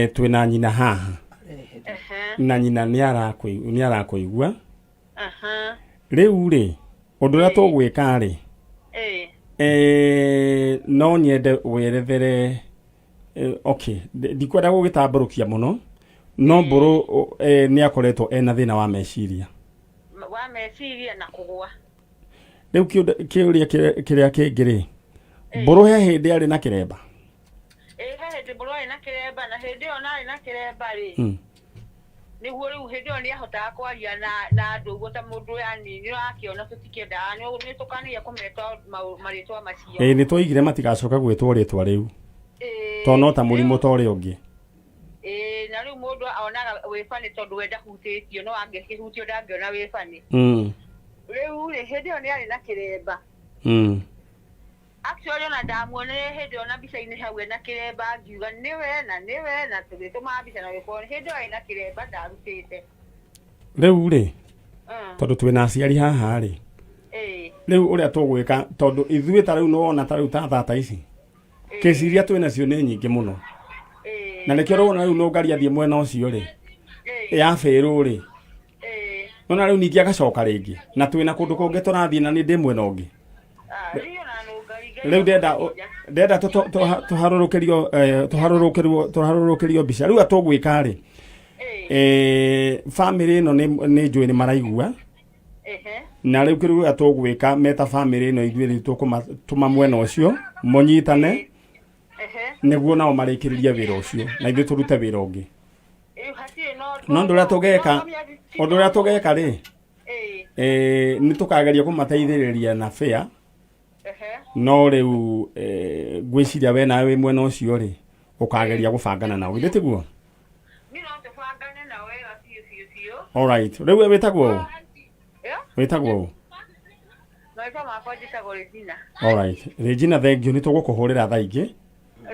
twĩna nyina haha na nyina nĩ arakũigua. Rĩu rĩ, ũndũ ũrĩa tũgwĩka rĩ, no nyende werethere okay, ndikwenda gũgĩtambũrũkia mũno no mbũrũ nĩ akoretwo ena thĩna wa meciria. Wa meciria na kũgwa. Rĩu kĩũria kĩrĩa kĩngĩ rĩ, mbũrũ he hĩndĩ arĩ na kĩremba? Ĩ, he hĩndĩ mbũrũ arĩ na kĩremba na hĩndĩ ĩyo na arĩ na kĩremba rĩ, nĩguo rĩu hĩndĩ ĩyo nĩahotaga kwaria na andũ ũguo ta mũndũ yani nĩũrakĩona tũtikĩendaga nĩtũkanagia kũmeta marĩtwa macio. Ĩ, nĩ twoigire matigacoka gwĩtwo rĩtwa rĩu tondũ no ta mũrimũ ta ũrĩa ũngĩ. Ĩ, na rĩu mũndũ onaga wĩ funny tondũ we ndahutĩtio, no angĩkĩhutio ndangĩona wĩ funny. Rĩu rĩ, hĩndĩ ĩyo nĩ arĩ na kĩremba. Actually ona ndamuonire hĩndĩ ĩyo na mbica-inĩ hau ena kĩremba ngiuga nĩwe na nĩwe na tũgĩtũma mbica na gĩkorwo hĩndĩ ĩyo arĩ na kĩremba ndarutĩte. Rĩu rĩ, tondũ twĩna aciari haha rĩ, rĩu ũrĩa tũgwĩka tondũ ithuĩ ta rĩu nĩwona ta rĩu ta thata ici kĩci iria twĩ nacio nĩ nyingĩ mũno na nĩkĩo ũrona rĩu nũngari athiĩ mwena ũcio rĩ ya bĩrũ rĩ nona rĩu ningĩ agacoka rĩngĩ na twĩna kũndũ kũngĩ tũrathiĩ na nĩ ndĩ mwena ũngĩ. Rĩu ndenda ndenda tũharũrũkĩrio tũharũrũkĩrio tũharũrũkĩrio mbica. Rĩu atũgwĩka rĩ, bamĩrĩ ĩno nĩ njũĩ nĩ maraigua na rĩu kĩrĩa tũgwĩka meta bamĩrĩ ĩno ithuĩ rĩu tũkũmatũma mwena ũcio mũnyitane nĩguo nao marĩkĩrĩrie wĩra ũcio na ithuĩ tũrute wĩra ũngĩ. No ũndũ ũrĩa tũgeka ũndũ ũrĩa tũgeka rĩ, nĩ tũkageria kũmateithĩrĩria na fair no rĩu ngwĩciria we nawe wĩ mwena ũcio rĩ ũkageria gũbangana nao githĩ tiguo? Alright, rĩu we wĩtagwo ũ? Wĩtagwo ũ? Marĩtwa makwa njĩtagwo Regina. Alright, Regina, thank you, nĩ tũgũkũhũrĩra thaa ingĩ.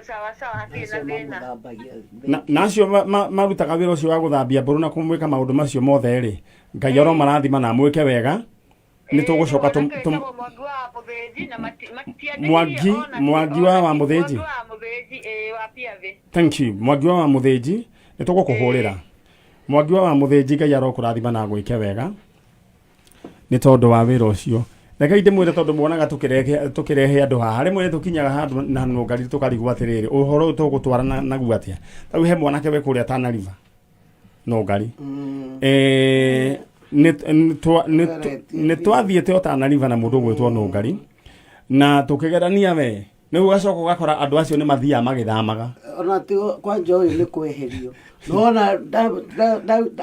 Sawa sawa, hatirĩ na thĩna. Na acio marutaga wĩra ũcio wa gũthambia mbũrũ na kũmwĩka maũndũ macio mothe rĩ, Ngai aromarathima na amwĩke wega. Nĩ tũgũcoka Wĩtagwo Mwangi wa Mũthĩnji na matiandĩkire ona Mwangi wa Wamũthĩnji? Mwangi wa Mũthĩnji, ĩĩ, wa Piathĩ. Thank you. Mwangi wa Wamũthĩnji, nĩ tũgũkũhũrĩra. Mwangi wa Wamũthĩnji, Ngai arokũrathima na agwĩke wega nĩ tondũ wa wĩra ũcio. Rekei ndĩmwĩre tondũ muonaga tũkĩrehe andũ haha, rĩmwe nĩ tũkinyaga handũ na nũngari tũkarigwo atĩrĩrĩ, ũhoro ũyũ tũgũtwarana naguo atĩa? Ta rĩu he mwanake wĩ kũrĩa Tana River nũngari. Nĩ twathiĩte o Tana River na mũndũ ũgwĩtwo nũngari na tũkĩgerania we rĩu ũgacoka ũgakora andũ acio nĩ mathiaga magĩthamaga. Ona ti kwanja ũyũ nĩ kweherio nona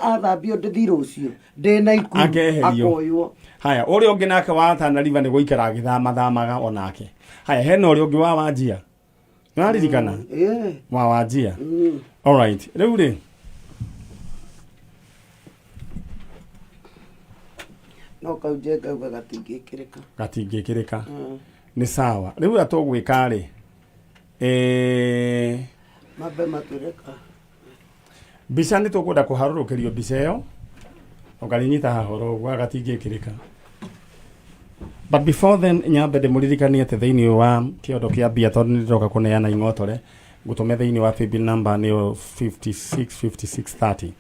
athambio ndĩthi rũciũ ndĩ na ikuũ Akeherio. Akoywo. Haya, ũrĩa ũngĩ nake wa Tana River nĩ gũikara agĩthamathamaga onake. Haya, hena ũrĩa ũngĩ wa Wanjia, nĩwaririkana? Wa Wanjia. Alright, rĩu rĩ No kau njenga uga gatingĩkĩrĩka. Gatingĩkĩrĩka. Nĩ sawa, rĩu ũrĩa tũgwĩka rĩ, Mambe matwĩre ka mbica nĩ tũkwenda kũharũrũkĩrio mbica ĩyo ũkarinyita haha oro ũguo gatingĩkĩrĩka. But before then nyambe ndĩmũririkanie atĩ thĩinĩ wa kĩondo kĩa mbia tondũ nĩ ndĩroka kũneana ing'otore ngũtũme thĩinĩ wa paybill number nĩyo 565630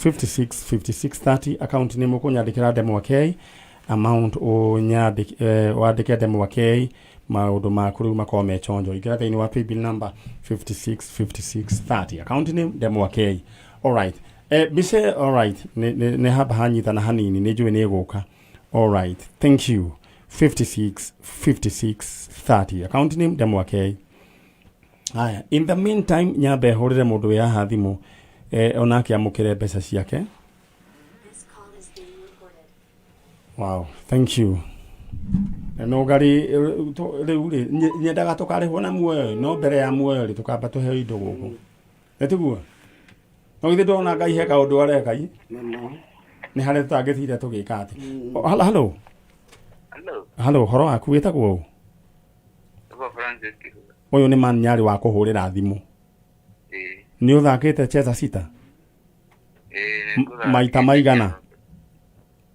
565630 account nĩ mũkũnyandĩkĩra ndemwa K amount wandĩke ndemwa K maũndũ maku rĩu makorwo me chonjo. Ingĩra thĩinĩ wa paybill number 565630 account name ndemwa K. Alright, mbica, alright, nĩ hamba hanyitana hanini nĩ njũĩ nĩ ĩgũka. Alright, thank you. 565630 account name ndemwa K. Haya, in the meantime nyambe hũrĩre mũndũ wĩ haha thimũ onake amũkĩre mbeca ciake. Wow, thank you. No ngari rĩu rĩ nyendaga tũkarĩhwo na muoyo no mbere ya muoyo rĩ tũkamba tũheo indo gũkũ. Nĩ tiguo? No githĩ ndona Ngai he kaũndũ areka i? Nĩ harĩa tũtangĩtire tũgĩka atĩ. Hello. Hello. Hello, ũhoro waku wĩtagwo ũ? Ũyũ nĩ man nyarĩ wa kũhũrĩra thimũ. Nĩ ũthakĩte cheza sita? Maita maigana?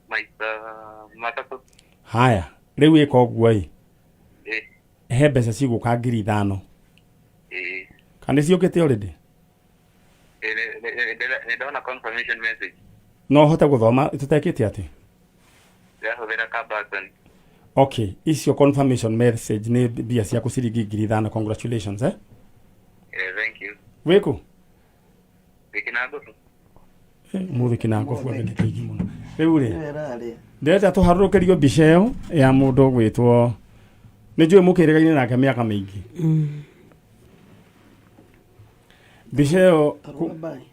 Maita matatũ. Haya, rĩu ĩka ũguo ĩ. He mbeca cigũka 5,000. Kana nĩ ciũkĩte already? Nĩ ndona confirmation message. No ũhote gũthoma tũtekĩte atĩ? Ndĩrahũthĩra ka button. Okay, icio confirmation message nĩ mbia ciaku ciringi 5,000 congratulations eh? Thank you. Wĩkũ? Ndĩ Kĩnangobu. Ũmũthĩ Kĩnangobu andũ nĩ aingĩ mũno. Rĩu rĩ, ndĩrenda tũharũrũkĩrio mbica ĩyo ya mũndũ ũgwĩtwo nĩ njũĩ mũkĩrĩgaine nake mĩaka mĩingĩ. Mbica ĩyo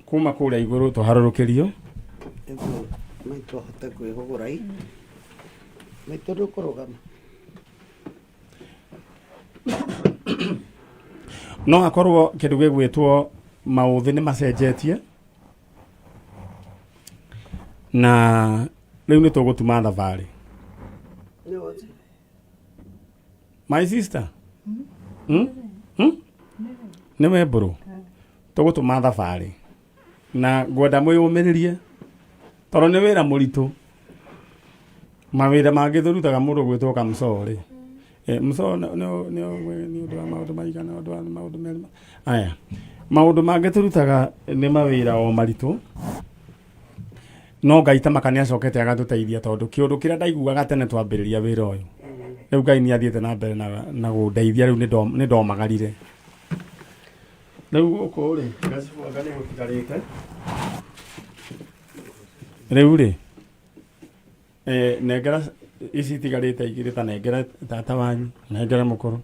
kuma kũrĩa igũrũ tũharũrũkĩrio. Nĩguo maitũ ahote kwĩhũgũra i. Maitũ ndũkũrũgama. No akorwo kĩndũ gĩgwĩtwo maũthĩ nĩ macenjetie na rĩu nĩ tũgũtuma thabarĩ. My sister. Hmm? Hmm? Nĩ we mbũrũ. Tũgũtũma thabarĩ na ngwenda mwĩyũmĩrĩrie tondũ nĩ wĩra mũritũ. Mawĩra mangĩ tũrutaga mũndũ gwĩtwo kamũcoo rĩ. Mũcoo nĩ ũndũ wa maũndũ maigana ũndũ wa maũndũ merĩ. Aya, maũndũ mangĩ tũrutaga nĩ mawĩra o maritũ. No Ngai ta maka nĩ acokete agatũteithia tondũ kĩũndũ kĩrĩa ndaiguaga tene twambĩrĩria wĩra ũyũ. Rĩu Ngai nĩ athiĩte na mbere na gũndeithia rĩu nĩ ndomagarire. Rĩu gũkũ rĩ, gacibũ anga nĩ gũtigarĩte. Rĩu rĩ, nengera ici itigarĩte igĩrĩ ta nengera tata wanyu, nengera mũkũrũ.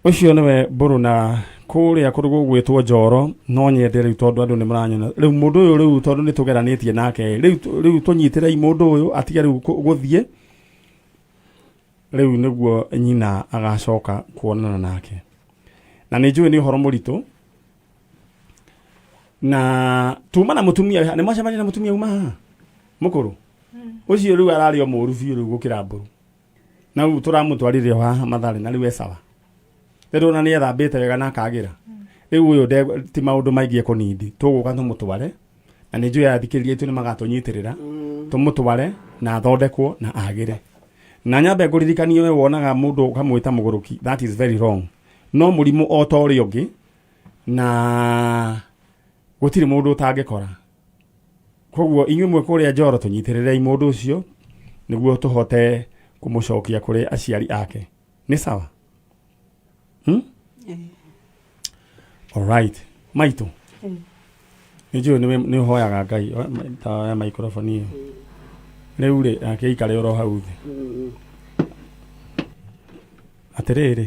Ũcio nĩwe mbũrũ na kũrĩa kũndũ gũgwĩtwo Njoro no nyende rĩu tondũ andũ nĩ maranyona. Rĩu mũndũ ũyũ rĩu tondũ nĩ tũgeranĩtie nake rĩu rĩu tũnyitĩrei mũndũ ũyũ atige rĩu gũthiĩ rĩu nĩguo nyina agacoka kuonana nake. Na nĩ njũĩ nĩ ũhoro mũritũ na tuma na mũtumia nĩ mwacemania na mũtumia uma haha mũkũrũ ũcio rĩu ararĩ o mũru biũ rĩu gũkĩra mbũrũ. Na rĩu tũramũtwarire o haha Mathare na rĩu e sawa. Rĩu ndona nĩ ethambĩte wega na akagĩra. Rĩu ũyũ ti maũndũ maingĩ ekũnindi. Tũgũka tũmũtware na nĩ njũĩ athikĩrĩria aitũ nĩ magatũnyitĩrĩra tũmũtware na athondekwo na agĩre. Na nyambe ngũririkanie we wonaga mũndũ ũkamwĩta mũgũrũki, that is very wrong. No mũrimũ o ta ũrĩa ũngĩ na gũtirĩ mũndũ ũtangĩkora. Koguo inyuĩ mwĩ kũrĩa Njoro tũnyitĩrĩrei mũndũ ũcio nĩguo tũhote kũmũcokia kũrĩ aciari ake. Nĩ sawa? Hmm? Alright. Maitũ. Nĩ njũĩ nĩ ũhoyaga Ngai ta oya microphone ĩyo. Rĩu rĩ, akĩikare oro hau thĩ. Atĩrĩrĩ,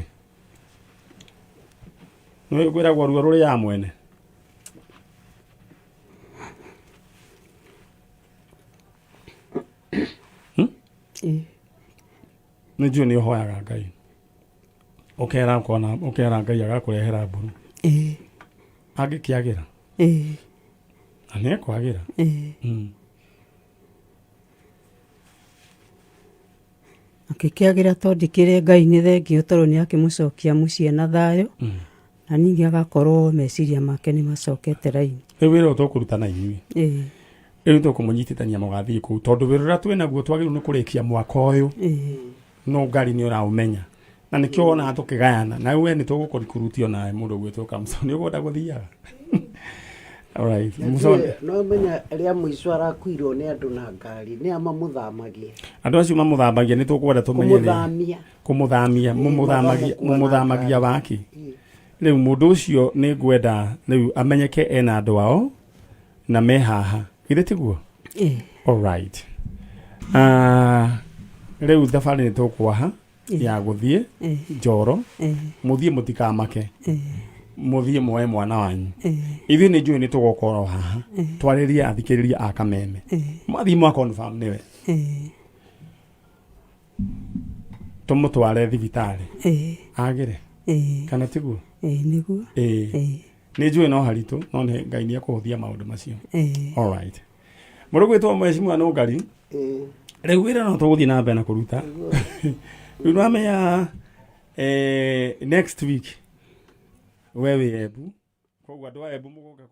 nĩ kwĩragwo ruo rũrĩaga mwene. Nĩ njũĩ nĩ ũhoyaga Ngai. Ũkera ũkona ũkera Ngai agakũrehera mburu. Angĩkĩagĩra. Na nĩ ekwagĩra. Akĩkĩagĩra tondũ ndikĩrĩ Ngai nĩ thengiũ tondũ nĩ akĩmũcokia mũciĩ na thayũ na ningĩ agakorwo meciria make nĩ macokete raini. Rĩu wĩra ũyũ tũkũruta na inyuĩ. Rĩu tũkũmũnyitithania mũgathiĩ kũu tondũ wĩra ũrĩa twĩ naguo twagĩrĩirwo nĩ kũrĩkia mwaka ũyũ. No ngari nĩ ũraũmenya. Na nĩkĩo wonaga tũkĩgayana. Na we nĩ tũgũkũrikuruti onawe mũndũ ũgwĩtwo Kamũco. Nĩ ũkwenda gũthiaga? Alright. Mũco No menya rĩa mũico arakuirwo nĩ andũ na ngari nĩ a mamũthamagia. Andũ acio mamũthambagia nĩ tũkwenda tũmenye rĩ. Kũmũthamia. Kũmũthamia, mũmũthamagia, makamũkua na mũmũthamagia ngari. waki. Rĩu mũndũ ũcio nĩ ngwenda rĩu amenyeke ena andũ ao na me haha. Githĩ tiguo? Alright. Rĩu thabarĩ nĩ tũkwaha ya gũthiĩ Njoro. Mũthiĩ mũtikamake. Mũthiĩ muoe mwana wanyu. Ithuĩ nĩ njũĩ nĩ tũgoka oro haha. Twarĩrie athikĩrĩria a Kameme. Mwathiĩ mwa confirm nĩwe. Tũmũtware thibitarĩ. Ĩĩ. Agĩre. Ĩĩ. Kana tiguo? Ĩĩ nĩguo. Ĩĩ. Ĩĩ. Nĩ njũĩ no haritũ no nĩ Ngai nĩ ekũhũthia maũndũ macio. Ĩĩ. All right. Mũrũgwĩtwo mheshimiwa Nũngari. Ĩĩ. Rĩu wĩra no tũgũthiĩ na mbere na kũruta. Rĩu nĩwamenya next week we wĩ Embu. Koguo andũ a Embu mũgoka.